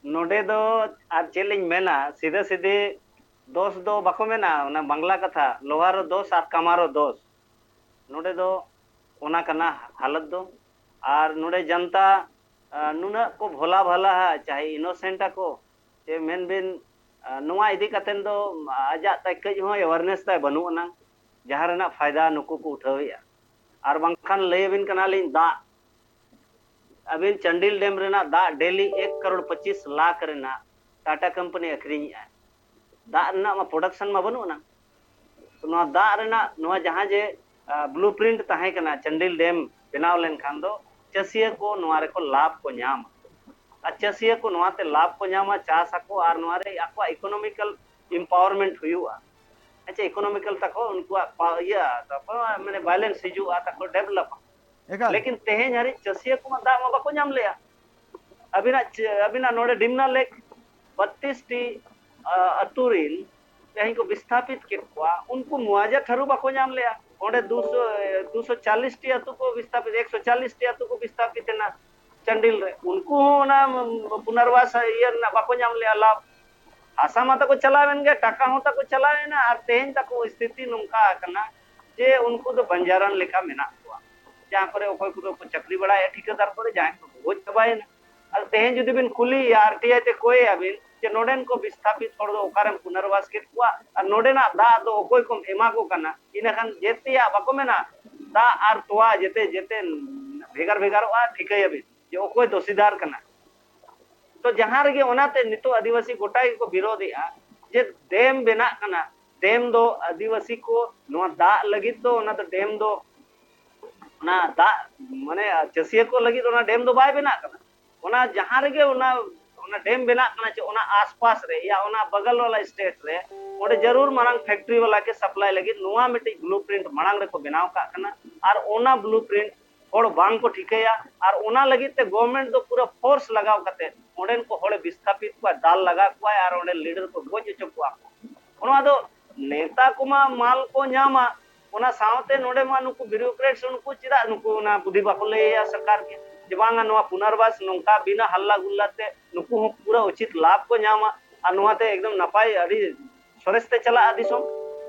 ᱱᱚᱰᱮ ᱫᱚ ᱟᱨ ᱪᱮᱫ ᱞᱤᱧ ᱢᱮᱱᱟ, ᱥᱤᱫᱷᱟᱹ ᱥᱤᱫᱷᱤ ᱫᱚᱥ ᱫᱚ ᱵᱟᱠᱚ ᱢᱮᱱᱟ, ᱚᱱᱟ ᱵᱟᱝᱞᱟ ᱠᱟᱛᱷᱟ, ᱞᱳᱦᱟᱨᱳ ᱫᱳᱥ ᱟᱨ ᱠᱟᱢᱟᱨᱳ ᱫᱳᱥ᱾ ᱱᱚᱰᱮ ᱫᱚ ᱚᱱᱟ ᱠᱟᱱᱟ ᱦᱟᱞᱚᱛ ᱫᱚ᱾ ᱟᱨ ᱱᱚᱰᱮ ᱡᱟᱱᱛᱟ, ᱟ, ᱱᱩᱱᱟᱹᱜ ᱠᱚ ᱵᱷᱳᱞᱟ ᱵᱷᱟᱞᱟ ᱦᱟ, ᱪᱟᱦᱮ ᱤᱱᱳᱥᱮᱱᱴ ᱟᱠᱚ, ᱪᱮ ᱢᱮᱱ ᱵᱤᱱ, ᱟ, ᱱᱚᱣᱟ ᱤᱫᱤ ᱠᱟᱛᱮ ᱫᱚ ᱟᱡᱟᱜ ᱛᱟᱭ ᱠᱟᱹᱡ ᱦᱚᱸ ᱮᱣᱟᱨᱱᱮᱥ ᱛᱟᱭ ᱵᱟᱹᱱᱩᱜ ᱟᱱᱟᱝ, ᱡᱟᱦᱟᱸ ᱨᱮᱱᱟᱜ ᱯᱷᱟᱭᱫᱟ ᱱᱩᱠᱩ ᱠᱚ ᱩᱴᱷᱟᱹᱣᱮᱫᱼᱟ᱾ ᱟᱨ ᱵᱟᱝᱠᱷᱟᱱ ᱞᱟᱹᱭ ᱟᱵᱤᱱ ᱠᱟᱱᱟᱞᱤᱧ, ᱫᱟᱜ, ᱟᱹᱵᱤᱱ ᱪᱟᱱᱰᱤᱞ ᱰᱮᱢ ᱨᱮᱱᱟᱜ ᱫᱟᱜ ᱰᱮᱞᱤ ᱮᱠ ᱠᱟᱨᱳᱲ ᱯᱚᱸᱪᱤᱥ ᱞᱟᱠᱷ ᱨᱮᱱᱟᱜ ᱴᱟᱴᱟ ᱠᱳᱢᱯᱟᱱᱤ ᱟᱹᱠᱷᱨᱤᱧᱮᱜᱼᱟ᱾ ᱫᱟᱜ ᱨᱮᱱᱟᱜ ᱢᱟ ᱯᱨᱚᱰᱟᱠᱥᱚᱱ ᱢᱟ ᱵᱟᱹᱱᱩᱜ ᱟᱱᱟ᱾ ᱛᱚ ᱱᱚᱣᱟ ᱫᱟᱜ ᱨᱮᱱᱟᱜ ᱱᱚᱣᱟ ᱡᱟᱦᱟᱸ ᱡᱮ, ᱟ, ᱵᱞᱩ ᱯᱨᱤᱱᱴ ᱛᱟᱦᱮᱸ ᱠᱟᱱᱟ ᱪᱟᱱᱰᱤᱞ ᱰᱮᱢ ᱵᱮᱱᱟᱣ ᱞᱮᱱᱠᱷᱟᱱ ᱫᱚ, ᱪᱟᱹᱥᱤᱭᱟᱹ ᱠᱚ ᱱᱚᱣᱟ ᱨᱮᱠᱚ ᱞᱟᱵᱷ ᱠᱚ ᱧᱟᱢᱟ᱾ ᱟᱨ ᱪᱟᱹᱥᱤᱭᱟᱹ ᱠᱚ ᱱᱚᱣᱟᱛᱮ ᱞᱟᱵᱷ ᱠᱚ ᱧᱟᱢᱟ, ᱪᱟᱥ ᱟᱠᱚ ᱟᱨ ᱱᱚᱣᱟ ᱨᱮ ᱟᱠᱚᱣᱟᱜ economical empowerment ᱦᱩᱭᱩᱜᱼᱟ᱾ ᱟᱪᱪᱷᱟ, economical ᱛᱟᱠᱚ ᱩᱱᱠᱩᱣᱟᱜ ᱯᱟ- ᱤᱭᱟᱹ ᱛᱟᱠᱚ ᱢᱟᱱᱮ balance ᱦᱤᱡᱩᱜᱼᱟ, ᱛᱟᱠᱚ develop᱾ ᱮᱠᱟᱞ᱾ ᱞᱮᱠᱤᱱ ᱛᱮᱦᱮᱧ ᱦᱟᱹᱨᱤᱡ ᱪᱟᱹᱥᱤᱭᱟᱹ ᱠᱚᱢᱟ ᱫᱟᱜ ᱢᱟ ᱵᱟᱠᱚ ᱧᱟᱢ ᱞᱮᱜᱼᱟ᱾ ᱟᱹᱵᱤᱱᱟᱜ ᱪᱮ- ᱟᱹᱵᱤᱱᱟᱜ ᱱᱚᱰᱮ ᱰᱤᱢᱱᱟ ᱞᱮᱠ ᱵᱟᱛᱤᱥ ᱴᱤ ᱟᱹᱛᱩ ᱨᱤᱱ ᱛᱮᱦᱮᱧ ᱠᱚ ᱵᱤᱥᱛᱷᱟᱯᱤᱛ ᱠᱮᱫ ᱠᱚᱣᱟ, ᱩᱱᱠᱩ ᱢᱩᱣᱟᱡᱟ ᱴᱷᱟᱹᱨᱩ ᱵᱟᱠᱚ ᱧᱟᱢ ᱞᱮᱜᱼᱟ᱾ ᱚᱸᱰᱮ ᱫᱩᱥᱚ ᱫᱩᱥᱚ ᱪᱟᱞᱤᱥ ᱴᱤ ᱟᱹᱛᱩ ᱠᱚ ᱵᱤᱥᱛᱷᱟᱯᱤᱛ, ᱮᱠᱥᱚ ᱪᱟᱞᱤᱥ ᱴᱤ ᱟᱹᱛᱩ ᱠᱚ ᱵᱤᱥᱛᱷᱟᱯᱤᱛ ᱮᱱᱟ ᱪᱟᱱᱰᱤᱞ ᱨᱮ, ᱩᱱᱠᱩ ᱦᱚᱸ ᱚᱱᱟ ᱯᱩᱱᱟᱨᱵᱟᱥ ᱤᱭᱟᱹ ᱨᱮᱱᱟᱜ ᱵᱟᱠᱚ ᱧᱟᱢ ᱞᱮᱜᱼᱟ ᱞᱟᱵᱷ᱾ ᱦᱟᱥᱟ ᱢᱟ ᱛᱟᱠᱚ ᱪᱟᱞᱟᱣᱮᱱ ᱜᱮ, ᱴᱟᱠᱟ ᱦᱚᱸ ᱛᱟᱠᱚ ᱪᱟᱞᱟᱣᱮᱱᱟ, ᱟᱨ ᱛᱮᱦᱮᱧ ᱛᱟᱠᱚ ᱥᱛᱷᱤᱛᱤ ᱱᱚᱝᱠᱟ ᱟᱠᱟᱱᱟ ᱡᱮ ᱩᱱᱠᱩ ᱫᱚ ᱵᱟᱧᱡᱟᱨᱟᱱ ᱞᱮᱠᱟ ᱢᱮᱱᱟᱜ ᱠᱚᱣᱟ᱾ ᱡᱟᱦᱟᱸ ᱠᱚᱨᱮ ᱚᱠᱚᱭ ᱠᱚᱫᱚ ᱠᱚ ᱪᱟᱹᱠᱨᱤ ᱵᱟᱲᱟᱭᱮᱫᱼᱟ ᱴᱷᱤᱠᱟᱹᱫᱟᱨ ᱠᱚᱨᱮ, ᱡᱟᱦᱟᱸᱭ ᱠᱚᱫᱚ ᱠᱚ ᱜᱚᱡ ᱪᱟᱵᱟᱭᱮᱱᱟ᱾ ᱟᱨ ᱛᱮᱦᱮᱧ ᱡᱩᱫᱤ ᱵᱤᱱ ᱠᱩᱞᱤᱭᱮᱭᱟ, ᱟᱨ ᱴᱤ ᱟᱭ ᱛᱮ ᱠᱚᱭᱮᱭᱟᱵᱤᱱ ᱡᱮ ᱱᱚᱰᱮᱱ ᱠᱚ ᱵᱤᱥᱛᱷᱟᱯᱤᱛ ᱦᱚᱲ ᱫᱚ ᱚᱠᱟᱨᱮᱢ ᱯᱩᱱᱟᱨᱵᱟᱥ ᱠᱮᱫ ᱠᱚᱣᱟ ᱟᱨ ᱱᱚᱰᱮᱱᱟᱜ ᱫᱟᱜ ᱫᱚ ᱚᱠᱚᱭ ᱠᱚᱢ ᱮᱢᱟ ᱠᱚ ᱠᱟᱱᱟ, ᱤᱱᱟᱹᱠᱷᱟᱱ ᱡᱮᱛᱮᱭᱟᱜ ᱵᱟᱠᱚ ᱢᱮᱱᱟ ᱫᱟᱜ ᱟᱨ ᱛᱚᱣᱟ ᱡᱮᱛᱮ ᱡᱮᱛᱮ ᱵᱷᱮᱜᱟᱨ ᱵᱷᱮᱜᱟᱨᱚᱜᱼᱟ, ᱴᱷᱤᱠᱟᱹᱭᱟᱵᱤᱱ ᱡᱮ ᱚᱠᱚᱭ ᱫᱚᱥᱤᱫᱟᱨ ᱠᱟᱱᱟ᱾ ᱛᱚ ᱡᱟᱦᱟᱸ ᱨᱮᱜᱮ ᱚᱱᱟᱛᱮ ᱱᱤᱛᱚᱜ ᱟᱹᱫᱤᱵᱟᱹᱥᱤ ᱜᱚᱴᱟ ᱜᱮᱠᱚ ᱵᱤᱨᱳᱫᱮᱜᱼᱟ ᱡᱮ ᱰᱮᱢ ᱵᱮᱱᱟᱜ ᱠᱟᱱᱟ, ᱰᱮᱢ ᱫᱚ ᱟᱹᱫᱤᱵᱟᱹᱥᱤ ᱠᱚ ᱱᱚᱣᱟ ᱫᱟᱜ ᱞᱟᱹᱜᱤᱫ ᱫᱚ, ᱚᱱᱟ ᱫᱚ ᱰᱮᱢ ᱫᱚ ᱚᱱᱟ ᱫᱟᱜ ᱢᱟᱱᱮ ᱪᱟᱹᱥᱤᱭᱟᱹ ᱠᱚ ᱞᱟᱹᱜᱤᱫ ᱚᱱᱟ ᱰᱮᱢ ᱫᱚ ᱵᱟᱭ ᱵᱮᱱᱟᱜ ᱠᱟᱱᱟ᱾ ᱚᱱᱟ ᱡᱟᱦᱟᱸ ᱨᱮᱜᱮ ᱚᱱᱟ ᱚᱱᱟ ᱰᱮᱢ ᱵᱮᱱᱟᱜ ᱠᱟᱱᱟ ᱪᱮ ᱚᱱᱟ ᱟᱥᱯᱟᱥ ᱨᱮ ᱭᱟ ᱚᱱᱟ ᱵᱟᱜᱟᱞ ᱣᱟᱞᱟ ᱥᱴᱮᱴ ᱨᱮ, ᱚᱸᱰᱮ ᱡᱟᱹᱨᱩᱲ ᱢᱟᱲᱟᱝ ᱯᱷᱮᱠᱴᱨᱤ ᱣᱟᱞᱟ ᱠᱮ ᱥᱟᱯᱞᱟᱭ ᱞᱟᱹᱜᱤᱫ ᱱᱚᱣᱟ ᱢᱤᱫᱴᱤᱡ ᱵᱞᱩ ᱯᱨᱤᱱᱴ ᱢᱟᱲᱟᱝ ᱨᱮᱠᱚ ᱵᱮᱱᱟᱣ ᱠᱟᱜ ᱠᱟᱱᱟ᱾ ᱟᱨ ᱚᱱᱟ ᱵᱞᱩ ᱯᱨᱤᱱᱴ ᱦᱚᱲ ᱵᱟᱝ ᱠᱚ ᱴᱷᱤᱠᱟᱹᱭᱟ᱾ ᱟᱨ ᱚᱱᱟ ᱞᱟᱹᱜᱤᱫ ᱛᱮ ᱜᱚᱵᱷᱚᱨᱱᱢᱮᱱᱴ ᱫᱚ ᱯᱩᱨᱟᱹ ᱯᱷᱳᱨᱥ ᱞᱟᱜᱟᱣ ᱠᱟᱛᱮ ᱚᱸᱰᱮᱱ ᱠᱚ ᱦᱚᱲᱮ ᱵᱤᱥᱛᱷᱟᱯᱤᱛ ᱠᱚᱣᱟ, ᱫᱟᱞ ᱞᱟᱜᱟ ᱠᱚᱣᱟᱭ ᱟᱨ ᱚᱸᱰᱮ ᱞᱤᱰᱟᱨ ᱠᱚ ᱜᱚᱡ ᱦᱚᱪᱚ ᱠᱚᱣᱟ ᱠᱚ᱾ ᱚᱱᱟ ᱫᱚ ᱱᱮᱛᱟ ᱠᱚᱢᱟ ᱢᱟᱞ ᱠᱚ ᱧᱟᱢᱟ, ᱚᱱᱟ ᱥᱟᱶᱛᱮ ᱱᱚᱰᱮ ᱢᱟ ᱱᱩᱠᱩ ᱵᱤᱭᱩᱨᱳᱠᱨᱮᱴᱥ ᱩᱱᱠᱩ ᱪᱮᱫᱟᱜ ᱱᱩᱠᱩ ᱚᱱᱟ ᱵᱩᱫᱷᱤ ᱵᱟᱠᱚ ᱞᱟᱹᱭᱟ ᱥᱚᱨᱠᱟᱨ ᱜᱮ ᱡᱮ ᱵᱟᱝᱟ ᱱᱚᱣᱟ ᱯᱩᱱᱟᱨᱵᱟᱥ ᱱᱚᱝᱠᱟ ᱵᱤᱱᱟᱹ ᱦᱟᱞᱞᱟ ᱜᱩᱞᱞᱟ ᱛᱮ ᱱᱩᱠᱩ ᱦᱚᱸ ᱯᱩᱨᱟᱹ ᱩᱪᱤᱛ ᱞᱟᱵᱷ ᱠᱚ ᱧᱟᱢᱟ ᱟᱨ ᱱᱚᱣᱟᱛᱮ ᱮᱠᱫᱚᱢ ᱱᱟᱯᱟᱭ ᱟᱹᱰᱤ ᱥᱚᱨᱮᱥ ᱛᱮ ᱪᱟᱞᱟᱜᱼᱟ ᱫᱤᱥᱚᱢ᱾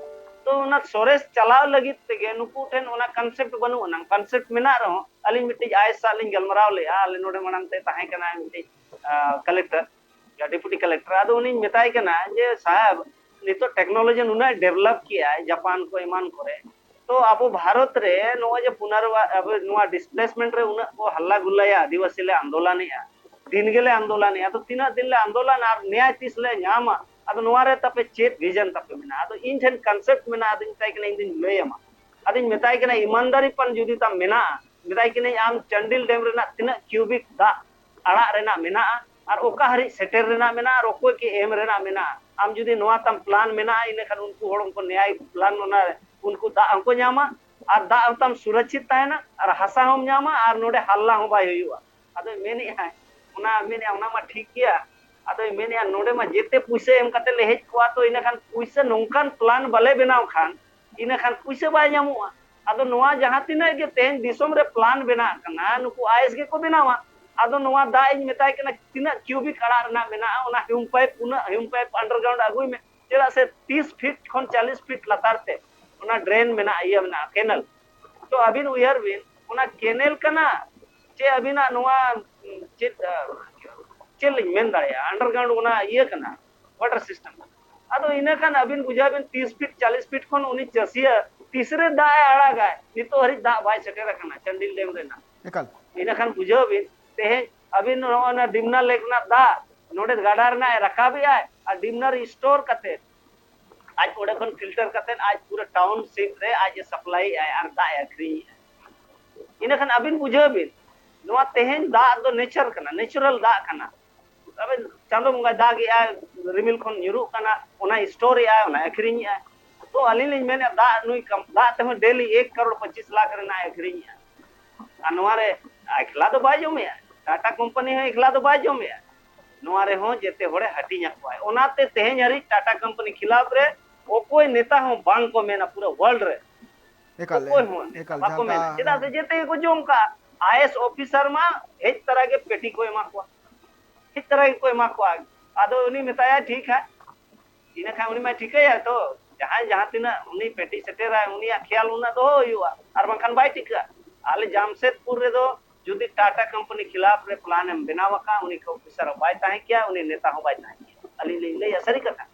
ᱛᱚ ᱚᱱᱟ ᱥᱚᱨᱮᱥ ᱪᱟᱞᱟᱣ ᱞᱟᱹᱜᱤᱫ ᱛᱮᱜᱮ ᱱᱩᱠᱩ ᱴᱷᱮᱱ ᱚᱱᱟ ᱠᱚᱱᱥᱮᱯᱴ ᱵᱟᱹᱱᱩᱜ ᱟᱱᱟᱝ᱾ ᱠᱚᱱᱥᱮᱯᱴ ᱢᱮᱱᱟᱜ ᱨᱮᱦᱚᱸ ᱟᱹᱞᱤᱧ ᱢᱤᱫᱴᱤᱡ ᱟᱭᱮᱥ ᱥᱟᱶ ᱞᱤᱧ ᱜᱟᱞᱢᱟᱨᱟᱣ ᱞᱮᱜᱼᱟ, ᱟᱞᱮ ᱱᱚᱰᱮ ᱢᱟᱲᱟᱝ ᱛᱮ ᱛᱟᱦᱮᱸ ᱠᱟᱱᱟ ᱢᱤᱫᱴᱤᱡ ᱠᱟᱞᱮᱠᱴᱚᱨ, ᱰᱮᱯᱩᱴᱤ ᱠᱟᱞᱮᱠᱴᱚᱨ, ᱟᱫᱚ ᱩᱱᱤᱧ ᱢᱮᱛᱟᱭ ᱠᱟᱱᱟ ᱡᱮ ᱥᱟᱦᱮᱵᱽ, ᱱᱤᱛᱚᱜ ᱴᱮᱠᱱᱳᱞᱚᱡᱤ ᱱᱩᱱᱟᱹᱜ ᱰᱮᱵᱷᱞᱚᱯ ᱠᱮᱜᱼᱟᱭ ᱡᱟᱯᱟᱱ ᱠᱚ ᱮᱢᱟᱱ ᱠᱚᱨᱮ, ᱛᱚ ᱟᱵᱚ ᱵᱷᱟᱨᱚᱛ ᱨᱮ ᱱᱚᱜᱼᱚᱭ ᱡᱮ ᱯᱩᱱᱟᱨᱵᱟ ᱟᱵᱚ ᱱᱚᱣᱟ ᱰᱤᱥᱯᱞᱮᱥᱢᱮᱱᱴ ᱨᱮ ᱩᱱᱟᱹᱜ ᱠᱚ ᱦᱟᱞᱞᱟ ᱜᱩᱞᱞᱟᱭᱟ, ᱟᱹᱫᱤᱵᱟᱹᱥᱤ ᱞᱮ ᱟᱱᱫᱳᱞᱚᱱᱮᱜᱼᱟ, ᱫᱤᱱ ᱜᱮᱞᱮ ᱟᱱᱫᱳᱞᱚᱱᱮᱜᱼᱟ, ᱛᱚ ᱛᱤᱱᱟᱹᱜ ᱫᱤᱱ ᱞᱮ ᱟᱱᱫᱳᱞᱚᱱᱟ ᱟᱨ ᱱᱮᱭᱟᱭ ᱛᱤᱥ ᱞᱮ ᱧᱟᱢᱟ? ᱟᱫᱚ ᱱᱚᱣᱟ ᱨᱮ ᱛᱟᱯᱮ ᱪᱮᱫ ᱵᱷᱤᱡᱚᱱ ᱛᱟᱯᱮ ᱢᱮᱱᱟᱜᱼᱟ? ᱟᱫᱚ ᱤᱧ ᱴᱷᱮᱱ ᱠᱚᱱᱥᱮᱯᱴ ᱢᱮᱱᱟᱜᱼᱟ, ᱟᱫᱚᱧ ᱢᱮᱛᱟᱭ ᱠᱟᱱᱟ ᱤᱧ ᱫᱩᱧ ᱞᱟᱹᱭ ᱟᱢᱟ᱾ ᱟᱫᱚᱧ ᱢᱮᱛᱟᱭ ᱠᱟᱱᱟ ᱤᱢᱟᱱᱫᱟᱨᱤ ᱯᱟᱱ ᱡᱩᱫᱤ ᱛᱟᱢ ᱢᱮᱱᱟᱜᱼᱟ, ᱢᱮᱛᱟᱭ ᱠᱟᱹᱱᱟᱹᱧ, ᱟᱢ ᱪᱟᱱᱰᱤᱞ ᱰᱮᱢ ᱨᱮᱱᱟᱜ ᱛᱤᱱᱟᱹᱜ ᱠᱤᱭᱩᱵᱤᱠ ᱫᱟᱜ ᱟᱲᱟᱜ ᱨᱮᱱᱟᱜ ᱢᱮᱱᱟᱜᱼᱟ ᱟᱨ ᱚᱠᱟ ᱦᱟᱹᱨᱤᱡ ᱥᱮᱴᱮᱨ ᱨᱮᱱᱟᱜ ᱢᱮᱱᱟᱜᱼᱟ ᱟᱨ ᱚᱠᱚᱭ ᱠᱮ ᱮᱢ ᱨᱮᱱᱟᱜ ᱢᱮᱱᱟᱜᱼᱟ, ᱟᱢ ᱡᱩᱫᱤ ᱱᱚᱣᱟ ᱛᱟᱢ ᱯᱞᱟᱱ ᱢᱮᱱᱟᱜᱼᱟ, ᱤᱱᱟᱹ ᱠᱷᱟᱱ ᱩᱱᱠᱩ ᱦᱚᱲ ᱩᱱᱠᱩ ᱱᱮᱭᱟᱭ ᱯᱞᱟᱱ, ᱚᱱᱟ ᱩᱱᱠᱩ ᱫᱟᱜ ᱦᱚᱸᱠᱚ ᱧᱟᱢᱟ ᱟᱨ ᱫᱟᱜ ᱦᱚᱸ ᱛᱟᱢ ᱥᱩᱨᱚᱠᱪᱷᱤᱛ ᱛᱟᱦᱮᱱᱟ ᱟᱨ ᱦᱟᱥᱟ ᱦᱚᱸᱢ ᱧᱟᱢᱟ ᱟᱨ ᱱᱚᱰᱮ ᱦᱟᱞᱞᱟ ᱦᱚᱸ ᱵᱟᱭ ᱦᱩᱭᱩᱜᱼᱟ᱾ ᱟᱫᱚᱭ ᱢᱮᱱᱮᱫᱼᱟ, ᱚᱱᱟ ᱢᱮᱱᱮᱫᱼᱟ, ᱚᱱᱟ ᱢᱟ ᱴᱷᱤᱠ ᱜᱮᱭᱟ᱾ ᱟᱫᱚᱭ ᱢᱮᱱᱮᱫᱼᱟ, ᱱᱚᱰᱮ ᱢᱟ ᱡᱮᱛᱮ ᱯᱩᱭᱥᱟᱹ ᱮᱢ ᱠᱟᱛᱮ ᱞᱮ ᱦᱮᱡ ᱠᱚᱜᱼᱟ, ᱛᱚ ᱤᱱᱟᱹ ᱠᱷᱟᱱ ᱯᱩᱭᱥᱟᱹ ᱱᱚᱝᱠᱟᱱ ᱯᱞᱟᱱ ᱵᱟᱞᱮ ᱵᱮᱱᱟᱣ ᱠᱷᱟᱱ, ᱤᱱᱟᱹ ᱠᱷᱟᱱ ᱯᱩᱭᱥᱟᱹ ᱵᱟᱭ ᱧᱟᱢᱚᱜᱼᱟ᱾ ᱟᱫᱚ ᱱᱚᱣᱟ ᱡᱟᱦᱟᱸ ᱛᱤᱱᱟᱹᱜ ᱜᱮ ᱛᱮᱦᱮᱧ ᱫᱤᱥᱚᱢ ᱨᱮ ᱯᱞᱟᱱ ᱵᱮᱱᱟᱜ ᱠᱟᱱᱟ, ᱱᱩᱠᱩ ᱟᱭᱮᱥ ᱜᱮᱠᱚ ᱵᱮᱱᱟᱣᱟ᱾ ᱟᱫᱚ ᱱᱚᱣᱟ ᱫᱟᱜ ᱤᱧ ᱢᱮᱛᱟᱭ ᱠᱟᱱᱟ, ᱛᱤᱱᱟᱹᱜ ᱠᱤᱭᱩᱵᱤᱠ ᱟᱲᱟᱜ ᱨᱮᱱᱟᱜ ᱢᱮᱱᱟᱜᱼᱟ, ᱚᱱᱟ ᱦᱤᱭᱩᱢ ᱯᱟᱭᱤᱯ, ᱩᱱᱟᱹᱜ ᱦᱤᱭᱩᱢ ᱯᱟᱭᱤᱯ ᱟᱱᱰᱟᱨᱜᱨᱟᱣᱩᱱᱰ ᱟᱹᱜᱩᱭ ᱢᱮ᱾ ᱪᱮᱫᱟᱜ ᱥᱮ ᱛᱤᱥ ᱯᱷᱤᱴ ᱠᱷᱚᱱ ᱪᱟᱞᱤᱥ ᱯᱷᱤᱴ ᱞᱟᱛᱟᱨ ᱛᱮ ᱚᱱᱟ ᱰᱨᱮᱱ ᱢᱮᱱᱟᱜᱼᱟ, ᱤᱭᱟᱹ ᱢᱮᱱᱟᱜᱼᱟ, ᱠᱮᱱᱮᱞ᱾ ᱛᱚ ᱟᱹᱵᱤᱱ ᱩᱭᱦᱟᱹᱨ ᱵᱤᱱ, ᱚᱱᱟ ᱠᱮᱱᱮᱞ ᱠᱟᱱᱟ ᱪᱮ ᱟᱹᱵᱤᱱᱟᱜ ᱱᱚᱣᱟ, ᱩᱸ, ᱪᱮᱫ, ᱟ, ᱪᱮᱫ ᱞᱤᱧ ᱢᱮᱱ ᱫᱟᱲᱮᱭᱟᱜᱼᱟ, ᱟᱱᱰᱟᱨᱜᱨᱟᱣᱩᱱᱰ ᱚᱱᱟ ᱤᱭᱟᱹ ᱠᱟᱱᱟ, ᱣᱟᱴᱟᱨ ᱥᱤᱥᱴᱮᱢ᱾ ᱟᱫᱚ ᱤᱱᱟᱹ ᱠᱷᱟᱱ ᱟᱹᱵᱤᱱ ᱵᱩᱡᱷᱟᱹᱣ ᱵᱤᱱ, ᱛᱤᱥ ᱯᱷᱤᱴ, ᱪᱟᱞᱤᱥ ᱯᱷᱤᱴ ᱠᱷᱚᱱ ᱩᱱᱤ ᱪᱟᱹᱥᱤᱭᱟᱹ ᱛᱤᱥᱨᱮ ᱫᱟᱜ ᱮ ᱟᱲᱟᱜᱟᱭ? ᱱᱤᱛᱚᱜ ᱦᱟᱹᱨᱤᱡ ᱫᱟᱜ ᱵᱟᱭ ᱥᱮᱴᱮᱨ ᱟᱠᱟᱱᱟ ᱪᱟᱱᱰᱤᱞ ᱰᱮᱢ ᱨᱮᱱᱟᱜ᱾ ᱮᱠᱟᱞ᱾ ᱤᱱᱟᱹ ᱠᱷᱟᱱ ᱵᱩᱡᱷᱟᱹᱣ ᱵᱤᱱ, ᱛᱮᱦᱮᱧ ᱟᱹᱵᱤᱱ ᱱᱚᱜᱼᱚ ᱱᱟ ᱰᱤᱢᱱᱟ ᱞᱮᱠ ᱨᱮᱱᱟᱜ ᱫᱟᱜ ᱱᱚᱰᱮ ᱜᱟᱰᱟ ᱨᱮᱱᱟᱜ ᱮ ᱨᱟᱠᱟᱵᱮᱜᱼᱟᱭ ᱟᱨ ᱰᱤᱢᱱᱟ ᱨᱮ ᱥᱴᱳᱨ ᱠᱟᱛᱮ ᱟᱡ ᱚᱸᱰᱮ ᱠᱷᱚᱱ ᱯᱷᱤᱞᱴᱟᱨ ᱠᱟᱛᱮ ᱟᱡ ᱯᱩᱨᱟᱹ ᱴᱟᱣᱩᱱᱥᱤᱯ ᱨᱮ ᱟᱡ ᱮ ᱥᱟᱯᱞᱟᱭᱮᱜᱼᱟᱭ ᱟᱨ ᱫᱟᱜ ᱮ ᱟᱹᱠᱷᱨᱤᱧᱮᱜᱼᱟᱭ᱾ ᱤᱱᱟᱹ ᱠᱷᱟᱱ ᱟᱹᱵᱤᱱ ᱵᱩᱡᱷᱟᱹᱣ ᱵᱤᱱ, ᱱᱚᱣᱟ ᱛᱮᱦᱮᱧ ᱫᱟᱜ ᱫᱚ ᱱᱮᱪᱟᱨ ᱠᱟᱱᱟ, ᱱᱮᱪᱟᱨᱟᱞ ᱫᱟᱜ ᱠᱟᱱᱟ᱾ ᱟᱵᱮᱱ ᱪᱟᱸᱫᱚ ᱵᱚᱸᱜᱟᱭ ᱫᱟᱜᱮᱜᱼᱟ, ᱨᱤᱢᱤᱞ ᱠᱷᱚᱱ ᱧᱩᱨᱩᱜ ᱠᱟᱱᱟ, ᱚᱱᱟᱭ ᱥᱴᱳᱨᱮᱜᱼᱟ, ᱚᱱᱟᱭ ᱟᱹᱠᱷᱨᱤᱧᱮᱜᱼᱟ᱾ ᱛᱚ ᱟᱹᱞᱤᱧ ᱞᱤᱧ ᱢᱮᱱᱮᱫᱼᱟ, ᱫᱟᱜ ᱱᱩᱭ ᱠᱟᱢ-, ᱫᱟᱜ ᱛᱮᱦᱚᱸ ᱰᱮᱞᱤ ᱮᱠ ᱠᱟᱨᱳᱲ ᱯᱚᱸᱪᱤᱥ ᱞᱟᱠᱷ ᱨᱮᱱᱟᱜ ᱮ ᱟᱹᱠᱷᱨᱤᱧᱮᱜᱼᱟ᱾ ᱟᱨ ᱱᱚᱣᱟ ᱨᱮ ᱮᱠᱞᱟ ᱫᱚ ᱵᱟᱭ ᱡᱚᱢᱮᱜᱼᱟ, ᱴᱟᱴᱟ ᱠᱳᱢᱯᱟᱱᱤ ᱦᱚᱸ ᱮᱠᱞᱟ ᱫᱚ ᱵᱟᱭ ᱡᱚᱢᱮᱜᱼᱟ᱾ ᱱᱚᱣᱟ ᱨᱮᱦᱚᱸ ᱡᱮᱛᱮ ᱦᱚᱲᱮ ᱦᱟᱹᱴᱤᱧ ᱟᱠᱚᱣᱟᱭ᱾ ᱚᱱᱟᱛᱮ ᱛᱮᱦᱮᱧ ᱦᱟᱹᱨᱤᱡ ᱴᱟᱴᱟ ᱠᱳᱢᱯᱟᱱᱤ ᱠᱷᱤᱞᱟᱯ ᱨᱮ ᱚᱠᱚᱭ ᱱᱮᱛᱟ ᱦᱚᱸ ᱵᱟᱝ ᱠᱚ ᱢᱮᱱᱟ ᱯᱩᱨᱟᱹ ᱣᱟᱨᱞᱰ ᱨᱮ᱾ ᱮᱠᱟᱞ, ᱚᱠᱚᱭ ᱦᱚᱸ ᱮᱠᱟᱞ, ᱵᱟᱠᱚ ᱡᱟᱦᱟᱸ ᱢᱮᱱᱟ, ᱞᱮᱠᱟ ᱪᱮᱫᱟᱜ ᱥᱮ ᱡᱮᱛᱮ ᱜᱮᱠᱚ ᱡᱚᱢ ᱠᱟᱜᱼᱟ᱾ ᱟᱭᱮᱥ ᱚᱯᱷᱤᱥᱟᱨ ᱢᱟ ᱦᱮᱡ ᱛᱚᱨᱟ ᱜᱮ ᱯᱮᱴᱤ ᱠᱚ ᱮᱢᱟ ᱠᱚᱣᱟ, ᱦᱮᱡ ᱛᱚᱨᱟ ᱜᱮᱠᱚ ᱮᱢᱟ ᱠᱚᱣᱟ᱾ ᱟᱫᱚ ᱩᱱᱤ ᱢᱮᱛᱟᱭᱟ, ᱴᱷᱤᱠ ᱦᱟᱸᱜ, ᱤᱱᱟᱹ ᱠᱷᱟᱱ ᱩᱱᱤ ᱢᱟᱭ ᱴᱷᱤᱠᱟᱹᱭᱟ ᱛᱚ, ᱡᱟᱦᱟᱸᱭ ᱡᱟᱦᱟᱸ ᱛᱤᱱᱟᱹᱜ ᱩᱱᱤ ᱯᱮᱴᱤ ᱥᱮᱴᱮᱨᱟᱭ, ᱩᱱᱤᱭᱟᱜ ᱠᱷᱮᱭᱟᱞ ᱩᱱᱟᱹᱜ ᱫᱚᱦᱚ ᱦᱩᱭᱩᱜᱼᱟ, ᱟᱨ ᱵᱟᱝᱠᱷᱟᱱ ᱵᱟᱭ ᱴᱷᱤᱠᱟᱹᱜᱼᱟ᱾ ᱟᱞᱮ ᱡᱟᱢᱥᱮᱫᱽᱯᱩᱨ ᱨᱮᱫᱚ ᱡᱩᱫᱤ ᱴᱟᱴᱟ ᱠᱳᱢᱯᱟᱱᱤ ᱠᱷᱤᱞᱟᱯ ᱨᱮ ᱯᱞᱟᱱ ᱮᱢ ᱵᱮᱱᱟᱣ ᱟᱠᱟᱫ, ᱩᱱᱤ ᱠᱚ ᱚᱯᱷᱤᱥᱟᱨ ᱦᱚᱸ ᱵᱟᱭ ᱛᱟᱦᱮᱸ ᱠᱮᱭᱟ, ᱩᱱᱤ ᱱᱮᱛᱟ ᱦᱚᱸ ᱵᱟᱭ ᱛᱟᱦᱮᱸ ᱠᱮᱭᱟ᱾ ᱟᱹᱞᱤᱧ ᱞᱤᱧ ᱞᱟᱹᱭᱟ ᱥᱟᱹᱨᱤ ᱠᱟᱛᱷᱟ,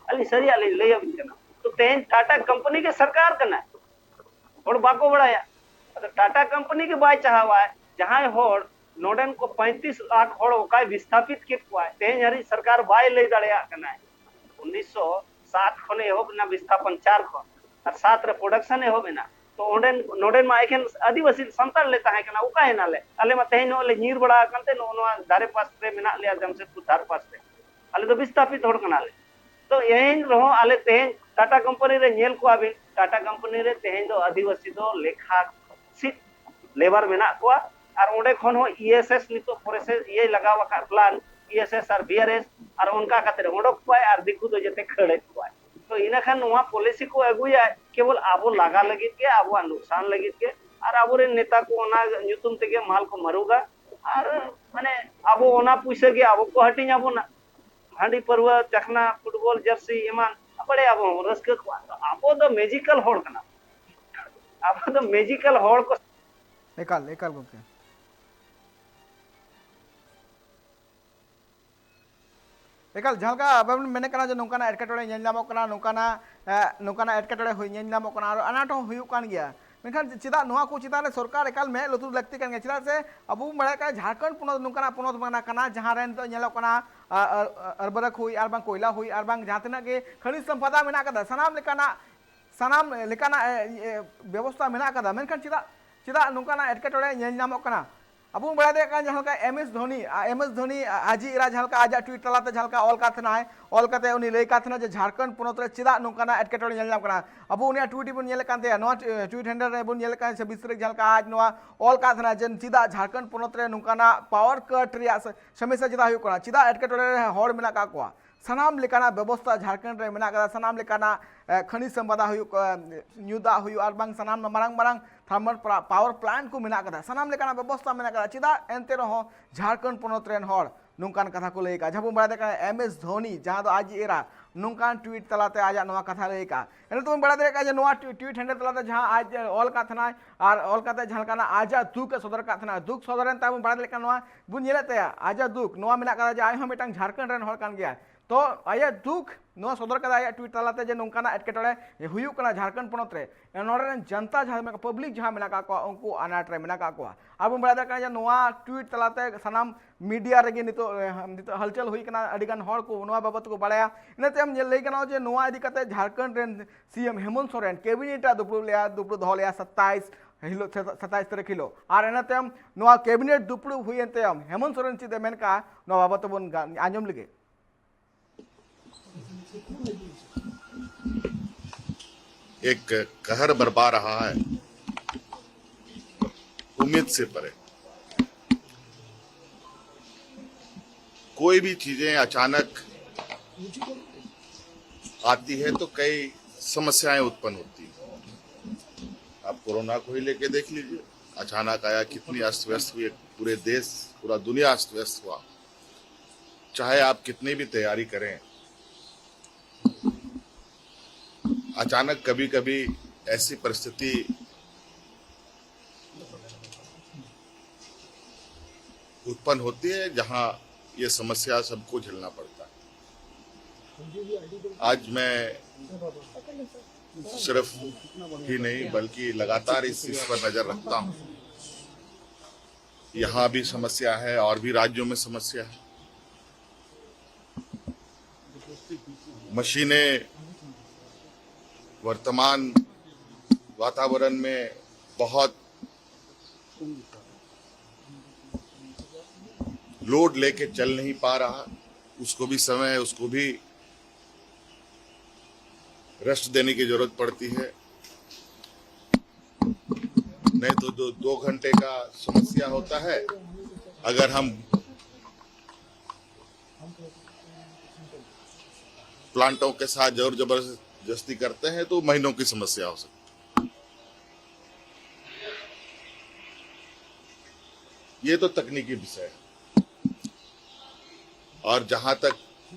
ᱟᱹᱞᱤᱧ ᱥᱟᱹᱨᱤᱭᱟᱜ ᱞᱤᱧ ᱞᱟᱹᱭ ᱟᱵᱤᱱ ᱠᱟᱱᱟ᱾ ᱛᱚ ᱛᱮᱦᱮᱧ ᱴᱟᱴᱟ ᱠᱳᱢᱯᱟᱱᱤ ᱜᱮ ᱥᱚᱨᱠᱟᱨ ᱠᱟᱱᱟ, ᱦᱚᱲ ᱵᱟᱠᱚ ᱵᱟᱲᱟᱭᱟ᱾ ᱟᱫᱚ ᱴᱟᱴᱟ ᱠᱳᱢᱯᱟᱱᱤ ᱜᱮ ᱵᱟᱭ ᱪᱟᱦᱟᱣᱟ, ᱡᱟᱦᱟᱸᱭ ᱦᱚᱲ ᱱᱚᱰᱮᱱ ᱠᱚ ᱯᱚᱸᱭᱛᱨᱤᱥ ᱞᱟᱠᱷ ᱦᱚᱲ ᱚᱠᱟᱭ ᱵᱤᱥᱛᱷᱟᱯᱤᱛ ᱠᱮᱫ ᱠᱚᱣᱟᱭ, ᱛᱮᱦᱮᱧ ᱦᱟᱹᱨᱤᱡ ᱥᱚᱨᱠᱟᱨ ᱵᱟᱭ ᱞᱟᱹᱭ ᱫᱟᱲᱮᱭᱟᱜ ᱠᱟᱱᱟᱭ᱾ ᱩᱱᱤᱥᱥᱚ ᱥᱟᱛ ᱠᱷᱚᱱᱮ ᱮᱦᱚᱵ ᱮᱱᱟ ᱵᱤᱥᱛᱷᱟᱯᱚᱱ, ᱪᱟᱨ ᱠᱷᱚᱱ, ᱟᱨ ᱥᱟᱛ ᱨᱮ ᱯᱨᱚᱰᱟᱠᱥᱚᱱ ᱮᱦᱚᱵ ᱮᱱᱟ᱾ ᱛᱚ ᱚᱸᱰᱮᱱ ᱱᱚᱰᱮᱱ ᱢᱟ ᱮᱠᱷᱮᱱ ᱟᱹᱫᱤᱵᱟᱹᱥᱤ ᱥᱟᱱᱛᱟᱲ ᱞᱮ ᱛᱟᱦᱮᱸ ᱠᱟᱱᱟ, ᱚᱠᱟᱭᱮᱱᱟ ᱞᱮ? ᱟᱞᱮ ᱢᱟ ᱛᱮᱦᱮᱧ ᱱᱚᱜᱼᱚᱭ ᱞᱮ ᱧᱤᱨ ᱵᱟᱲᱟ ᱟᱠᱟᱱ ᱛᱮ ᱱᱚᱜᱼᱚ ᱱᱚᱣᱟ ᱫᱷᱟᱨᱮ ᱯᱟᱥ ᱨᱮ ᱢᱮᱱᱟᱜ ᱞᱮᱭᱟ, ᱡᱟᱢᱥᱮᱫᱽᱯᱩᱨ ᱫᱷᱟᱨ ᱯᱟᱥ ᱨᱮ᱾ ᱟᱞᱮ ᱫᱚ ᱵᱤᱥᱛᱷᱟᱯᱤᱛ ᱦᱚᱲ ᱠᱟᱱᱟᱞᱮ᱾ ᱛᱚ ᱮᱱ ᱨᱮᱦᱚᱸ ᱟᱞᱮ ᱛᱮᱦᱮᱧ ᱴᱟᱴᱟ ᱠᱳᱢᱯᱟᱱᱤ ᱨᱮ ᱧᱮᱞ ᱠᱚᱣᱟ ᱵᱤᱱ, ᱴᱟᱴᱟ ᱠᱳᱢᱯᱟᱱᱤ ᱨᱮ ᱛᱮᱦᱮᱧ ᱫᱚ ᱟᱹᱫᱤᱵᱟᱹᱥᱤ ᱫᱚ ᱞᱮᱠᱷᱟ ᱥᱤᱫ ᱞᱮᱵᱟᱨ ᱢᱮᱱᱟᱜ ᱠᱚᱣᱟ᱾ ᱟᱨ ᱚᱸᱰᱮ ᱠᱷᱚᱱ ᱦᱚᱸ ᱤ ᱮᱥ ᱮᱥ ᱱᱤᱛᱚᱜ ᱯᱚᱨᱮ ᱥᱮ ᱤᱭᱟᱹᱭ ᱞᱟᱜᱟᱣ ᱟᱠᱟᱫ ᱯᱞᱟᱱ, ᱤ ᱮᱥ ᱮᱥ ᱟᱨ ᱵᱤ ᱟᱨ ᱮᱥ, ᱟᱨ ᱚᱱᱠᱟ ᱠᱟᱛᱮ ᱚᱰᱚᱠ ᱠᱚᱣᱟᱭ ᱟᱨ ᱫᱤᱠᱩ ᱫᱚ ᱡᱟᱛᱮ ᱠᱷᱟᱹᱲᱮᱫ ᱠᱚᱣᱟᱭ᱾ ᱛᱚ ᱤᱱᱟᱹ ᱠᱷᱟᱱ ᱱᱚᱣᱟ ᱯᱚᱞᱤᱥᱤ ᱠᱚ ᱟᱹᱜᱩᱭᱟ ᱠᱮᱵᱚᱞ ᱟᱵᱚ ᱞᱟᱜᱟ ᱞᱟᱹᱜᱤᱫ ᱜᱮ, ᱟᱵᱚᱣᱟᱜ ᱱᱩᱠᱥᱟᱱ ᱞᱟᱹᱜᱤᱫ ᱜᱮ, ᱟᱨ ᱟᱵᱚᱨᱮᱱ ᱱᱮᱛᱟ ᱠᱚ ᱚᱱᱟ ᱧᱩᱛᱩᱢ ᱛᱮᱜᱮ ᱢᱟᱞ ᱠᱚ ᱢᱟᱹᱨᱩᱜᱟ᱾ ᱟᱨ ᱢᱟᱱᱮ ᱟᱵᱚ ᱚᱱᱟ ᱯᱩᱭᱥᱟᱹ ᱜᱮ ᱟᱵᱚ ᱠᱚ ᱦᱟᱹᱴᱤᱧ ᱟᱵᱚᱱᱟ᱾ ᱦᱟᱺᱰᱤ ᱯᱟᱹᱨᱣᱟᱹ, ᱪᱟᱠᱷᱱᱟ, ᱯᱷᱩᱴᱵᱚᱞ ᱡᱟᱹᱨᱥᱤ ᱮᱢᱟᱱ ᱵᱟᱲᱟᱭ ᱟᱵᱚ ᱨᱟᱹᱥᱠᱟᱹ ᱠᱚᱣᱟ᱾ ᱛᱚ ᱟᱵᱚ ᱫᱚ ᱢᱮᱡᱤᱠᱟᱞ ᱦᱚᱲ ᱠᱟᱱᱟ ᱵᱚᱱ᱾ ᱟᱵᱚ ᱫᱚ ᱢᱮᱡᱤᱠᱟᱞ ᱦᱚᱲ ᱠᱚ᱾ ᱮᱠᱟᱞ ᱮᱠᱟᱞ ᱜᱚᱢᱠᱮ᱾ ᱮᱠᱟᱞ ᱡᱟᱦᱟᱸ ᱞᱮᱠᱟ ᱟᱵᱮᱱ ᱵᱮᱱ ᱢᱮᱱᱮᱫ ᱠᱟᱱᱟ ᱡᱮ ᱱᱚᱝᱠᱟᱱᱟᱜ ᱮᱴᱠᱮᱴᱚᱬᱮ ᱧᱮᱞ ᱧᱟᱢᱚᱜ ᱠᱟᱱᱟ, ᱱᱚᱝᱠᱟᱱᱟᱜ ᱮ, ᱱᱚᱝᱠᱟᱱᱟᱜ ᱮᱴᱠᱮᱴᱚᱬᱮ ᱦᱩᱭ ᱧᱮᱞ ᱧᱟᱢᱚᱜ ᱠᱟᱱᱟ, ᱟᱨ ᱟᱱᱟᱴ ᱦᱚᱸ ᱦᱩᱭᱩᱜ ᱠᱟᱱ ᱜᱮᱭᱟ᱾ ᱢᱮᱱᱠᱷᱟᱱ ᱪᱮᱫᱟᱜ ᱱᱚᱣᱟ ᱠᱚ ᱪᱮᱛᱟᱱ ᱨᱮ ᱥᱚᱨᱠᱟᱨ ᱮᱠᱟᱞ ᱢᱮᱫ ᱞᱩᱛᱩᱨ ᱞᱟᱹᱠᱛᱤ ᱠᱟᱱ ᱜᱮᱭᱟ? ᱪᱮᱫᱟᱜ ᱥᱮ ᱟᱵᱚ ᱵᱚᱱ ᱵᱟᱲᱟᱭ ᱠᱟᱱᱟ ᱡᱷᱟᱲᱠᱷᱚᱸᱰ ᱯᱚᱱᱚᱛ ᱱᱚᱝᱠᱟᱱᱟᱜ ᱯᱚᱱᱚᱛ ᱠᱟᱱᱟ, ᱠᱟᱱᱟ ᱡᱟᱦᱟᱸ ᱨᱮ ᱱᱤᱛᱚᱜ ᱧᱮᱞᱚᱜ ᱠᱟᱱᱟ ᱟ, ᱟ, ᱟᱨᱵᱟᱨᱟᱠ ᱦᱩᱭ ᱟᱨ ᱵᱟᱝ ᱠᱚᱭᱞᱟ ᱦᱩᱭ ᱟᱨ ᱵᱟᱝ ᱡᱟᱦᱟᱸ ᱛᱤᱱᱟᱹᱜ ᱜᱮ ᱠᱷᱟᱹᱱᱤᱡ ᱥᱚᱢᱯᱚᱫᱟ ᱢᱮᱱᱟᱜ ᱠᱟᱫᱟ, ᱥᱟᱱᱟᱢ ᱞᱮᱠᱟᱱᱟᱜ ᱥᱟᱱᱟᱢ ᱞᱮᱠᱟᱱᱟᱜ ᱮ, ᱮ, ᱵᱮᱵᱚᱥᱛᱷᱟ ᱢᱮᱱᱟᱜ ᱠᱟᱫᱟ᱾ ᱢᱮᱱᱠᱷᱟᱱ ᱪᱮᱫᱟᱜ ᱪᱮᱫᱟᱜ ᱱᱚᱝᱠᱟᱱᱟᱜ ᱮᱴᱠᱮᱴᱚᱬᱮ ᱧᱮᱞ ᱧᱟᱢᱚᱜ ᱠᱟᱱᱟ? ᱟᱵᱚ ᱵᱚᱱ ᱵᱟᱲᱟᱭ ᱫᱟᱲᱮᱭᱟᱜ ᱠᱟᱱᱟ ᱡᱟᱦᱟᱸ ᱞᱮᱠᱟ ᱮᱢ ᱮᱥ ᱫᱷᱳᱱᱤ, ᱟ, ᱮᱢ ᱮᱥ ᱫᱷᱳᱱᱤ, ᱟ, ᱟᱡᱤᱡ ᱮᱨᱟ ᱡᱟᱦᱟᱸ ᱞᱮᱠᱟ ᱟᱡᱟᱜ ᱴᱩᱭᱤᱴ ᱛᱟᱞᱟᱛᱮ ᱡᱟᱦᱟᱸ ᱞᱮᱠᱟ ᱚᱞ ᱠᱟᱫ ᱛᱟᱦᱮᱱᱟᱭ, ᱚᱞ ᱠᱟᱛᱮ ᱩᱱᱤ ᱞᱟᱹᱭ ᱠᱟᱫ ᱛᱟᱦᱮᱱᱟ ᱡᱮ ᱡᱷᱟᱲᱠᱷᱚᱸᱰ ᱯᱚᱱᱚᱛ ᱨᱮ ᱪᱮᱫᱟᱜ ᱱᱚᱝᱠᱟᱱᱟᱜ ᱮᱴᱠᱮᱴᱚᱬᱮ ᱧᱮᱞ ᱧᱟᱢ ᱠᱟᱱᱟ᱾ ᱟᱵᱚ ᱩᱱᱤᱭᱟᱜ ᱴᱩᱭᱤᱴ ᱵᱚᱱ ᱧᱮᱞᱮᱫ ᱠᱟᱱ ᱛᱟᱦᱮᱸᱭᱟ, ᱱᱚᱣᱟ ᱴᱩ-, ᱴᱩᱭᱤᱴ ᱦᱮᱱᱰᱮᱞ ᱨᱮ ᱵᱚᱱ ᱧᱮᱞᱮᱫ ᱠᱟᱱᱟ ᱪᱷᱟᱵᱵᱤᱥ ᱛᱟᱹᱨᱤᱠᱷ ᱡᱟᱦᱟᱸ ᱞᱮᱠᱟ ᱟᱡ ᱱᱚᱣᱟ ᱚᱞ ᱠᱟᱫ ᱛᱟᱦᱮᱱᱟ ᱡᱮ ᱪᱮᱫᱟᱜ ᱡᱷᱟᱲᱠᱷᱚᱸᱰ ᱯᱚᱱᱚᱛ ᱨᱮ ᱱᱚᱝᱠᱟᱱᱟᱜ ᱯᱟᱣᱟᱨ ᱠᱟᱴ ᱨᱮᱭᱟᱜ ᱥᱮ ᱥᱚᱢᱚᱥᱥᱟ ᱪᱮᱫᱟᱜ ᱦᱩᱭᱩᱜ ᱠᱟᱱᱟ, ᱪᱮᱫᱟᱜ ᱮᱴᱠᱮᱴᱚᱬᱮ ᱨᱮ ᱦᱚᱲ ᱢᱮᱱᱟᱜ ᱠᱟᱜ ᱠᱚᱣᱟ᱾ ᱥᱟᱱᱟᱢ ᱞᱮᱠᱟᱱᱟᱜ ᱵᱮᱵᱚᱥᱛᱷᱟ ᱡᱷᱟᱲᱠᱷᱚᱸᱰ ᱨᱮ ᱢᱮᱱᱟᱜ ᱠᱟᱫᱟ, ᱥᱟᱱᱟᱢ ᱞᱮᱠᱟᱱᱟᱜ ᱮ, ᱠᱷᱟᱹᱱᱤᱡ ᱥᱚᱢᱯᱚᱫᱟ ᱦᱩᱭᱩᱜ ᱠᱟ-, ᱧᱩ ᱫᱟᱜ ᱦᱩᱭᱩᱜ ᱟᱨ ᱵᱟᱝ ᱥᱟᱱᱟᱢ ᱢᱟᱨᱟᱝ ᱢᱟᱨᱟᱝ ᱛᱷᱟᱨᱢᱟᱞ ᱯᱞᱟ-, ᱯᱟᱣᱟᱨ ᱯᱞᱟᱱᱴ ᱠᱚ ᱢᱮᱱᱟᱜ ᱠᱟᱫᱟ, ᱥᱟᱱᱟᱢ ᱞᱮᱠᱟᱱᱟᱜ ᱵᱮᱵᱚᱥᱛᱷᱟ ᱢᱮᱱᱟᱜ ᱠᱟᱫᱟ᱾ ᱪᱮᱫᱟᱜ ᱮᱱᱛᱮ ᱨᱮᱦᱚᱸ ᱡᱷᱟᱲᱠᱷᱚᱸᱰ ᱯᱚᱱᱚᱛ ᱨᱮᱱ ᱦᱚᱲ ᱱᱚᱝᱠᱟᱱ ᱠᱟᱛᱷᱟ ᱠᱚ ᱞᱟᱹᱭ ᱠᱟᱜᱼᱟ? ᱡᱟᱦᱟᱸ ᱵᱚᱱ ᱵᱟᱲᱟᱭ ᱫᱟᱲᱮᱭᱟᱜ ᱠᱟᱱᱟ ᱮᱢ ᱮᱥ ᱫᱷᱳᱱᱤ, ᱡᱟᱦᱟᱸ ᱫᱚ ᱟᱡ ᱮᱨᱟ, ᱱᱚᱝᱠᱟᱱ ᱴᱩᱭᱤᱴ ᱛᱟᱞᱟᱛᱮ ᱟᱡᱟᱜ ᱱᱚᱣᱟ ᱠᱟᱛᱷᱟ ᱞᱟᱹᱭ ᱠᱟᱜᱼᱟ᱾ ᱮᱱᱛᱮ ᱵᱚᱱ ᱵᱟᱲᱟᱭ ᱫᱟᱲᱮᱭᱟᱜ ᱠᱟᱱᱟ ᱡᱮ ᱱᱚᱣᱟ ᱴᱩ-, ᱴᱩᱭᱤᱴ ᱦᱮᱱᱰᱮᱞ ᱛᱟᱞᱟᱛᱮ ᱡᱟᱦᱟᱸ ᱟᱡ ᱚᱞ ᱠᱟᱫ ᱛᱟᱦᱮᱱᱟᱭ ᱟᱨ ᱚᱞ ᱠᱟᱛᱮ ᱡᱟᱦᱟᱸ ᱞᱮᱠᱟᱱᱟᱜ ᱟᱡᱟᱜ ᱫᱩᱠ ᱮ ᱥᱚᱫᱚᱨ ᱠᱟᱫ ᱛᱟᱦᱮᱱᱟ, ᱫᱩᱠ ᱥᱚᱫᱚᱨ ᱮᱱ ᱛᱟᱭ ᱵᱚᱱ ᱵᱟᱲᱟᱭ ᱫᱟᱲᱮᱭᱟᱜ ᱠᱟᱱᱟ, ᱱᱚᱣᱟ ᱵᱚᱱ ᱧᱮᱞᱮᱫ ᱛᱟᱭᱟ ᱟᱡᱟᱜ ᱫᱩᱠ, ᱱᱚᱣᱟ ᱢᱮᱱᱟᱜ ᱠᱟᱫᱟ ᱡᱮ ᱟᱡ ᱦᱚᱸ ᱢᱤᱫᱴᱟᱝ ᱡᱷᱟᱲᱠᱷᱚᱸᱰ ᱨᱮᱱ ᱦᱚᱲ ᱠᱟᱱ ᱜᱮᱭᱟᱭ᱾ ᱛᱚ ᱟᱭᱟᱜ ᱫᱩᱠ ᱱᱚᱣᱟ ᱥᱚᱫᱚᱨ ᱠᱟᱫᱟ ᱟᱭᱟᱜ ᱴᱩᱭᱤᱴ ᱛᱟᱞᱟᱛᱮ, ᱡᱮ ᱱᱚᱝᱠᱟᱱᱟᱜ ᱮᱴᱠᱮᱴᱚᱬᱮ ᱦᱩᱭᱩᱜ ᱠᱟᱱᱟ ᱡᱷᱟᱲᱠᱷᱚᱸᱰ ᱯᱚᱱᱚᱛ ᱨᱮ, ᱱᱚᱰᱮ ᱨᱮᱱ ᱡᱚᱱᱛᱟ ᱡᱟᱦᱟᱸ ᱢᱮᱱᱟᱜ ᱠᱚᱣᱟ, ᱯᱟᱵᱽᱞᱤᱠ ᱡᱟᱦᱟᱸ ᱢᱮᱱᱟᱜ ᱠᱟᱜ ᱠᱚᱣᱟ, ᱩᱱᱠᱩ ᱟᱱᱟᱴ ᱨᱮ ᱢᱮᱱᱟᱜ ᱠᱟᱜ ᱠᱚᱣᱟ᱾ ᱟᱨ ᱵᱚᱱ ᱵᱟᱲᱟᱭ ᱫᱟᱲᱮᱭᱟᱜ ᱠᱟᱱᱟ ᱡᱮ ᱱᱚᱣᱟ ᱴᱩᱭᱤᱴ ᱛᱟᱞᱟᱛᱮ ᱥᱟᱱᱟᱢ ᱢᱤᱰᱤᱭᱟ ᱨᱮᱜᱮ ᱱᱤᱛᱚᱜ, ᱱᱤᱛᱚᱜ ᱦᱟᱞᱪᱟᱞ ᱦᱩᱭ ᱠᱟᱱᱟ, ᱟᱹᱰᱤ ᱜᱟᱱ ᱦᱚᱲ ᱠᱚ ᱱᱚᱣᱟ ᱵᱟᱵᱚᱛ ᱠᱚ ᱵᱟᱲᱟᱭᱟ᱾ ᱤᱱᱟᱹ ᱛᱟᱭᱚᱢ ᱧᱮᱞ ᱞᱟᱹᱭ ᱜᱟᱱᱚᱜᱼᱟ ᱡᱮ ᱱᱚᱣᱟ ᱤᱫᱤ ᱠᱟᱛᱮ ᱡᱷᱟᱲᱠᱷᱚᱸᱰ ᱨᱮᱱ ᱥᱤ ᱮᱢ ᱦᱮᱢᱚᱱᱛ ᱥᱚᱨᱮᱱ ᱠᱮᱵᱤᱱᱮᱴ ᱨᱮ ᱫᱩᱯᱲᱩᱵ ᱞᱮᱭᱟ, ᱫᱩᱯᱲᱩᱵ ᱫᱚᱦᱚ ᱞᱮᱭᱟ ᱥᱟᱛᱟᱭᱤᱥ ᱦᱤᱞᱳᱜ, ᱥᱟᱛᱟᱭᱤᱥ ᱛᱟᱹᱨᱤᱠᱷ ᱦᱤᱞᱳᱜ᱾ ᱟᱨ ᱤᱱᱟᱹ ᱛᱟᱭᱚᱢ ᱱᱚᱣᱟ ᱠᱮᱵᱤᱱᱮᱴ ᱫᱩᱯᱲᱩᱵ ᱦᱩᱭᱮᱱ ᱛᱟᱭᱚᱢ ᱦᱮᱢᱚᱱᱛ ᱥᱚᱨᱮᱱ ᱪᱮᱫ ᱮ ᱢᱮᱱ ᱠᱟᱜᱼᱟ, ᱱᱚᱣᱟ ᱵᱟᱵᱚᱛ ᱛᱮᱵᱚᱱ ᱜᱟ-, ᱟᱸᱡᱚᱢ ᱞᱮᱜᱮ᱾ एक कहर बरपा रहा है, उम्मीद से परे। कोई भी चीजें अचानक आती है तो कई समस्याएं उत्पन्न होती हैं। आप कोरोना को ही लेके देख लीजिए, अचानक आया, कितनी अस्त व्यस्त हुई, पूरे देश, पूरा दुनिया अस्त व्यस्त हुआ। चाहे आप कितनी भी तैयारी करें, अचानक कभी कभी ऐसी परिस्थिति उत्पन्न होती है जहां ये समस्या सबको झेलना पड़ता है। आज मैं सिर्फ ही नहीं बल्कि लगातार इस चीज पर नजर रखता हूं। यहां भी समस्या है और भी राज्यों में समस्या है। मशीनें वर्तमान वातावरण में बहुत लोड लेके चल नहीं पा रहा, उसको भी समय, उसको भी रेस्ट देने की जरूरत पड़ती है। नहीं तो दो दो घंटे का समस्या होता है। अगर हम प्लांटों के साथ जोर जबरदस्ती करते हैं तो महीनों की समस्या हो सकती है। ये तो तकनीकी विषय है। और जहां तक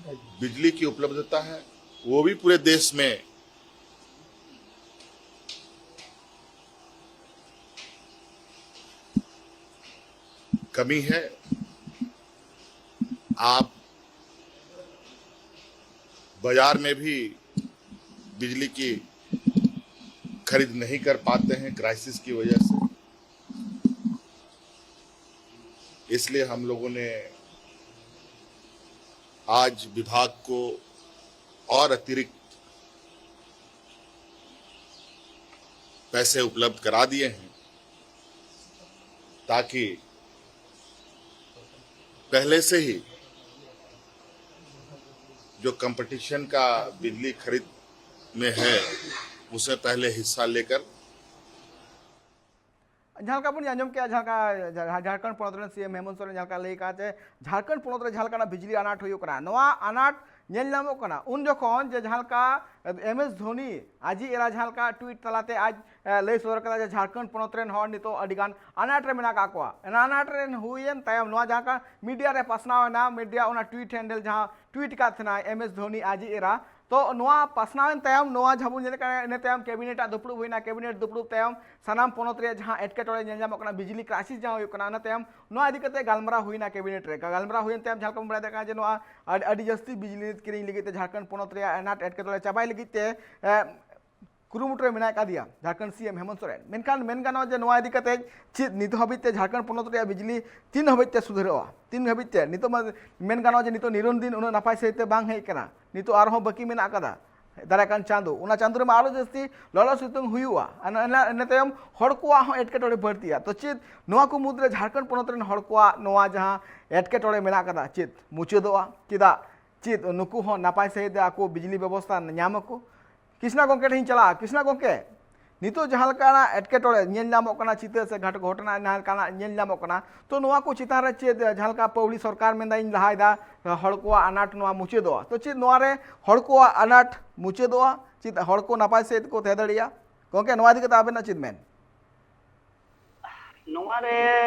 बिजली की उपलब्धता है, वो भी पूरे देश में कमी है। आप बाजार में भी बिजली की खरीद नहीं कर पाते हैं क्राइसिस की वजह से। इसलिए हम लोगों ने आज विभाग को और अतिरिक्त पैसे उपलब्ध करा दिए हैं, ताकि पहले से ही जो कंपटीशन का बिजली खरीद में है, उसमें पहले हिस्सा लेकर ᱡᱟᱦᱟᱸ ᱞᱮᱠᱟ ᱵᱚᱱ ᱟᱸᱡᱚᱢ ᱠᱮᱜᱼᱟ, ᱡᱟᱦᱟᱸ ᱞᱮᱠᱟ ᱡᱷᱟ- ᱡᱷᱟᱲᱠᱷᱚᱸᱰ ᱯᱚᱱᱚᱛ ᱨᱮᱱ ᱥᱤ ᱮᱢ ᱦᱮᱢᱚᱱᱛ ᱥᱚᱨᱮᱱ ᱡᱟᱦᱟᱸ ᱞᱮᱠᱟ ᱞᱟᱹᱭ ᱠᱟᱜᱼᱟ ᱡᱮ ᱡᱷᱟᱲᱠᱷᱚᱸᱰ ᱯᱚᱱᱚᱛ ᱨᱮ ᱡᱟᱦᱟᱸ ᱞᱮᱠᱟᱱᱟᱜ ᱵᱤᱡᱽᱞᱤ ᱟᱱᱟᱴ ᱦᱩᱭᱩᱜ ᱠᱟᱱᱟ, ᱱᱚᱣᱟ ᱟᱱᱟᱴ ᱧᱮᱞ ᱧᱟᱢᱚᱜ ᱠᱟᱱᱟ᱾ ᱩᱱ ᱡᱚᱠᱷᱚᱱ ᱡᱮ ᱡᱟᱦᱟᱸ ᱞᱮᱠᱟ ᱮᱢ ᱮᱥ ᱫᱷᱳᱱᱤ ᱟᱡᱤᱡ ᱮᱨᱟ ᱡᱟᱦᱟᱸ ᱞᱮᱠᱟ ᱴᱩᱭᱤᱴ ᱛᱟᱞᱟᱛᱮ ᱟᱡ ᱮ, ᱞᱟᱹᱭ ᱥᱚᱫᱚᱨ ᱠᱟᱫᱟ ᱡᱮ ᱡᱷᱟᱲᱠᱷᱚᱸᱰ ᱯᱚᱱᱚᱛ ᱨᱮᱱ ᱦᱚᱲ ᱱᱤᱛᱚᱜ ᱟᱹᱰᱤ ᱜᱟᱱ ᱟᱱᱟᱴ ᱨᱮ ᱢᱮᱱᱟᱜ ᱟᱠᱟᱫ ᱠᱚᱣᱟ᱾ ᱚᱱᱟ ᱟᱱᱟᱴ ᱨᱮᱱ ᱦᱩᱭᱮᱱ ᱛᱟᱭᱚᱢ ᱱᱚᱣᱟ ᱡᱟᱦᱟᱸ ᱞᱮᱠᱟ ᱢᱤᱰᱤᱭᱟ ᱨᱮ ᱯᱟᱥᱱᱟᱣ ᱮᱱᱟ, ᱢᱤᱰᱤᱭᱟ ᱚᱱᱟ ᱴᱩᱭᱤᱴ ᱦᱮᱱᱰᱮᱞ ᱡᱟᱦᱟᱸ ᱴᱩᱭᱤᱴ ᱠᱟᱫ ᱛᱟᱦᱮᱱᱟᱭ ᱮᱢ ᱮᱥ ᱫᱷᱳᱱᱤ ᱟᱡᱤᱡ ᱮᱨᱟ, ᱛᱚ ᱱᱚᱣᱟ ᱯᱟᱥᱱᱟᱣ ᱮᱱ ᱛᱟᱭᱚᱢ ᱱᱚᱣᱟ ᱡᱟᱦᱟᱸ ᱵᱚᱱ ᱧᱮᱞᱮᱫ ᱠᱟᱱᱟ, ᱤᱱᱟᱹ ᱛᱟᱭᱚᱢ ᱠᱮᱵᱤᱱᱮᱴ ᱟᱜ ᱫᱩᱯᱲᱩᱵ ᱦᱩᱭᱱᱟ᱾ ᱠᱮᱵᱤᱱᱮᱴ ᱫᱩᱯᱲᱩᱵ ᱛᱟᱭᱚᱢ ᱥᱟᱱᱟᱢ ᱯᱚᱱᱚᱛ ᱨᱮᱭᱟᱜ ᱡᱟᱦᱟᱸ ᱮᱴᱠᱮᱴᱚᱬᱮ ᱧᱮᱞ ᱧᱟᱢᱚᱜ ᱠᱟᱱᱟ, ᱵᱤᱡᱽᱞᱤ ᱠᱨᱟᱭᱥᱤᱥ ᱡᱟᱦᱟᱸ ᱦᱩᱭᱩᱜ ᱠᱟᱱᱟ, ᱚᱱᱟ ᱛᱟᱭᱚᱢ ᱱᱚᱣᱟ ᱤᱫᱤ ᱠᱟᱛᱮ ᱜᱟᱞᱢᱟᱨᱟᱣ ᱦᱩᱭᱱᱟ ᱠᱮᱵᱤᱱᱮᱴ ᱨᱮ᱾ ᱜᱟᱞᱢᱟᱨᱟᱣ ᱦᱩᱭᱮᱱ ᱛᱟᱭᱚᱢ ᱡᱟᱦᱟᱸ ᱞᱮᱠᱟ ᱵᱚᱱ ᱵᱟᱲᱟᱭ ᱫᱟᱲᱮᱭᱟᱜ ᱠᱟᱱᱟ ᱡᱮ ᱱᱚᱣᱟ ᱟᱹᱰᱤ, ᱟᱹᱰᱤ ᱡᱟᱹᱥᱛᱤ ᱵᱤᱡᱽᱞᱤ ᱠᱤᱨᱤᱧ ᱞᱟᱹᱜᱤᱫ ᱛᱮ ᱡᱷᱟᱲᱠᱷᱚᱸᱰ ᱯᱚᱱᱚᱛ ᱨᱮᱭᱟᱜ ᱟᱱᱟᱴ ᱮᱴᱠᱮᱴᱚᱬᱮ ᱪᱟᱵᱟᱭ ᱞᱟᱹᱜᱤᱫ ᱛᱮ, ᱮ, ᱠᱩᱨᱩᱢᱩᱴᱩ ᱨᱮ ᱢᱮᱱᱟᱜ ᱟᱠᱟᱫᱮᱭᱟ ᱡᱷᱟᱲᱠᱷᱚᱸᱰ ᱥᱤ ᱮᱢ ᱦᱮᱢᱚᱱᱛ ᱥᱚᱨᱮᱱ᱾ ᱢᱮᱱᱠᱷᱟᱱ ᱢᱮᱱ ᱜᱟᱱᱚᱜᱼᱟ ᱡᱮ ᱱᱚᱣᱟ ᱤᱫᱤ ᱠᱟᱛᱮ ᱪᱮᱫ ᱱᱤᱛ ᱦᱟᱹᱵᱤᱡ ᱛᱮ ᱡᱷᱟᱲᱠᱷᱚᱸᱰ ᱯᱚᱱᱚᱛ ᱨᱮᱭᱟᱜ ᱵᱤᱡᱽᱞᱤ ᱛᱤᱱ ᱦᱟᱹᱵᱤᱡ ᱛᱮ ᱥᱩᱫᱷᱟᱹᱨᱚᱜᱼᱟ? ᱛᱤᱱ ᱦᱟᱹᱵᱤᱡ ᱛᱮ? ᱱᱤᱛᱚᱜ ᱢᱟ ᱢᱮᱱ ᱜᱟᱱᱚᱜᱼᱟ ᱡᱮ ᱱᱤᱛᱚᱜ ᱱᱤᱨᱚᱱᱫᱤᱱ ᱩᱱᱟᱹᱜ ᱱᱟᱯᱟᱭ ᱥᱟᱹᱦᱤᱡ ᱛᱮ ᱵᱟᱝ ᱦᱮᱡ ᱟᱠᱟᱱᱟ᱾ ᱱᱤᱛᱚᱜ ᱟᱨᱦᱚᱸ ᱵᱟᱹᱠᱤ ᱢᱮᱱᱟᱜ ᱟᱠᱟᱫᱟ ᱫᱟᱨᱟᱭ ᱠᱟᱱ ᱪᱟᱸᱫᱳ᱾ ᱚᱱᱟ ᱪᱟᱸᱫᱳ ᱨᱮᱢᱟ ᱟᱨᱚ ᱡᱟᱹᱥᱛᱤ ᱞᱚᱞᱚ ᱥᱤᱛᱩᱝ ᱦᱩᱭᱩᱜᱼᱟ᱾ ᱟᱨ ᱤᱱᱟᱹ, ᱤᱱᱟᱹ ᱛᱟᱭᱚᱢ ᱦᱚᱲ ᱠᱚᱣᱟᱜ ᱦᱚᱸ ᱮᱴᱠᱮᱴᱚᱬᱮ ᱵᱟᱹᱲᱛᱤᱜᱼᱟ᱾ ᱛᱚ ᱪᱮᱫ ᱱᱚᱣᱟ ᱠᱚ ᱢᱩᱫᱽᱨᱮ ᱡᱷᱟᱲᱠᱷᱚᱸᱰ ᱯᱚᱱᱚᱛ ᱨᱮᱱ ᱦᱚᱲ ᱠᱚᱣᱟᱜ ᱱᱚᱣᱟ ᱡᱟᱦᱟᱸ ᱮᱴᱠᱮᱴᱚᱬᱮ ᱢᱮᱱᱟᱜ ᱟᱠᱟᱫᱟ, ᱪᱮᱫ ᱢᱩᱪᱟᱹᱫᱚᱜᱼᱟ? ᱪᱮᱫᱟᱜ ᱪᱮᱫ ᱱᱩᱠᱩ ᱦᱚᱸ ᱱᱟᱯᱟᱭ ᱥᱟᱹᱦᱤᱡ ᱛᱮ ᱟᱠᱚ ᱵᱤᱡᱽᱞᱤ ᱵᱮᱵᱚᱥᱛᱷᱟ ᱧᱟᱢ ᱟᱠᱚ? ᱠᱨᱤᱥᱱᱟ ᱜᱚᱢᱠᱮ ᱴᱷᱮᱱ ᱤᱧ ᱪᱟᱞᱟᱜᱼᱟ᱾ ᱠᱨᱤᱥᱱᱟ ᱜᱚᱢᱠᱮ, ᱱᱤᱛᱚᱜ ᱡᱟᱦᱟᱸ ᱞᱮᱠᱟᱱᱟᱜ ᱮᱴᱠᱮᱴᱚᱬᱮ ᱧᱮᱞ ᱧᱟᱢᱚᱜ ᱠᱟᱱᱟ, ᱪᱤᱛᱟᱹᱨ ᱥᱮ ᱜᱷᱟᱴ ᱜᱷᱚᱴᱚᱱᱟ ᱡᱟᱦᱟᱸ ᱞᱮᱠᱟᱱᱟᱜ ᱧᱮᱞ ᱧᱟᱢᱚᱜ ᱠᱟᱱᱟ, ᱛᱚ ᱱᱚᱣᱟ ᱠᱚ ᱪᱮᱛᱟᱱ ᱨᱮ ᱪᱮᱫ ᱡᱟᱦᱟᱸ ᱞᱮᱠᱟ ᱯᱟᱹᱣᱲᱤ ᱥᱚᱨᱠᱟᱨ ᱢᱮᱱᱫᱟ ᱤᱧ ᱞᱟᱦᱟᱭᱮᱫᱟ, ᱦᱚᱲ ᱠᱚᱣᱟᱜ ᱟᱱᱟᱴ ᱱᱚᱣᱟ ᱢᱩᱪᱟᱹᱫᱚᱜᱼᱟ, ᱛᱚ ᱪᱮᱫ ᱱᱚᱣᱟ ᱨᱮ ᱦᱚᱲ ᱠᱚᱣᱟᱜ ᱟᱱᱟᱴ ᱢᱩᱪᱟᱹᱫᱚᱜᱼᱟ? ᱪᱮᱫ ᱦᱚᱲ ᱠᱚ ᱱᱟᱯᱟᱭ ᱥᱟᱹᱦᱤᱡ ᱠᱚ ᱛᱟᱦᱮᱸ ᱫᱟᱲᱮᱭᱟᱜᱼᱟ? ᱜᱚᱢᱠᱮ, ᱱᱚᱣᱟ ᱤᱫᱤ ᱠᱟᱛᱮ ᱟᱵᱮᱱᱟᱜ ᱪᱮᱫ ᱢᱮᱱ? ᱱᱚᱣᱟ ᱨᱮ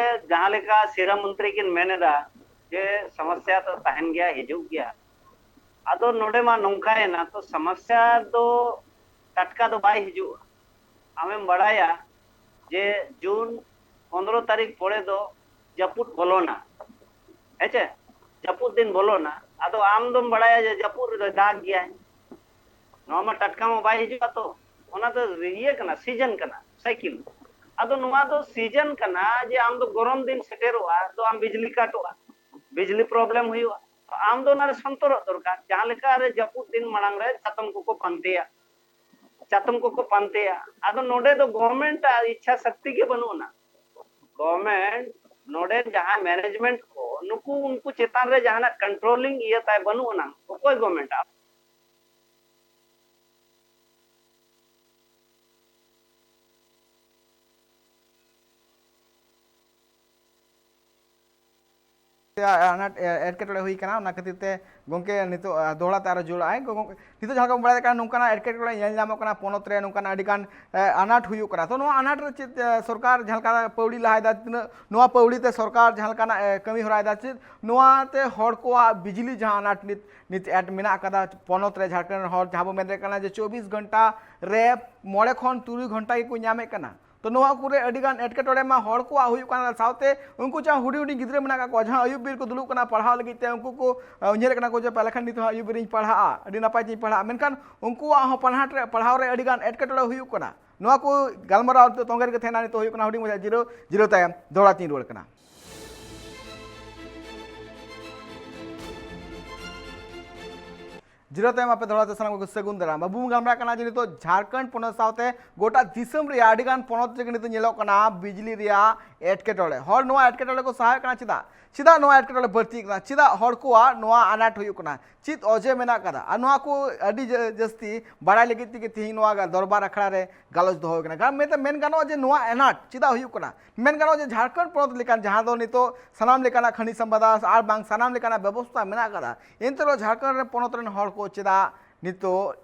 ᱡᱟᱦᱟᱸ ᱞᱮᱠᱟ ᱥᱤᱨᱟᱹ ᱢᱚᱱᱛᱨᱤ ᱠᱤᱱ ᱢᱮᱱ ᱮᱫᱟ ᱡᱮ ᱥᱚᱢᱚᱥᱥᱟ ᱫᱚ ᱛᱟᱦᱮᱱ ᱜᱮᱭᱟ, ᱦᱤᱡᱩᱜ ᱜᱮᱭᱟ᱾ ᱟᱫᱚ ᱱᱚᱰᱮ ᱢᱟ ᱱᱚᱝᱠᱟᱭᱮᱱᱟ, ᱛᱚ ᱥᱚᱢᱚᱥᱥᱟ ᱫᱚ ᱴᱟᱴᱠᱟ ᱫᱚ ᱵᱟᱭ ᱦᱤᱡᱩᱜᱼᱟ᱾ ᱟᱢᱮᱢ ᱵᱟᱲᱟᱭᱟ ᱡᱮ ᱡᱩᱱ ᱯᱚᱱᱨᱚ ᱛᱟᱹᱨᱤᱠᱷ ᱯᱚᱨᱮ ᱫᱚ ᱡᱟᱹᱯᱩᱫ ᱵᱚᱞᱚᱱᱟ, ᱦᱮᱸᱪᱮ? ᱡᱟᱹᱯᱩᱫ ᱫᱤᱱ ᱵᱚᱞᱚᱱᱟ, ᱟᱫᱚ ᱟᱢ ᱫᱚᱢ ᱵᱟᱲᱟᱭᱟ ᱡᱮ ᱡᱟᱹᱯᱩᱫ ᱨᱮᱫᱚᱭ ᱫᱟᱜᱽ ᱜᱮᱭᱟᱭ, ᱱᱚᱣᱟ ᱢᱟ ᱴᱟᱴᱠᱟ ᱢᱟ ᱵᱟᱭ ᱦᱤᱡᱩᱜᱼᱟ᱾ ᱛᱚ ᱚᱱᱟ ᱫᱚ ᱤᱭᱟᱹ ᱠᱟᱱᱟ, ᱥᱤᱡᱚᱱ ᱠᱟᱱᱟ, ᱥᱟᱭᱠᱮᱞ᱾ ᱟᱫᱚ ᱱᱚᱣᱟ ᱫᱚ ᱥᱤᱡᱚᱱ ᱠᱟᱱᱟ ᱡᱮ ᱟᱢ ᱫᱚ ᱜᱚᱨᱚᱢ ᱫᱤᱱ ᱥᱮᱴᱮᱨᱚᱜᱼᱟ, ᱟᱫᱚ ᱟᱢ ᱵᱤᱡᱽᱞᱤ ᱠᱟᱴᱚᱜᱼᱟ, ᱵᱤᱡᱽᱞᱤ ᱯᱨᱚᱵᱞᱮᱢ ᱦᱩᱭᱩᱜᱼᱟ᱾ ᱛᱚ ᱟᱢ ᱫᱚ ᱚᱱᱟ ᱨᱮ ᱥᱚᱱᱛᱚᱨᱚᱜ ᱫᱚᱨᱠᱟᱨ᱾ ᱡᱟᱦᱟᱸ ᱞᱮᱠᱟ ᱨᱮ ᱡᱟᱹᱯᱩᱫ ᱫᱤᱱ ᱢᱟᱲᱟᱝ ᱨᱮ ᱪᱟᱛᱚᱢ ᱠᱚᱠᱚ ᱯᱟᱱᱛᱮᱭᱟ, ᱪᱟᱛᱚᱢ ᱠᱚᱠᱚ ᱯᱟᱱᱛᱮᱭᱟ᱾ ᱟᱫᱚ ᱱᱚᱰᱮ ᱫᱚ ᱜᱚᱵᱷᱚᱨᱱᱢᱮᱱᱴ ᱟᱜ ᱤᱪᱪᱷᱟ ᱥᱚᱠᱛᱤ ᱜᱮ ᱵᱟᱹᱱᱩᱜ ᱟᱱᱟ᱾ ᱜᱚᱵᱷᱚᱨᱱᱢᱮᱱᱴ ᱱᱚᱰᱮ ᱡᱟᱦᱟᱸ ᱢᱮᱱᱮᱡᱢᱮᱱᱴ ᱠᱚ, ᱱᱩᱠᱩ ᱩᱱᱠᱩ ᱪᱮᱛᱟᱱ ᱨᱮ ᱡᱟᱦᱟᱱᱟᱜ ᱠᱚᱱᱴᱨᱳᱞᱤᱝ ᱤᱭᱟᱹ ᱛᱟᱭ ᱵᱟᱹᱱᱩᱜ ᱟᱱᱟ᱾ ᱚᱠᱚᱭ ᱜᱚᱵᱷᱚᱨᱱᱢᱮᱱᱴ? ᱟᱱᱟᱴ, ᱮ, ᱮᱴᱠᱮᱴᱚᱬᱮ ᱦᱩᱭ ᱠᱟᱱᱟ, ᱚᱱᱟ ᱠᱷᱟᱹᱛᱤᱨ ᱛᱮ ᱜᱚᱢᱠᱮ ᱱᱤᱛᱚᱜ, ᱟ, ᱫᱚᱦᱲᱟ ᱛᱮ ᱟᱨᱚ ᱡᱳᱲᱟᱜᱼᱟᱭ᱾ ᱜᱚᱢᱠᱮ, ᱱᱤᱛᱚᱜ ᱡᱟᱦᱟᱸ ᱞᱮᱠᱟ ᱵᱚᱱ ᱵᱟᱲᱟᱭ ᱠᱟᱱᱟ, ᱱᱚᱝᱠᱟᱱᱟᱜ ᱮᱴᱠᱮᱴᱚᱬᱮ ᱧᱮᱞ ᱧᱟᱢᱚᱜ ᱠᱟᱱᱟ, ᱯᱚᱱᱚᱛ ᱨᱮ ᱱᱚᱝᱠᱟᱱᱟᱜ ᱟᱹᱰᱤ ᱜᱟᱱ, ᱮ, ᱟᱱᱟᱴ ᱦᱩᱭᱩᱜ ᱠᱟᱱᱟ᱾ ᱛᱚ, ᱱᱚᱣᱟ ᱟᱱᱟᱴ ᱨᱮ ᱪᱮᱫ, ᱮ, ᱥᱚᱨᱠᱟᱨ ᱡᱟᱦᱟᱸ ᱞᱮᱠᱟ ᱯᱟᱹᱣᱲᱤ ᱞᱟᱦᱟᱭᱮᱫᱟ, ᱛᱤᱱᱟᱹᱜ ᱱᱚᱣᱟ ᱯᱟᱹᱣᱲᱤ ᱛᱮ ᱥᱚᱨᱠᱟᱨ ᱡᱟᱦᱟᱸ ᱞᱮᱠᱟᱱᱟᱜ, ᱮ, ᱠᱟᱹᱢᱤ ᱦᱚᱨᱟᱭᱮᱫᱟ, ᱪᱮᱫ ᱱᱚᱣᱟ ᱛᱮ ᱦᱚᱲ ᱠᱚᱣᱟᱜ ᱵᱤᱡᱽᱞᱤ ᱡᱟᱦᱟᱸ ᱟᱱᱟᱴ ᱱᱤᱛ, ᱱᱤᱛ ᱮᱴ ᱢᱮᱱᱟᱜ ᱟᱠᱟᱫᱟ ᱯᱚᱱᱚᱛ ᱨᱮ, ᱡᱷᱟᱲᱠᱷᱚᱸᱰ ᱨᱮᱱ ᱦᱚᱲ ᱡᱟᱦᱟᱸ ᱵᱚᱱ ᱢᱮᱱ ᱫᱟᱲᱮᱭᱟᱜ ᱠᱟᱱᱟ ᱡᱮ ᱪᱚᱵᱵᱤᱥ ᱜᱷᱚᱱᱴᱟ ᱨᱮ ᱢᱚᱬᱮ ᱠᱷᱚᱱ ᱛᱩᱨᱩᱭ ᱜᱷᱚᱱᱴᱟ ᱜᱮᱠᱚ ᱧᱟᱢᱮᱫ ᱠᱟᱱᱟ᱾ ᱛᱚ ᱱᱚᱣᱟ ᱠᱚᱨᱮ ᱟᱹᱰᱤ ᱜᱟᱱ ᱮᱴᱠᱮᱴᱚᱬᱮ ᱢᱟ ᱦᱚᱲ ᱠᱚᱣᱟᱜ ᱦᱩᱭᱩᱜ ᱠᱟᱱᱟ, ᱥᱟᱶᱛᱮ ᱩᱱᱠᱩ ᱡᱟᱦᱟᱸ ᱦᱩᱰᱤᱧ ᱦᱩᱰᱤᱧ ᱜᱤᱫᱽᱨᱟᱹ ᱢᱮᱱᱟᱜ ᱟᱠᱟᱫ ᱠᱚᱣᱟ, ᱡᱟᱦᱟᱸ ᱟᱹᱭᱩᱵ ᱵᱮᱨ ᱠᱚ ᱫᱩᱲᱩᱵ ᱠᱟᱱᱟ ᱯᱟᱲᱦᱟᱣ ᱞᱟᱹᱜᱤᱫ ᱛᱮ, ᱩᱱᱠᱩ ᱠᱚ, ᱟ, ᱩᱭᱦᱟᱹᱨᱮᱫ ᱠᱟᱱᱟ ᱠᱚ ᱡᱮ ᱯᱟᱞᱮ ᱠᱷᱟᱱ ᱱᱤᱛᱚᱜ ᱦᱚᱸ ᱟᱹᱭᱩᱵ ᱵᱮᱨᱤᱧ ᱯᱟᱲᱦᱟᱜᱼᱟ, ᱟᱹᱰᱤ ᱱᱟᱯᱟᱭ ᱛᱤᱧ ᱯᱟᱲᱦᱟᱜᱼᱟ, ᱢᱮᱱᱠᱷᱟᱱ ᱩᱱᱠᱩᱣᱟᱜ ᱦᱚᱸ ᱯᱟᱲᱦᱟᱣ ᱨᱮ, ᱯᱟᱲᱦᱟᱣ ᱨᱮ ᱟᱹᱰᱤ ᱜᱟᱱ ᱮᱴᱠᱮᱴᱚᱬᱮ ᱦᱩᱭᱩᱜ ᱠᱟᱱᱟ᱾ ᱱᱚᱣᱟ ᱠᱚ ᱜᱟᱞᱢᱟᱨᱟᱣ ᱛᱚᱸᱜᱮ ᱨᱮᱜᱮ ᱛᱟᱦᱮᱱᱟ᱾ ᱱᱤᱛᱚᱜ ᱦᱩᱭᱩᱜ ᱠᱟᱱᱟ ᱦᱩᱰᱤᱧ ᱢᱟᱪᱷᱟ ᱡᱤᱨᱟᱹᱣ, ᱡᱤᱨᱟᱹᱣ ᱛᱟᱭᱚᱢ ᱫᱚᱦᱲᱟ ᱛᱤᱧ ᱨᱩᱣᱟᱹᱲ ᱠᱟᱱᱟ᱾ ᱡᱤᱨᱟᱹᱣ ᱛᱟᱭᱚᱢ ᱟᱯᱮ ᱫᱚᱦᱲᱟ ᱛᱮ ᱥᱟᱱᱟᱢ ᱠᱚ ᱥᱟᱹᱜᱩᱱ ᱫᱟᱨᱟᱢ᱾ ᱵᱟᱹᱵᱩ ᱵᱚᱱ ᱜᱟᱞᱢᱟᱨᱟᱜ ᱠᱟᱱᱟ ᱡᱮ ᱱᱤᱛᱚᱜ ᱡᱷᱟᱲᱠᱷᱚᱸᱰ ᱯᱚᱱᱚᱛ ᱥᱟᱶᱛᱮ ᱜᱚᱴᱟ ᱫᱤᱥᱚᱢ ᱨᱮᱭᱟᱜ ᱟᱹᱰᱤ ᱜᱟᱱ ᱯᱚᱱᱚᱛ ᱨᱮᱜᱮ ᱱᱤᱛᱚᱜ ᱧᱮᱞᱚᱜ ᱠᱟᱱᱟ ᱵᱤᱡᱽᱞᱤ ᱨᱮᱭᱟᱜ ᱮᱴᱠᱮᱴᱚᱬᱮ᱾ ᱦᱚᱲ ᱱᱚᱣᱟ ᱮᱴᱠᱮᱴᱚᱬᱮ ᱠᱚ ᱥᱟᱦᱟᱣᱮᱫ ᱠᱟᱱᱟ᱾ ᱪᱮᱫᱟᱜ, ᱪᱮᱫᱟᱜ ᱱᱚᱣᱟ ᱮᱴᱠᱮᱴᱚᱬᱮ ᱵᱟᱹᱲᱛᱤᱜ ᱠᱟᱱᱟ? ᱪᱮᱫᱟᱜ ᱦᱚᱲ ᱠᱚᱣᱟᱜ ᱱᱚᱣᱟ ᱟᱱᱟᱴ ᱦᱩᱭᱩᱜ ᱠᱟᱱᱟ? ᱪᱮᱫ ᱚᱡᱮ ᱢᱮᱱᱟᱜ ᱠᱟᱫᱟ? ᱟᱨ ᱱᱚᱣᱟ ᱠᱚ ᱟᱹᱰᱤ ᱡᱟᱹ-, ᱡᱟᱹᱥᱛᱤ ᱵᱟᱲᱟᱭ ᱞᱟᱹᱜᱤᱫ ᱛᱮᱜᱮ ᱛᱮᱦᱮᱧ ᱱᱚᱣᱟ ᱫᱚᱨᱵᱟᱨ ᱟᱠᱷᱲᱟ ᱨᱮ ᱜᱟᱞᱚᱪ ᱫᱚᱦᱚ ᱦᱩᱭ ᱠᱟᱱᱟ᱾ ᱠᱟᱨᱚᱱ ᱢᱮᱱᱛᱮ ᱢᱮᱱ ᱜᱟᱱᱚᱜᱼᱟ ᱡᱮ ᱱᱚᱣᱟ ᱟᱱᱟᱴ ᱪᱮᱫᱟᱜ ᱦᱩᱭᱩᱜ ᱠᱟᱱᱟ? ᱢᱮᱱ ᱜᱟᱱᱚᱜᱼᱟ ᱡᱮ ᱡᱷᱟᱲᱠᱷᱚᱸᱰ ᱯᱚᱱᱚᱛ ᱞᱮᱠᱟᱱ, ᱡᱟᱦᱟᱸ ᱫᱚ ᱱᱤᱛᱚᱜ ᱥᱟᱱᱟᱢ ᱞᱮᱠᱟᱱᱟᱜ ᱠᱷᱟᱱᱤ ᱥᱟᱢᱵᱟᱫᱟᱥ ᱟᱨ ᱵᱟᱝ ᱥᱟᱱᱟᱢ ᱞᱮᱠᱟᱱᱟᱜ ᱵᱮᱵᱚᱥᱛᱷᱟ ᱢᱮᱱᱟᱜ ᱠᱟᱫᱟ, ᱮᱱᱛᱮ ᱨᱮᱦᱚᱸ ᱡᱷᱟᱲᱠᱷᱚᱸᱰ ᱨᱮᱱ ᱯᱚᱱᱚᱛ ᱨᱮᱱ ᱦᱚᱲ ᱠᱚ ᱪᱮᱫᱟᱜ ᱱᱤᱛᱚᱜ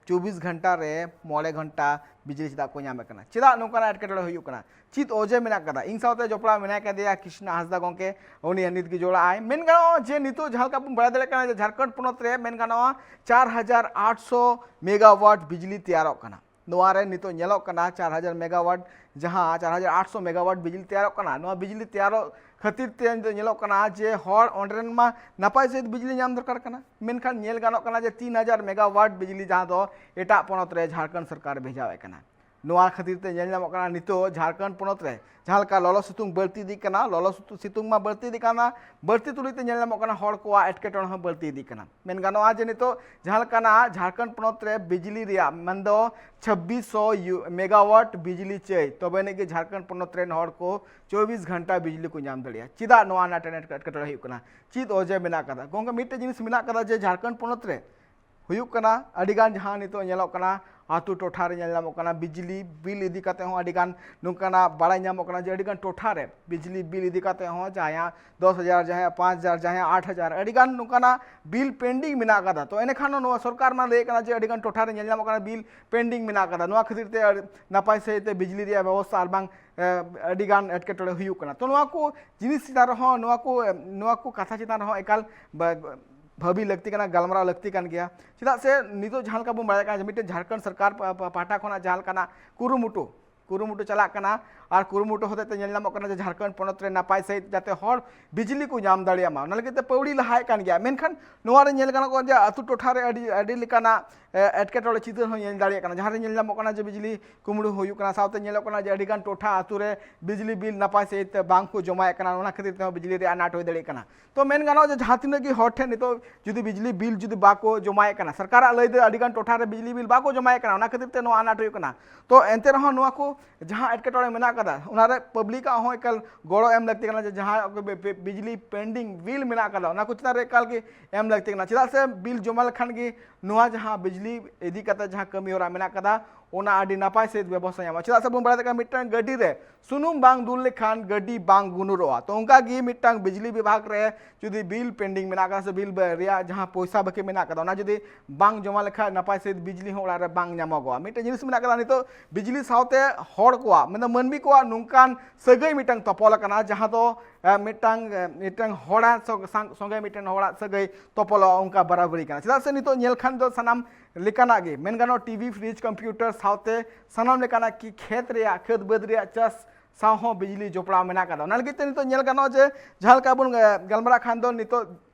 ᱪᱚᱵᱵᱤᱥ ᱜᱷᱚᱱᱴᱟ ᱨᱮ ᱢᱚᱬᱮ ᱜᱷᱚᱱᱴᱟ ᱵᱤᱡᱽᱞᱤ ᱪᱮᱫᱟᱜ ᱠᱚ ᱧᱟᱢᱮᱫ ᱠᱟᱱᱟ? ᱪᱮᱫᱟᱜ ᱱᱚᱝᱠᱟᱱᱟᱜ ᱮᱴᱠᱮᱴᱚᱬᱮ ᱦᱩᱭᱩᱜ ᱠᱟᱱᱟ? ᱪᱮᱫ ᱚᱡᱮ ᱢᱮᱱᱟᱜ ᱠᱟᱫᱟ? ᱤᱧ ᱥᱟᱶᱛᱮ ᱡᱚᱯᱲᱟᱣ ᱢᱮᱱᱟᱭ ᱠᱟᱫᱮᱭᱟ ᱠᱨᱤᱥᱱᱟ ᱦᱟᱸᱥᱫᱟ ᱜᱚᱢᱠᱮ, ᱩᱱᱤ ᱱᱤᱛ ᱜᱮ ᱡᱚᱲᱟᱜ ᱟᱭ᱾ ᱢᱮᱱ ᱜᱟᱱᱚᱜᱼᱟ ᱡᱮ ᱱᱤᱛᱚᱜ ᱡᱟᱦᱟᱸ ᱞᱮᱠᱟ ᱵᱚᱱ ᱵᱟᱲᱟᱭ ᱫᱟᱲᱮᱭᱟᱜ ᱠᱟᱱᱟ ᱡᱮ ᱡᱷᱟᱲᱠᱷᱚᱸᱰ ᱯᱚᱱᱚᱛ ᱨᱮ ᱢᱮᱱ ᱜᱟᱱᱚᱜᱼᱟ ᱪᱟᱨ ᱦᱟᱡᱟᱨ ᱟᱴᱥᱚ ᱢᱮᱜᱟᱣᱟᱴ ᱵᱤᱡᱽᱞᱤ ᱛᱮᱭᱟᱨᱚᱜ ᱠᱟᱱᱟ᱾ ᱱᱚᱣᱟ ᱨᱮ ᱱᱤᱛᱚᱜ ᱧᱮᱞᱚᱜ ᱠᱟᱱᱟ ᱪᱟᱨ ᱦᱟᱡᱟᱨ ᱢᱮᱜᱟᱣᱟᱴ, ᱡᱟᱦᱟᱸ ᱪᱟᱨ ᱦᱟᱡᱟᱨ ᱟᱴᱥᱚ ᱢᱮᱜᱟᱣᱟᱴ ᱵᱤᱡᱽᱞᱤ ᱛᱮᱭᱟᱨᱚᱜ ᱠᱟᱱᱟ, ᱱᱚᱣᱟ ᱵᱤᱡᱽᱞᱤ ᱛᱮᱭᱟᱨᱚᱜ ᱠᱷᱟᱹᱛᱤᱨ ᱛᱮ ᱱᱤᱛᱚᱜ ᱧᱮᱞᱚᱜ ᱠᱟᱱᱟ ᱡᱮ ᱦᱚᱲ ᱚᱸᱰᱮ ᱨᱮᱱ ᱢᱟ ᱱᱟᱯᱟᱭ ᱥᱟᱺᱦᱤᱡ ᱵᱤᱡᱽᱞᱤ ᱧᱟᱢ ᱫᱚᱨᱠᱟᱨ ᱠᱟᱱᱟ, ᱢᱮᱱᱠᱷᱟᱱ ᱧᱮᱞ ᱜᱟᱱᱚᱜ ᱠᱟᱱᱟ ᱡᱮ ᱛᱤᱱ ᱦᱟᱡᱟᱨ ᱢᱮᱜᱟᱣᱟᱴ ᱵᱤᱡᱽᱞᱤ ᱡᱟᱦᱟᱸ ᱫᱚ ᱮᱴᱟᱜ ᱯᱚᱱᱚᱛ ᱨᱮ ᱡᱷᱟᱲᱠᱷᱚᱸᱰ ᱥᱚᱨᱠᱟᱨ ᱵᱷᱮᱡᱟᱣᱮᱫ ᱠᱟᱱᱟ᱾ ᱱᱚᱣᱟ ᱠᱷᱟᱹᱛᱤᱨ ᱛᱮ ᱧᱮᱞ ᱧᱟᱢᱚᱜ ᱠᱟᱱᱟ ᱱᱤᱛᱚᱜ ᱡᱷᱟᱲᱠᱷᱚᱸᱰ ᱯᱚᱱᱚᱛ ᱨᱮ ᱡᱟᱦᱟᱸ ᱞᱮᱠᱟ ᱞᱚᱞᱚ ᱥᱤᱛᱩᱝ ᱵᱟᱹᱲᱛᱤ ᱤᱫᱤᱜ ᱠᱟᱱᱟ, ᱞᱚᱞᱚ ᱥᱤᱛᱩ- ᱥᱤᱛᱩᱝ ᱢᱟ ᱵᱟᱹᱲᱛᱤ ᱤᱫᱤᱜ ᱠᱟᱱᱟ, ᱵᱟᱹᱲᱛᱤ ᱛᱩᱞᱩᱡ ᱛᱮ ᱧᱮᱞ ᱧᱟᱢᱚᱜ ᱠᱟᱱᱟ ᱦᱚᱲ ᱠᱚᱣᱟᱜ ᱮᱴᱠᱮᱴᱚᱬᱮ ᱦᱚᱸ ᱵᱟᱹᱲᱛᱤ ᱤᱫᱤᱜ ᱠᱟᱱᱟ᱾ ᱢᱮᱱ ᱜᱟᱱᱚᱜᱼᱟ ᱡᱮ ᱱᱤᱛᱚᱜ ᱡᱟᱦᱟᱸ ᱞᱮᱠᱟᱱᱟᱜ ᱡᱷᱟᱲᱠᱷᱚᱸᱰ ᱯᱚᱱᱚᱛ ᱨᱮ ᱵᱤᱡᱽᱞᱤ ᱨᱮᱭᱟᱜ ᱢᱮᱱᱫᱚ ᱪᱷᱟᱵᱵᱤᱥ ᱥᱚ ᱭᱩ- ᱢᱮᱜᱟᱣᱟᱴ ᱵᱤᱡᱽᱞᱤ ᱪᱟᱹᱭ, ᱛᱚᱵᱮ ᱟᱹᱱᱤᱡ ᱜᱮ ᱡᱷᱟᱲᱠᱷᱚᱸᱰ ᱯᱚᱱᱚᱛ ᱨᱮᱱ ᱦᱚᱲ ᱠᱚ ᱪᱚᱵᱵᱤᱥ ᱜᱷᱚᱱᱴᱟ ᱵᱤᱡᱽᱞᱤ ᱠᱚ ᱧᱟᱢ ᱫᱟᱲᱮᱭᱟᱜᱼᱟ᱾ ᱪᱮᱫᱟᱜ ᱱᱚᱣᱟ ᱟᱱᱟᱴ ᱮᱴᱠᱮᱴᱚᱬᱮ ᱦᱩᱭᱩᱜ ᱠᱟᱱᱟ? ᱪᱮᱫ ᱚᱡᱮ ᱢᱮᱱᱟᱜ ᱠᱟᱫᱟ? ᱜᱚᱢᱠᱮ, ᱢᱤᱫᱴᱮᱡ ᱡᱤᱱᱤᱥ ᱢᱮᱱᱟᱜ ᱠᱟᱫᱟ ᱡᱮ ᱡᱷᱟᱲᱠᱷᱚᱸᱰ ᱯᱚᱱᱚᱛ ᱨᱮ ᱦᱩᱭᱩᱜ ᱠᱟᱱᱟ, ᱟᱹᱰᱤᱜᱟᱱ ᱡᱟᱦᱟᱸ ᱱᱤᱛᱚᱜ ᱧᱮᱞᱚᱜ ᱠᱟᱱᱟ, ᱟᱹᱛᱩ ᱴᱚᱴᱷᱟ ᱨᱮ ᱧᱮᱞ ᱧᱟᱢᱚᱜ ᱠᱟᱱᱟ, ᱵᱤᱡᱽᱞᱤ ᱵᱤᱞ ᱤᱫᱤ ᱠᱟᱛᱮ ᱦᱚᱸ ᱟᱹᱰᱤᱜᱟᱱ ᱱᱚᱝᱠᱟᱱᱟᱜ ᱵᱟᱲᱟᱭ ᱧᱟᱢᱚᱜ ᱠᱟᱱᱟ ᱡᱮ ᱟᱹᱰᱤᱜᱟᱱ ᱴᱚᱴᱷᱟ ᱨᱮ ᱵᱤᱡᱽᱞᱤ ᱵᱤᱞ ᱤᱫᱤ ᱠᱟᱛᱮ ᱦᱚᱸ ᱡᱟᱦᱟᱸᱭᱟᱜ ᱫᱚᱥ ᱦᱟᱡᱟᱨ, ᱡᱟᱦᱟᱸᱭᱟᱜ ᱯᱟᱸᱪ ᱦᱟᱡᱟᱨ, ᱡᱟᱦᱟᱸᱭᱟᱜ ᱟᱴ ᱦᱟᱡᱟᱨ, ᱟᱹᱰᱤᱜᱟᱱ ᱱᱚᱝᱠᱟᱱᱟᱜ ᱵᱤᱞ ᱯᱮᱱᱰᱤᱝ ᱢᱮᱱᱟᱜ ᱠᱟᱫᱟ᱾ ᱛᱚ ᱮᱱᱮᱠᱷᱟᱱ ᱦᱚᱸ ᱱᱚᱣᱟ ᱥᱚᱨᱠᱟᱨ ᱢᱟ ᱞᱟᱹᱭᱮᱫ ᱠᱟᱱᱟ ᱡᱮ ᱟᱹᱰᱤᱜᱟᱱ ᱴᱚᱴᱷᱟ ᱨᱮ ᱧᱮᱞ ᱧᱟᱢᱚᱜ ᱠᱟᱱᱟ ᱵᱤᱞ ᱯᱮᱱᱰᱤᱝ ᱢᱮᱱᱟᱜ ᱠᱟᱫᱟ, ᱱᱚᱣᱟ ᱠᱷᱟᱹᱛᱤᱨ ᱛᱮ ᱟᱹᱰᱤ ᱱᱟᱯᱟᱭ ᱥᱟᱺᱦᱤᱡ ᱛᱮ ᱵᱤᱡᱽᱞᱤ ᱨᱮᱭᱟᱜ ᱵᱮᱵᱚᱥᱛᱷᱟ ᱟᱨ ᱵᱟᱝ, ᱮ, ᱟᱹᱰᱤᱜᱟᱱ ᱮᱴᱠᱮᱴᱚᱬᱮ ᱦᱩᱭᱩᱜ ᱠᱟᱱᱟ᱾ ᱛᱚ ᱱᱚᱣᱟ ᱠᱚ ᱡᱤᱱᱤᱥ ᱪᱮᱛᱟᱱ ᱨᱮᱦᱚᱸ, ᱱᱚᱣᱟ ᱠᱚ, ᱱᱚᱣᱟ ᱠᱚ ᱠᱟᱛᱷᱟ ᱪᱮᱛᱟᱱ ᱨᱮᱦᱚᱸ ᱮᱠᱟᱞ ᱵᱟ- ᱵᱷᱟᱹᱵᱤ ᱞᱟᱹᱠᱛᱤ ᱠᱟᱱᱟ, ᱜᱟᱞᱢᱟᱨᱟᱣ ᱞᱟᱹᱠᱛᱤ ᱠᱟᱱ ᱜᱮᱭᱟ᱾ ᱪᱮᱫᱟᱜ ᱥᱮ ᱱᱤᱛᱚᱜ ᱡᱟᱦᱟᱸ ᱞᱮᱠᱟ ᱵᱚᱱ ᱵᱟᱲᱟᱭ ᱠᱟᱱᱟ ᱡᱮ ᱢᱤᱫᱴᱮᱱ ᱡᱷᱟᱲᱠᱷᱚᱸᱰ ᱥᱚᱨᱠᱟᱨ ᱯᱟ-, ᱯᱟ-, ᱯᱟᱦᱴᱟ ᱠᱷᱚᱱᱟᱜ ᱡᱟᱦᱟᱸ ᱞᱮᱠᱟᱱᱟᱜ ᱠᱩᱨᱩᱢᱩᱴᱩ, ᱠᱩᱨᱩᱢᱩᱴᱩ ᱪᱟᱞᱟᱜ ᱠᱟᱱᱟ, ᱟᱨ ᱠᱩᱨᱩᱢᱩᱴᱩ ᱦᱚᱛᱮᱡ ᱛᱮ ᱧᱮᱞ ᱧᱟᱢᱚᱜ ᱠᱟᱱᱟ ᱡᱮ ᱡᱷᱟᱲᱠᱷᱚᱸᱰ ᱯᱚᱱᱚᱛ ᱨᱮ ᱱᱟᱯᱟᱭ ᱥᱟᱺᱦᱤᱡ ᱡᱟᱛᱮ ᱦᱚᱲ ᱵᱤᱡᱽᱞᱤ ᱠᱚ ᱧᱟᱢ ᱫᱟᱲᱮᱭᱟᱜ ᱢᱟ, ᱚᱱᱟ ᱞᱟᱹᱜᱤᱫ ᱛᱮ ᱯᱟᱹᱣᱲᱤ ᱞᱟᱦᱟᱭᱮᱫ ᱠᱟᱱ ᱜᱮᱭᱟ᱾ ᱢᱮᱱᱠᱷᱟᱱ ᱱᱚᱣᱟ ᱨᱮ ᱧᱮᱞ ᱜᱟᱱᱚᱜ ᱠᱟᱱᱟ ᱡᱮ ᱟᱹᱛᱩ ᱴᱚᱴᱷᱟ ᱨᱮ ᱟᱹᱰᱤ, ᱟᱹᱰᱤ ᱞᱮᱠᱟᱱᱟᱜ, ᱮ, ᱮᱴᱠᱮᱴᱚᱬᱮ ᱪᱤᱛᱟᱹᱨ ᱦᱚᱸ ᱧᱮᱞ ᱫᱟᱲᱮᱭᱟᱜ ᱠᱟᱱᱟ, ᱡᱟᱦᱟᱸ ᱨᱮ ᱧᱮᱞ ᱧᱟᱢᱚᱜ ᱠᱟᱱᱟ ᱡᱮ ᱵᱤᱡᱽᱞᱤ ᱠᱩᱢᱵᱽᱲᱩ ᱦᱩᱭᱩᱜ ᱠᱟᱱᱟ, ᱥᱟᱶᱛᱮ ᱧᱮᱞᱚᱜ ᱠᱟᱱᱟ ᱡᱮ ᱟᱹᱰᱤᱜᱟᱱ ᱴᱚᱴᱷᱟ ᱟᱹᱛᱩ ᱨᱮ ᱵᱤᱡᱽᱞᱤ ᱵᱤᱞ ᱱᱟᱯᱟᱭ ᱥᱟᱺᱦᱤᱡ ᱛᱮ ᱵᱟᱝ ᱠᱚ ᱡᱚᱢᱟᱭᱮᱫ ᱠᱟᱱᱟ, ᱚᱱᱟ ᱠᱷᱟᱹᱛᱤᱨ ᱛᱮᱦᱚᱸ ᱵᱤᱡᱽᱞᱤ ᱨᱮᱭᱟᱜ ᱟᱱᱟᱴ ᱦᱩᱭ ᱫᱟᱲᱮᱭᱟᱜ ᱠᱟᱱᱟ᱾ ᱛᱚ ᱢᱮᱱ ᱜᱟᱱᱚᱜᱼᱟ ᱡᱮ ᱡᱟᱦᱟᱸ ᱛᱤᱱᱟᱹᱜ ᱜᱮ ᱦᱚᱲ ᱴᱷᱮᱱ ᱱᱤᱛᱚᱜ ᱡᱩᱫᱤ ᱵᱤᱡᱽᱞᱤ ᱵᱤᱞ ᱡᱩᱫᱤ ᱵᱟᱠᱚ ᱡᱚᱢᱟᱭᱮᱫ ᱠᱟᱱᱟ, ᱥᱚᱨᱠᱟᱨᱟᱜ ᱞᱟᱹᱭ ᱫᱚ ᱟᱹᱰᱤᱜᱟᱱ ᱴᱚᱴᱷᱟ ᱨᱮ ᱵᱤᱡᱽᱞᱤ ᱵᱤᱞ ᱵᱟᱠᱚ ᱡᱚᱢᱟᱭᱮᱫ ᱠᱟᱱᱟ, ᱚᱱᱟ ᱠᱷᱟᱹᱛᱤᱨ ᱛᱮ ᱱᱚᱣᱟ ᱟᱱᱟᱴ ᱦᱩᱭᱩᱜ ᱠᱟᱱᱟ᱾ ᱛᱚ ᱮᱱᱛᱮ ᱨᱮᱦᱚᱸ ᱱᱚᱣᱟ ᱠᱚ ᱡᱟᱦᱟᱸ ᱮᱴᱠᱮᱴᱚᱬᱮ ᱢᱮᱱᱟᱜ ᱠᱟᱫᱟ, ᱚᱱᱟ ᱨᱮ ᱯᱟᱵᱽᱞᱤᱠ ᱟᱜ ᱦᱚᱸ ᱮᱠᱟᱞ ᱜᱚᱲᱚ ᱮᱢ ᱞᱟᱹᱠᱛᱤ ᱠᱟᱱᱟ, ᱡᱮ ᱡᱟᱦᱟᱸ ᱠᱚ ᱵᱤ-, ᱵᱤ-, ᱵᱤᱡᱽᱞᱤ ᱯᱮᱱᱰᱤᱝ ᱵᱤᱞ ᱢᱮᱱᱟᱜ ᱠᱟᱫᱟ, ᱚᱱᱟ ᱠᱚ ᱪᱮᱛᱟᱱ ᱨᱮ ᱮᱠᱟᱞ ᱜᱮ ᱮᱢ ᱞᱟᱹᱠᱛᱤ ᱠᱟᱱᱟ᱾ ᱪᱮᱫᱟᱜ ᱥᱮ ᱵᱤᱞ ᱡᱚᱢᱟ ᱞᱮᱠᱷᱟᱱ ᱜᱮ ᱱᱚᱣᱟ ᱡᱟᱦᱟᱸ ᱵᱤᱡᱽᱞᱤ ᱤᱫᱤ ᱠᱟᱛᱮ ᱡᱟᱦᱟᱸ ᱠᱟᱹᱢᱤ ᱦᱚᱨᱟ ᱢᱮᱱᱟᱜ ᱠᱟᱫᱟ, ᱚᱱᱟ ᱟᱹᱰᱤ ᱱᱟᱯᱟᱭ ᱥᱟᱺᱦᱤᱡ ᱵᱮᱵᱚᱥᱛᱷᱟ ᱧᱟᱢᱚᱜᱼᱟ᱾ ᱪᱮᱫᱟᱜ ᱥᱮ ᱵᱚᱱ ᱵᱟᱲᱟᱭ ᱠᱟᱱᱟ, ᱢᱤᱫᱴᱟᱝ ᱜᱟᱹᱰᱤ ᱨᱮ ᱥᱩᱱᱩᱢ ᱵᱟᱝ ᱫᱩᱞ ᱞᱮᱠᱷᱟᱱ ᱜᱟᱹᱰᱤ ᱵᱟᱝ ᱜᱩᱱᱩᱨᱚᱜᱼᱟ᱾ ᱛᱚ ᱚᱱᱠᱟ ᱜᱮ ᱢᱤᱫᱴᱟᱝ ᱵᱤᱡᱽᱞᱤ ᱵᱤᱵᱷᱟᱜᱽ ᱨᱮ ᱡᱩᱫᱤ ᱵᱤᱞ ᱯᱮᱱᱰᱤᱝ ᱢᱮᱱᱟᱜ ᱠᱟᱫᱟ ᱥᱮ ᱵᱤᱞ ᱵᱟ-, ᱨᱮᱭᱟᱜ ᱡᱟᱦᱟᱸ ᱯᱚᱭᱥᱟ ᱵᱟᱹᱠᱤ ᱢᱮᱱᱟᱜ ᱠᱟᱫᱟ, ᱚᱱᱟ ᱡᱩᱫᱤ ᱵᱟᱝ ᱡᱚᱢᱟ ᱞᱮᱠᱷᱟᱱ ᱱᱟᱯᱟᱭ ᱥᱟᱺᱦᱤᱡ ᱵᱤᱡᱽᱞᱤ ᱦᱚᱸ ᱚᱲᱟᱜ ᱨᱮ ᱵᱟᱝ ᱧᱟᱢᱚᱜᱚᱜᱼᱟ᱾ ᱢᱤᱫᱴᱮᱱ ᱡᱤᱱᱤᱥ ᱢᱮᱱᱟᱜ ᱠᱟᱫᱟ, ᱱᱤᱛᱚᱜ ᱵᱤᱡᱽᱞᱤ ᱥᱟᱶᱛᱮ ᱦᱚᱲ ᱠᱚᱣᱟᱜ, ᱢᱮᱱᱫᱚ ᱢᱟᱹᱱᱢᱤ ᱠᱚᱣᱟᱜ ᱱᱚᱝᱠᱟᱱ ᱥᱟᱹᱜᱟᱹᱭ ᱢᱤᱫᱴᱟᱝ ᱛᱚᱯᱚᱞ ᱟᱠᱟᱱᱟ, ᱡᱟᱦᱟᱸ ᱫᱚ, ᱮ, ᱢᱤᱫᱴᱟᱝ, ᱮ, ᱢᱤᱫᱴᱟᱝ ᱦᱚᱲᱟᱜ ᱥᱚ-, ᱥᱟᱝ-, ᱥᱚᱸᱜᱮ ᱢᱤᱫᱴᱮᱱ ᱦᱚᱲᱟᱜ ᱥᱟᱹᱜᱟᱹᱭ ᱛᱚᱯᱚᱞᱚᱜᱼᱟ, ᱚᱱᱠᱟ ᱵᱟᱨᱟᱵᱟᱹᱨᱤ ᱠᱟᱱᱟ᱾ ᱪᱮᱫᱟᱜ ᱥᱮ ᱱᱤᱛᱚᱜ ᱧᱮᱞ ᱠᱷᱟᱱ ᱫᱚ ᱥᱟᱱᱟᱢ ᱞᱮᱠᱟᱱᱟᱜ ᱜᱮ ᱢᱮᱱ ᱜᱟᱱᱚᱜᱼᱟ, ᱴᱤᱵᱷᱤ, ᱯᱷᱨᱤᱡᱽ, ᱠᱚᱢᱯᱤᱭᱩᱴᱟᱨ ᱥᱟᱶᱛᱮ ᱥᱟᱱᱟᱢ ᱞᱮᱠᱟᱱᱟᱜ ᱠᱤ ᱠᱷᱮᱛ ᱨᱮᱭᱟᱜ, ᱠᱷᱮᱛ ᱵᱟᱹᱫᱽ ᱨᱮᱭᱟᱜ ᱪᱟᱥ ᱥᱟᱶ ᱦᱚᱸ ᱵᱤᱡᱽᱞᱤ ᱡᱚᱯᱲᱟᱣ ᱢᱮᱱᱟᱜ ᱟᱠᱟᱫᱟ᱾ ᱚᱱᱟ ᱞᱟᱹᱜᱤᱫ ᱛᱮ ᱱᱤᱛᱚᱜ ᱧᱮᱞ ᱜᱟᱱᱚᱜᱼᱟ ᱡᱮ ᱡᱟᱦᱟᱸ ᱞᱮᱠᱟ ᱵᱚᱱ, ᱮ, ᱜᱟᱞᱢᱟᱨᱟᱜ ᱠᱷᱟᱱ ᱫᱚ ᱱᱤᱛᱚᱜ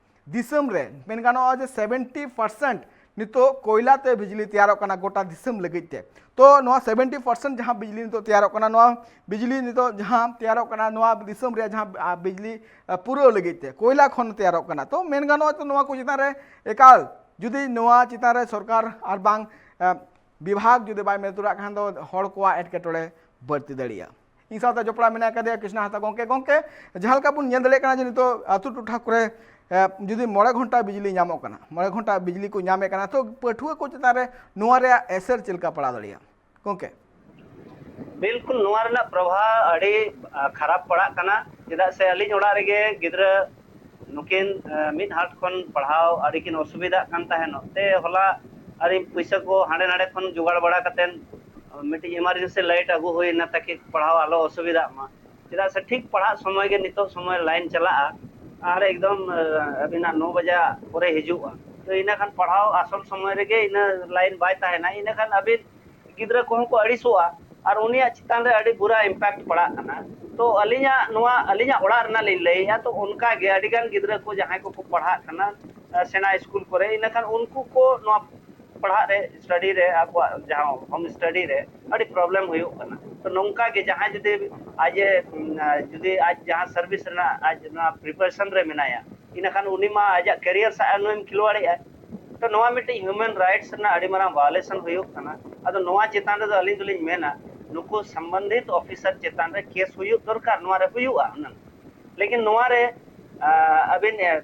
ᱫᱤᱥᱚᱢ ᱨᱮ ᱢᱮᱱ ᱜᱟᱱᱚᱜᱼᱟ ᱡᱮ ᱥᱮᱵᱷᱮᱱᱴᱤ ᱯᱟᱨᱥᱮᱱᱴ ᱱᱤᱛᱚᱜ ᱠᱚᱭᱞᱟ ᱛᱮ ᱵᱤᱡᱽᱞᱤ ᱛᱮᱭᱟᱨᱚᱜ ᱠᱟᱱᱟ ᱜᱚᱴᱟ ᱫᱤᱥᱚᱢ ᱞᱟᱹᱜᱤᱫ ᱛᱮ᱾ ᱛᱚ ᱱᱚᱣᱟ ᱥᱮᱵᱷᱮᱱᱴᱤ ᱯᱟᱨᱥᱮᱱᱴ ᱡᱟᱦᱟᱸ ᱵᱤᱡᱽᱞᱤ ᱱᱤᱛᱚᱜ ᱛᱮᱭᱟᱨᱚᱜ ᱠᱟᱱᱟ, ᱱᱚᱣᱟ ᱵᱤᱡᱽᱞᱤ ᱱᱤᱛᱚᱜ ᱡᱟᱦᱟᱸ ᱛᱮᱭᱟᱨᱚᱜ ᱠᱟᱱᱟ, ᱱᱚᱣᱟ ᱫᱤᱥᱚᱢ ᱨᱮᱭᱟᱜ ᱡᱟᱦᱟᱸ, ᱟ, ᱵᱤᱡᱽᱞᱤ, ᱟ, ᱯᱩᱨᱟᱹᱣ ᱞᱟᱹᱜᱤᱫ ᱛᱮ ᱠᱚᱭᱞᱟ ᱠᱷᱚᱱ ᱛᱮᱭᱟᱨᱚᱜ ᱠᱟᱱᱟ᱾ ᱛᱚ ᱢᱮᱱ ᱜᱟᱱᱚᱜᱼᱟ ᱛᱚ ᱱᱚᱣᱟ ᱠᱚ ᱪᱮᱛᱟᱱ ᱨᱮ ᱮᱠᱟᱞ ᱡᱩᱫᱤ ᱱᱚᱣᱟ ᱪᱮᱛᱟᱱ ᱨᱮ ᱥᱚᱨᱠᱟᱨ ᱟᱨ ᱵᱟᱝ, ᱟ, ᱵᱤᱵᱷᱟᱜᱽ ᱡᱩᱫᱤ ᱵᱟᱭ ᱢᱮᱫ ᱞᱩᱛᱩᱨᱟᱜ ᱠᱷᱟᱱ ᱫᱚ ᱦᱚᱲ ᱠᱚᱣᱟᱜ ᱮᱴᱠᱮᱴᱚᱬᱮ ᱵᱟᱹᱲᱛᱤ ᱫᱟᱲᱮᱭᱟᱜᱼᱟ᱾ ᱤᱧ ᱥᱟᱶᱛᱮ ᱡᱚᱯᱲᱟᱣ ᱢᱮᱱᱟᱭ ᱠᱟᱫᱮᱭᱟ ᱠᱨᱤᱥᱱᱟ ᱦᱟᱸᱥᱫᱟ ᱜᱚᱢᱠᱮ᱾ ᱜᱚᱢᱠᱮ, ᱡᱟᱦᱟᱸ ᱞᱮᱠᱟ ᱵᱚᱱ ᱧᱮᱞ ᱫᱟᱲᱮᱭᱟᱜ ᱠᱟᱱᱟ ᱡᱮ ᱱᱤᱛᱚᱜ ᱟᱹᱛᱩ ᱴᱚᱴᱷᱟ ᱠᱚᱨᱮ, ᱮ, ᱡᱩᱫᱤ ᱢᱚᱬᱮ ᱜᱷᱚᱱᱴᱟ ᱵᱤᱡᱽᱞᱤ ᱧᱟᱢᱚᱜ ᱠᱟᱱᱟ, ᱢᱚᱬᱮ ᱜᱷᱚᱱᱴᱟ ᱵᱤᱡᱽᱞᱤ ᱠᱚ ᱧᱟᱢᱮᱫ ᱠᱟᱱᱟ, ᱛᱚ ᱯᱟᱹᱴᱷᱩᱣᱟᱹ ᱠᱚ ᱪᱮᱛᱟᱱ ᱨᱮ ᱱᱚᱣᱟ ᱨᱮᱭᱟᱜ ᱮᱥᱮᱨ ᱪᱮᱫ ᱞᱮᱠᱟ ᱯᱟᱲᱟᱣ ᱫᱟᱲᱮᱭᱟᱜᱼᱟ ᱜᱚᱢᱠᱮ? ᱵᱤᱞᱠᱩᱞ, ᱱᱚᱣᱟ ᱨᱮᱱᱟᱜ ᱯᱨᱚᱵᱷᱟᱵᱽ ᱟᱹᱰᱤ, ᱟ, ᱠᱷᱟᱨᱟᱯ ᱯᱟᱲᱟᱜ ᱠᱟᱱᱟ᱾ ᱪᱮᱫᱟᱜ ᱥᱮ ᱟᱹᱞᱤᱧ ᱚᱲᱟᱜ ᱨᱮᱜᱮ ᱜᱤᱫᱽᱨᱟᱹ ᱱᱩᱠᱤᱱ, ᱟ, ᱢᱤᱫ ᱦᱟᱴ ᱠᱷᱚᱱ ᱯᱟᱲᱦᱟᱣ ᱟᱹᱰᱤ ᱠᱤᱱ ᱚᱥᱩᱵᱤᱫᱷᱟᱜ ᱠᱟᱱ ᱛᱟᱦᱮᱱᱚᱜ ᱛᱮ, ᱦᱚᱞᱟ ᱟᱹᱰᱤ ᱯᱩᱭᱥᱟᱹ ᱠᱚ ᱦᱟᱸᱰᱮ ᱱᱟᱰᱮ ᱠᱷᱚᱱ ᱡᱚᱜᱟᱲ ᱵᱟᱲᱟ ᱠᱟᱛᱮᱫ ᱢᱤᱫᱴᱤᱡ emergency light ᱟᱹᱜᱩ ᱦᱩᱭᱱᱟ, ᱛᱟᱠᱤ ᱯᱟᱲᱦᱟᱣ ᱟᱞᱚ ᱚᱥᱩᱵᱤᱫᱷᱟᱜ ᱢᱟ᱾ ᱪᱮᱫᱟᱜ ᱥᱮ ᱴᱷᱤᱠ ᱯᱟᱲᱦᱟᱜ ᱥᱚᱢᱚᱭ ᱜᱮ ᱱᱤᱛᱚᱜ ᱥᱚᱢᱚᱭ line ᱪᱟᱞᱟᱜᱼᱟ ᱟᱨ ᱮᱠᱫᱚᱢ, ᱟ, ᱟᱹᱵᱤᱱᱟᱜ ᱱᱚ ᱵᱟᱡᱟ ᱯᱚᱨᱮ ᱦᱤᱡᱩᱜᱼᱟ᱾ ᱛᱚ ᱤᱱᱟᱹ ᱠᱷᱟᱱ ᱯᱟᱲᱦᱟᱣ ᱟᱥᱚᱞ ᱥᱚᱢᱚᱭ ᱨᱮᱜᱮ ᱤᱱᱟᱹ line ᱵᱟᱭ ᱛᱟᱦᱮᱱᱟ, ᱤᱱᱟᱹ ᱠᱷᱟᱱ ᱟᱹᱵᱤᱱ ᱜᱤᱫᱽᱨᱟᱹ ᱠᱚᱦᱚᱸ ᱠᱚ ᱟᱹᱲᱤᱥᱚᱜᱼᱟ ᱟᱨ ᱩᱱᱤᱭᱟᱜ ᱪᱮᱛᱟᱱ ᱨᱮ ᱟᱹᱰᱤ ᱵᱩᱨᱟ impact ᱯᱟᱲᱟᱜ ᱠᱟᱱᱟ᱾ ᱛᱚ ᱟᱹᱞᱤᱧᱟᱜ ᱱᱚᱣᱟ, ᱟᱹᱞᱤᱧᱟᱜ ᱚᱲᱟᱜ ᱨᱮᱱᱟᱜ ᱞᱤᱧ ᱞᱟᱹᱭᱮᱫᱼᱟ, ᱛᱚ ᱚᱱᱠᱟ ᱜᱮ ᱟᱹᱰᱤ ᱜᱟᱱ ᱜᱤᱫᱽᱨᱟᱹ ᱠᱚ ᱡᱟᱦᱟᱸᱭ ᱠᱚᱠᱚ ᱯᱟᱲᱦᱟᱜ ᱠᱟᱱᱟ, ᱟ, ᱥᱮᱬᱟ ᱥᱠᱩᱞ ᱠᱚᱨᱮ, ᱤᱱᱟᱹ ᱠᱷᱟᱱ ᱩᱱᱠᱩ ᱠᱚ ᱱᱚᱣᱟ ᱯᱟᱲᱦᱟᱜ ᱨᱮ, study ᱨᱮ, ᱟᱠᱚᱣᱟᱜ ᱡᱟᱦᱟᱸ home study ᱨᱮ ᱟᱹᱰᱤ problem ᱦᱩᱭᱩᱜ ᱠᱟᱱᱟ᱾ ᱛᱚ ᱱᱚᱝᱠᱟ ᱜᱮ ᱡᱟᱦᱟᱸᱭ ᱡᱩᱫᱤ ᱟᱡ ᱮ, ᱩᱢ, ᱟ, ᱡᱩᱫᱤ ᱟᱡ ᱡᱟᱦᱟᱸ service ᱨᱮᱱᱟᱜ ᱟᱡ ᱱᱚᱣᱟ preparation ᱨᱮ ᱢᱮᱱᱟᱭᱟ, ᱤᱱᱟᱹᱠᱷᱟᱱ ᱩᱱᱤ ᱢᱟ ᱟᱡᱟᱜ career ᱥᱟᱶ ᱱᱩᱭᱮᱢ ᱠᱷᱤᱞᱣᱟᱲᱮᱜᱼᱟ᱾ ᱛᱚ ᱱᱚᱣᱟ ᱢᱤᱫᱴᱤᱡ human rights ᱨᱮᱱᱟᱜ ᱟᱹᱰᱤ ᱢᱟᱨᱟᱝ violation ᱦᱩᱭᱩᱜ ᱠᱟᱱᱟ᱾ ᱟᱫᱚ ᱱᱚᱣᱟ ᱪᱮᱛᱟᱱ ᱨᱮᱫᱚ ᱟᱹᱞᱤᱧ ᱫᱚᱞᱤᱧ ᱢᱮᱱᱟ, ᱱᱩᱠᱩ ᱥᱚᱢᱵᱚᱱᱫᱷᱤᱛ officer ᱪᱮᱛᱟᱱ ᱨᱮ case ᱦᱩᱭᱩᱜ ᱫᱚᱨᱠᱟᱨ, ᱱᱚᱣᱟ ᱨᱮ ᱦᱩᱭᱩᱜᱼᱟ ᱦᱩᱱᱟᱹᱝ᱾ ᱞᱮᱠᱤᱱ ᱱᱚᱣᱟ ᱨᱮ, ᱟ, ᱟᱹᱵᱤᱱ, ᱟ,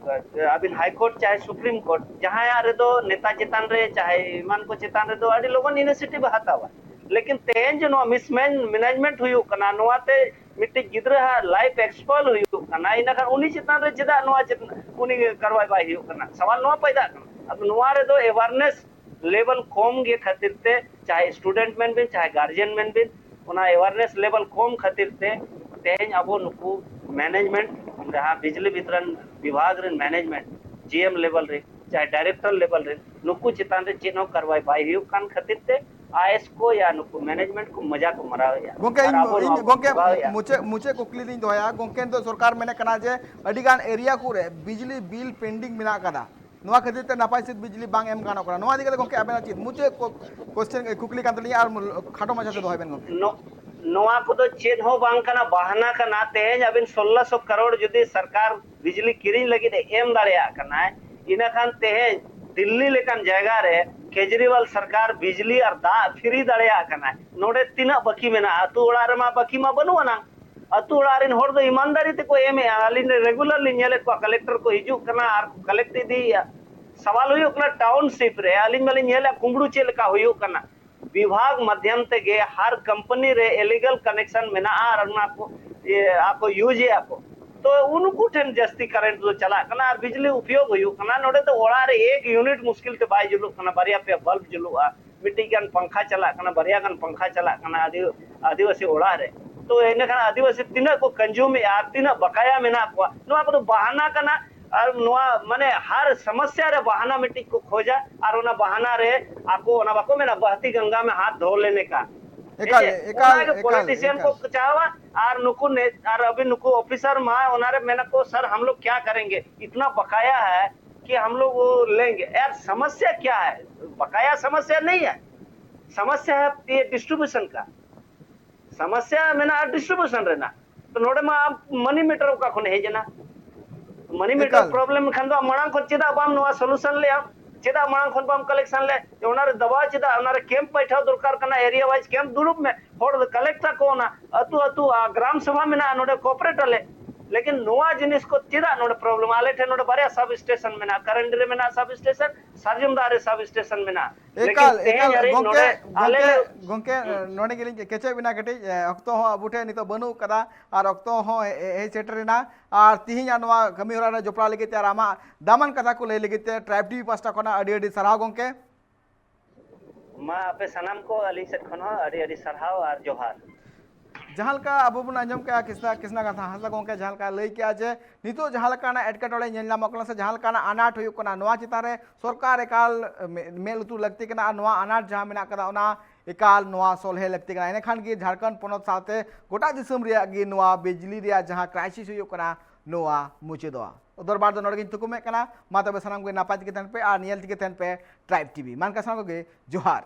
ᱟᱹᱵᱤᱱ High Court ᱪᱟᱦᱮ Supreme Court, ᱡᱟᱦᱟᱸᱭᱟᱜ ᱨᱮᱫᱚ ᱱᱮᱛᱟ ᱪᱮᱛᱟᱱ ᱨᱮ ᱪᱟᱦᱮ ᱮᱢᱟᱱ ᱠᱚ ᱪᱮᱛᱟᱱ ᱨᱮᱫᱚ ᱟᱹᱰᱤ ᱞᱚᱜᱚᱱ initiative ᱮ ᱦᱟᱛᱟᱣᱟ᱾ ᱞᱮᱠᱤᱱ ᱛᱮᱦᱮᱧ ᱡᱮ ᱱᱚᱣᱟ mismanagement ᱦᱩᱭᱩᱜ ᱠᱟᱱᱟ, ᱱᱚᱣᱟᱛᱮ ᱢᱤᱫᱴᱤᱡ ᱜᱤᱫᱽᱨᱟᱹ ᱦᱟᱜ life spoil ᱦᱩᱭᱩᱜ ᱠᱟᱱᱟ, ᱤᱱᱟᱹᱠᱷᱟᱱ ᱩᱱᱤ ᱪᱮᱛᱟᱱ ᱨᱮ ᱪᱮᱫᱟᱜ ᱱᱚᱣᱟ ᱪᱮᱛ-, ᱩᱱᱤ ᱠᱟᱨᱣᱟᱭ ᱵᱟᱭ ᱦᱩᱭᱩᱜ ᱠᱟᱱᱟ? ᱥᱟᱣᱟᱞ ᱱᱚᱣᱟ ᱯᱟᱭᱫᱟᱜ ᱠᱟᱱᱟ᱾ ᱟᱫᱚ ᱱᱚᱣᱟ ᱨᱮᱫᱚ awareness level ᱠᱚᱢ ᱜᱮ ᱠᱷᱟᱹᱛᱤᱨ ᱛᱮ, ᱪᱟᱦᱮ student ᱢᱮᱱ ᱵᱤᱱ, ᱪᱟᱦᱮ guardian ᱢᱮᱱ ᱵᱤᱱ, ᱚᱱᱟ awareness level ᱠᱚᱢ ᱠᱷᱟᱹᱛᱤᱨ ᱛᱮ ᱛᱮᱦᱮᱧ ᱟᱵᱚ ᱱᱩᱠᱩ management, ᱡᱟᱦᱟᱸ ᱵᱤᱡᱽᱞᱤ ᱵᱤᱛᱨᱚᱱ ᱵᱤᱵᱷᱟᱜᱽ ᱨᱮᱱ management, GM level ᱨᱮ, ᱪᱟᱦᱮ director level ᱨᱮ, ᱱᱩᱠᱩ ᱪᱮᱛᱟᱱ ᱨᱮ ᱪᱮᱫ ᱦᱚᱸ ᱠᱟᱨᱣᱟᱭ ᱵᱟᱭ ᱦᱩᱭᱩᱜ ᱠᱟᱱ ᱠᱷᱟᱹᱛᱤᱨ ᱛᱮ ᱟᱭᱮᱥ ᱠᱚ ᱭᱟ ᱱᱩᱠᱩ ᱢᱮᱱᱮᱡᱢᱮᱱᱴ ᱠᱚ ᱢᱚᱡᱟ ᱠᱚ ᱢᱟᱨᱟᱣᱮᱫᱼᱟ᱾ ᱜᱚᱝᱠᱮ, ᱟᱨ ᱤᱧ, ᱟᱵᱚ ᱱᱚᱣᱟ ᱤᱧ, ᱵᱚᱱ ᱜᱚᱝᱠᱮ, ᱵᱷᱚᱜᱟᱣᱮᱫᱼᱟ᱾ ᱢᱩᱪᱟᱹᱫ, ᱢᱩᱪᱟᱹᱫ ᱠᱩᱠᱞᱤ ᱞᱤᱧ ᱫᱚᱦᱚᱭᱟ᱾ ᱜᱚᱝᱠᱮ, ᱱᱤᱛᱚᱜ ᱥᱚᱨᱠᱟᱨ ᱢᱮᱱᱮᱫ ᱠᱟᱱᱟ ᱡᱮ ᱟᱹᱰᱤ ᱜᱟᱱ ᱮᱨᱤᱭᱟ ᱠᱚᱨᱮ ᱵᱤᱡᱽᱞᱤ ᱵᱤᱞ ᱯᱮᱱᱰᱤᱝ ᱢᱮᱱᱟᱜ ᱟᱠᱟᱫᱟ, ᱱᱚᱣᱟ ᱠᱷᱟᱹᱛᱤᱨ ᱛᱮ ᱱᱟᱯᱟᱭ ᱥᱮᱫ ᱵᱤᱡᱽᱞᱤ ᱵᱟᱝ ᱮᱢ ᱜᱟᱱᱚᱜ ᱠᱟᱱᱟ᱾ ᱱᱚᱣᱟ ᱤᱫᱤ ᱠᱟᱛᱮ ᱜᱚᱝᱠᱮ ᱟᱵᱮᱱᱟᱜ ᱪᱮᱫ ᱢᱩᱪᱟᱹᱫ ᱠᱚ-, ᱠᱚᱥᱪᱮᱱ, ᱠᱩᱠᱞᱤ ᱠᱟᱱ ᱛᱟᱹᱞᱤᱧᱟ, ᱟᱨ ᱢᱩ-, ᱠᱷᱟᱴᱚ ᱢᱟᱪᱷᱟ ᱛᱮ ᱫᱚᱦᱚᱭ ᱵᱮᱱ ᱜᱚᱝᱠᱮ᱾ ᱱᱚ-, ᱱᱚᱣᱟ ᱠᱚᱫᱚ ᱪᱮᱫ ᱦᱚᱸ ᱵᱟᱝ ᱠᱟᱱᱟ, ᱵᱟᱦᱟᱱᱟ ᱠᱟᱱᱟ᱾ ᱛᱮᱦᱮᱧ ᱟᱵᱤᱱ ᱥᱳᱞᱞᱳ ᱥᱚ ᱠᱟᱨᱳᱲ ᱡᱩᱫᱤ ᱥᱚᱨᱠᱟᱨ ᱵᱤᱡᱽᱞᱤ ᱠᱤᱨᱤᱧ ᱞᱟᱹᱜᱤᱫ ᱮ ᱮᱢ ᱫᱟᱲᱮᱭᱟᱜ ᱠᱟᱱᱟᱭ, ᱤᱱᱟᱹ ᱠᱷᱟᱱ ᱛᱮᱦᱮᱧ ᱫᱤᱞᱞᱤ ᱞᱮᱠᱟᱱ ᱡᱟᱭᱜᱟ ᱨᱮ ᱠᱮᱡᱨᱤᱣᱟᱞ ᱥᱚᱨᱠᱟᱨ ᱵᱤᱡᱽᱞᱤ ᱟᱨ ᱫᱟᱜ ᱯᱷᱤᱨᱤ ᱫᱟᱲᱮᱭᱟᱜ ᱠᱟᱱᱟᱭ᱾ ᱱᱚᱰᱮ ᱛᱤᱱᱟᱹᱜ ᱵᱟᱹᱠᱤ ᱢᱮᱱᱟᱜᱼᱟ? ᱟᱹᱛᱩ ᱚᱲᱟᱜ ᱨᱮᱢᱟ ᱵᱟᱹᱠᱤ ᱢᱟ ᱵᱟᱹᱱᱩᱜ ᱟᱱᱟᱝ᱾ ᱟᱹᱛᱩ ᱚᱲᱟᱜ ᱨᱮᱱ ᱦᱚᱲ ᱫᱚ ᱤᱢᱟᱱᱫᱟᱨᱤ ᱛᱮᱠᱚ ᱮᱢᱮᱜᱼᱟ᱾ ᱟᱹᱞᱤᱧ ᱨᱮᱜᱩᱞᱟᱨ ᱞᱤᱧ ᱧᱮᱞᱮᱫ ᱠᱚᱣᱟ, ᱠᱟᱞᱮᱠᱴᱚᱨ ᱠᱚ ᱦᱤᱡᱩᱜ ᱠᱟᱱᱟ ᱟᱨ ᱠᱚ ᱠᱟᱞᱮᱠᱴ ᱤᱫᱤᱭᱮᱫᱼᱟ᱾ ᱥᱟᱣᱟᱞ ᱦᱩᱭᱩᱜ ᱠᱟᱱᱟ ᱴᱟᱣᱩᱱᱥᱤᱯ ᱨᱮ, ᱟᱹᱞᱤᱧ ᱢᱟᱞᱤᱧ ᱧᱮᱞᱮᱫ ᱠᱩᱢᱵᱽᱲᱩ ᱪᱮᱫ ᱞᱮᱠᱟ ᱦᱩᱭᱩᱜ ᱠᱟᱱᱟ᱾ ᱵᱤᱵᱷᱟᱜᱽ ᱢᱟᱫᱽᱫᱷᱚᱢ ᱛᱮᱜᱮ ᱦᱟᱨ ᱠᱳᱢᱯᱟᱱᱤ ᱨᱮ ᱤᱞᱤᱜᱟᱞ ᱠᱟᱱᱮᱠᱥᱚᱱ ᱢᱮᱱᱟᱜᱼᱟ ᱟᱨ ᱚᱱᱟ ᱠᱚ, ᱤᱭᱟᱹ, ᱟᱠᱚ ᱤᱭᱩᱡᱽ ᱮᱫᱼᱟ ᱠᱚ᱾ ᱛᱚ ᱩᱱᱠᱩ ᱴᱷᱮᱱ ᱡᱟᱹᱥᱛᱤ ᱠᱟᱨᱮᱱᱴ ᱫᱚ ᱪᱟᱞᱟᱜ ᱠᱟᱱᱟ ᱟᱨ ᱵᱤᱡᱽᱞᱤ ᱩᱯᱭᱳᱜᱽ ᱦᱩᱭᱩᱜ ᱠᱟᱱᱟ᱾ ᱱᱚᱰᱮ ᱫᱚ ᱚᱲᱟᱜ ᱨᱮ ᱮᱠ ᱭᱩᱱᱤᱴ ᱢᱩᱥᱠᱤᱞ ᱛᱮ ᱵᱟᱭ ᱡᱩᱞᱩᱜ ᱠᱟᱱᱟ, ᱵᱟᱨᱭᱟ ᱯᱮᱭᱟ ᱵᱟᱞᱵ ᱡᱩᱞᱩᱜᱼᱟ, ᱢᱤᱫᱴᱤᱡ ᱜᱟᱱ ᱯᱟᱝᱠᱷᱟ ᱪᱟᱞᱟᱜ ᱠᱟᱱᱟ, ᱵᱟᱨᱭᱟ ᱜᱟᱱ ᱯᱟᱝᱠᱷᱟ ᱪᱟᱞᱟᱜ ᱠᱟᱱᱟ ᱟᱹᱫᱤ-, ᱟᱹᱫᱤᱵᱟᱹᱥᱤ ᱚᱲᱟᱜ ᱨᱮ᱾ ᱛᱚ ᱤᱱᱟᱹᱠᱷᱟᱱ ᱟᱹᱫᱤᱵᱟᱹᱥᱤ ᱛᱤᱱᱟᱹᱜ ᱠᱚ ᱠᱚᱱᱡᱩᱢ ᱮᱫᱼᱟ ᱟᱨ ᱛᱤᱱᱟᱹᱜ ᱵᱟᱠᱟᱭᱟ ᱢᱮᱱᱟᱜ ᱠᱚᱣᱟ, ᱱᱚᱣᱟ ᱠᱚᱫᱚ ᱵᱟᱦᱟᱱᱟ ᱠᱟᱱᱟ᱾ ᱟᱨ ᱱᱚᱣᱟ ᱢᱟᱱᱮ ᱦᱟᱨ ᱥᱚᱢᱚᱥᱥᱟ ᱨᱮ ᱵᱟᱦᱟᱱᱟ ᱢᱤᱫᱴᱤᱡ ᱠᱚ ᱠᱷᱚᱡᱟ ᱟᱨ ᱚᱱᱟ ᱵᱟᱦᱟᱱᱟ ᱨᱮ ᱟᱠᱚ ᱚᱱᱟ ᱵᱟᱠᱚ ᱢᱮᱱᱟ ᱵᱟᱦᱛᱤ ᱜᱚᱝᱜᱟ ᱢᱮ ᱦᱟᱛ ᱫᱷᱳ ᱞᱮᱱᱮ ᱠᱟ᱾ ᱮᱠᱟᱞ, ᱦᱮᱸ ᱥᱮ? ᱮᱠᱟᱞ, ᱚᱱᱟᱜᱮ ᱮᱠᱟᱞ, ᱯᱚᱞᱤᱴᱤᱥᱤᱭᱟᱱ ᱮᱠᱟᱞ᱾ ᱠᱚ ᱪᱟᱦᱟᱣᱟ᱾ ᱟᱨ ᱱᱩᱠᱩ ᱱᱮ-, ᱟᱨ ᱟᱹᱵᱤᱱ ᱱᱩᱠᱩ ᱚᱯᱷᱤᱥᱟᱨ ᱢᱟ ᱚᱱᱟᱨᱮ ᱢᱮᱱᱟ ᱠᱚ, "ᱥᱟᱨ, ᱦᱟᱢ ᱞᱳᱜ ᱠᱭᱟ ᱠᱟᱨᱮᱝᱜᱮ? ᱤᱛᱱᱟ ᱵᱟᱠᱟᱭᱟ ᱦᱟᱭ ᱠᱤ ᱦᱟᱢ ᱞᱳᱜ ᱣᱳ ᱞᱮᱝᱜᱮ?" ᱭᱟᱨ, ᱥᱚᱢᱚᱥᱥᱟ ᱠᱭᱟ ᱦᱟᱭ? ᱵᱟᱠᱟᱭᱟ ᱥᱚᱢᱚᱥᱥᱟ ᱱᱟᱦᱤ ᱦᱟᱭ, ᱥᱚᱢᱚᱥᱥᱟ ᱦᱟᱭ ᱭᱮ ᱰᱤᱥᱴᱨᱤᱵᱤᱭᱩᱥᱚᱱ ᱠᱟ᱾ ᱥᱚᱢᱚᱥᱥᱟ ᱢᱮᱱᱟᱜᱼᱟ ᱰᱤᱥᱴᱨᱤᱵᱤᱭᱩᱥᱚᱱ ᱨᱮᱱᱟᱜ᱾ ᱛᱚ ᱱᱚᱰᱮ ᱢᱟ ᱟᱢ ᱢᱟᱱᱤ ᱢᱮᱴᱟᱨ ᱚᱠᱟ ᱠᱷᱚᱱ ᱦᱮᱡ ᱮᱱᱟ? ᱢᱟᱱᱤ ᱢᱮᱴᱟᱨ ᱮᱠᱟᱞ᱾ ᱯᱨᱚᱵᱞᱮᱢ ᱠᱷᱟᱱ ᱫᱚ ᱟᱢ ᱢᱟᱲᱟᱝ ᱠᱷᱚᱱ ᱪᱮᱫᱟᱜ ᱵᱟᱢ ᱱᱚᱣᱟ ᱥᱚᱞᱩᱥᱚᱱ ᱞᱮᱜᱼᱟ? ᱪᱮᱫᱟᱜ ᱢᱟᱲᱟᱝ ᱠᱷᱚᱱ ᱵᱟᱢ ᱠᱟᱞᱮᱠᱥᱚᱱ ᱞᱮᱫ? ᱚᱱᱟᱨᱮ ᱫᱟᱵᱟᱣ ᱪᱮᱫᱟᱜ? ᱚᱱᱟᱨᱮ ᱠᱮᱢᱯ ᱵᱟᱭᱴᱷᱟᱣ ᱫᱚᱨᱠᱟᱨ ᱠᱟᱱᱟ, ᱮᱨᱤᱭᱟ ᱣᱟᱭᱤᱡ ᱠᱮᱢᱯ ᱫᱩᱲᱩᱵ ᱢᱮ, ᱦᱚᱲ ᱫᱚ ᱠᱟᱞᱮᱠᱴ ᱟᱠᱚ ᱚᱱᱟ ᱟᱹᱛᱩ ᱟᱹᱛᱩ, ᱟᱨ ᱜᱨᱟᱢ ᱥᱚᱵᱷᱟ ᱢᱮᱱᱟᱜᱼᱟ, ᱱᱚᱰᱮ ᱠᱚᱯᱟᱨᱮᱴ ᱟᱞᱮ᱾ ᱞᱮᱠᱤᱱ ᱱᱚᱣᱟ ᱡᱤᱱᱤᱥ ᱠᱚ ᱪᱮᱫᱟᱜ ᱱᱚᱰᱮ ᱯᱨᱚᱵᱞᱮᱢ? ᱟᱞᱮ ᱴᱷᱮᱱ ᱱᱚᱰᱮ ᱵᱟᱨᱭᱟ ᱥᱟᱵ ᱥᱴᱮᱥᱚᱱ ᱢᱮᱱᱟᱜᱼᱟ, ᱠᱟᱨᱟᱱᱰᱤ ᱨᱮ ᱢᱮᱱᱟᱜᱼᱟ ᱥᱟᱵ ᱥᱴᱮᱥᱚᱱ, ᱥᱟᱨᱡᱚᱢ ᱫᱟᱜ ᱨᱮ ᱥᱟᱵ ᱥᱴᱮᱥᱚᱱ ᱢᱮᱱᱟᱜᱼᱟ᱾ ᱮᱠᱟᱞ, ᱞᱮᱠᱤᱱ ᱛᱮᱦᱮᱧ ᱮᱠᱟᱞ, ᱦᱟᱹᱨᱤᱡ ᱜᱚᱝᱠᱮ, ᱱᱚᱰᱮ ᱟᱞᱮ ᱜᱚᱝᱠᱮ, ᱞᱮ ᱜᱚᱝᱠᱮ, ᱱᱚᱰᱮ ᱜᱮᱞᱤᱧ ᱠᱮᱪᱮᱫ ᱵᱮᱱᱟ ᱠᱟᱹᱴᱤᱡ, ᱮ, ᱚᱠᱛᱚ ᱦᱚᱸ ᱟᱵᱚ ᱴᱷᱮᱱ ᱱᱤᱛᱚᱜ ᱵᱟᱹᱱᱩᱜ ᱠᱟᱫᱟ ᱟᱨ ᱚᱠᱛᱚ ᱦᱚᱸ ᱦᱮ-, ᱦᱮᱡ ᱥᱮᱴᱮᱨᱮᱱᱟ᱾ ᱟᱨ ᱛᱤᱦᱤᱧᱟᱜ ᱱᱚᱣᱟ ᱠᱟᱹᱢᱤ ᱦᱚᱨᱟ ᱨᱮ ᱡᱚᱯᱲᱟᱣ ᱞᱟᱹᱜᱤᱫ ᱛᱮ ᱟᱨ ᱟᱢᱟᱜ ᱫᱟᱢᱟᱱ ᱠᱟᱛᱷᱟ ᱠᱚ ᱞᱟᱹᱭ ᱞᱟᱹᱜᱤᱫ ᱛᱮ ᱴᱨᱟᱭᱤᱵᱽ ᱴᱤᱵᱷᱤ ᱯᱟᱦᱴᱟ ᱠᱷᱚᱱᱟᱜ ᱟᱹᱰᱤ ᱟᱹᱰᱤ ᱥᱟᱨᱦᱟᱣ ᱜᱚᱝᱠᱮ᱾ ᱢᱟ ᱟᱯᱮ ᱥᱟᱱᱟᱢ ᱠᱚ ᱟᱹᱞᱤᱧ ᱥᱮᱫ ᱠᱷᱚᱱ ᱦᱚᱸ ᱟᱹᱰᱤ ᱟᱹᱰᱤ ᱥᱟᱨᱦᱟᱣ ᱟᱨ ᱡᱚᱦᱟᱨ᱾ ᱡᱟᱦᱟᱸ ᱞᱮᱠᱟ ᱟᱵᱚ ᱵᱚᱱ ᱟᱸᱡᱚᱢ ᱠᱮᱜᱼᱟ, ᱠᱤᱥᱱᱟ ᱠᱤᱥᱱᱟ ᱜᱟᱛᱷᱟ ᱦᱟᱸᱥᱫᱟ ᱜᱚᱢᱠᱮ ᱡᱟᱦᱟᱸ ᱞᱮᱠᱟ ᱞᱟᱹᱭ ᱠᱮᱜᱼᱟ ᱡᱮ ᱱᱤᱛᱚᱜ ᱡᱟᱦᱟᱸ ᱞᱮᱠᱟᱱᱟᱜ ᱮᱴᱠᱮᱴᱚᱬᱮ ᱧᱮᱞ ᱧᱟᱢᱚᱜ ᱠᱟᱱᱟ ᱥᱮ ᱡᱟᱦᱟᱸ ᱞᱮᱠᱟᱱᱟᱜ ᱟᱱᱟᱴ ᱦᱩᱭᱩᱜ ᱠᱟᱱᱟ, ᱱᱚᱣᱟ ᱪᱮᱛᱟᱱ ᱨᱮ ᱥᱚᱨᱠᱟᱨ ᱮᱠᱟᱞ ᱢᱮ- ᱢᱮᱫ ᱞᱩᱛᱩᱨ ᱞᱟᱹᱠᱛᱤ ᱠᱟᱱᱟ ᱟᱨ ᱱᱚᱣᱟ ᱟᱱᱟᱴ ᱡᱟᱦᱟᱸ ᱢᱮᱱᱟᱜ ᱠᱟᱫᱟ ᱚᱱᱟ ᱮᱠᱟᱞ ᱱᱚᱣᱟ ᱥᱚᱞᱦᱮ ᱞᱟᱹᱠᱛᱤ ᱠᱟᱱᱟ᱾ ᱮᱸᱰᱮᱠᱷᱟᱱ ᱜᱮ ᱡᱷᱟᱲᱠᱷᱚᱸᱰ ᱯᱚᱱᱚᱛ ᱥᱟᱶᱛᱮ ᱜᱚᱴᱟ ᱫᱤᱥᱚᱢ ᱨᱮᱭᱟᱜ ᱜᱮ ᱱᱚᱣᱟ ᱵᱤᱡᱽᱞᱤ ᱨᱮᱭᱟᱜ ᱡᱟᱦᱟᱸ ᱠᱨᱟᱭᱥᱤᱥ ᱦᱩᱭᱩᱜ ᱠᱟᱱᱟ ᱱᱚᱣᱟ ᱢᱩᱪᱟᱹᱫᱚᱜᱼᱟ᱾ ᱫᱚᱨᱵᱟᱨ ᱫᱚ ᱱᱚᱰᱮ ᱜᱤᱧ ᱛᱷᱩᱠᱩᱢᱮᱫ ᱠᱟᱱᱟ᱾ ᱢᱟ ᱛᱚᱵᱮ ᱥᱟᱱᱟᱢ ᱠᱚᱜᱮ ᱱᱟᱯᱟᱭ ᱛᱮᱜᱮ ᱛᱟᱦᱮᱱ ᱯᱮ ᱟᱨ ᱧᱮᱞ ᱛᱮᱜᱮ ᱛᱟᱦᱮᱱ ᱯᱮ ᱴᱨᱟᱭᱤᱵᱽ ᱴᱤᱵᱷᱤ᱾ ᱢᱟ ᱮᱱᱠᱷᱟᱱ ᱥᱟᱱᱟᱢ ᱠᱚᱜᱮ ᱡᱚᱦᱟᱨ᱾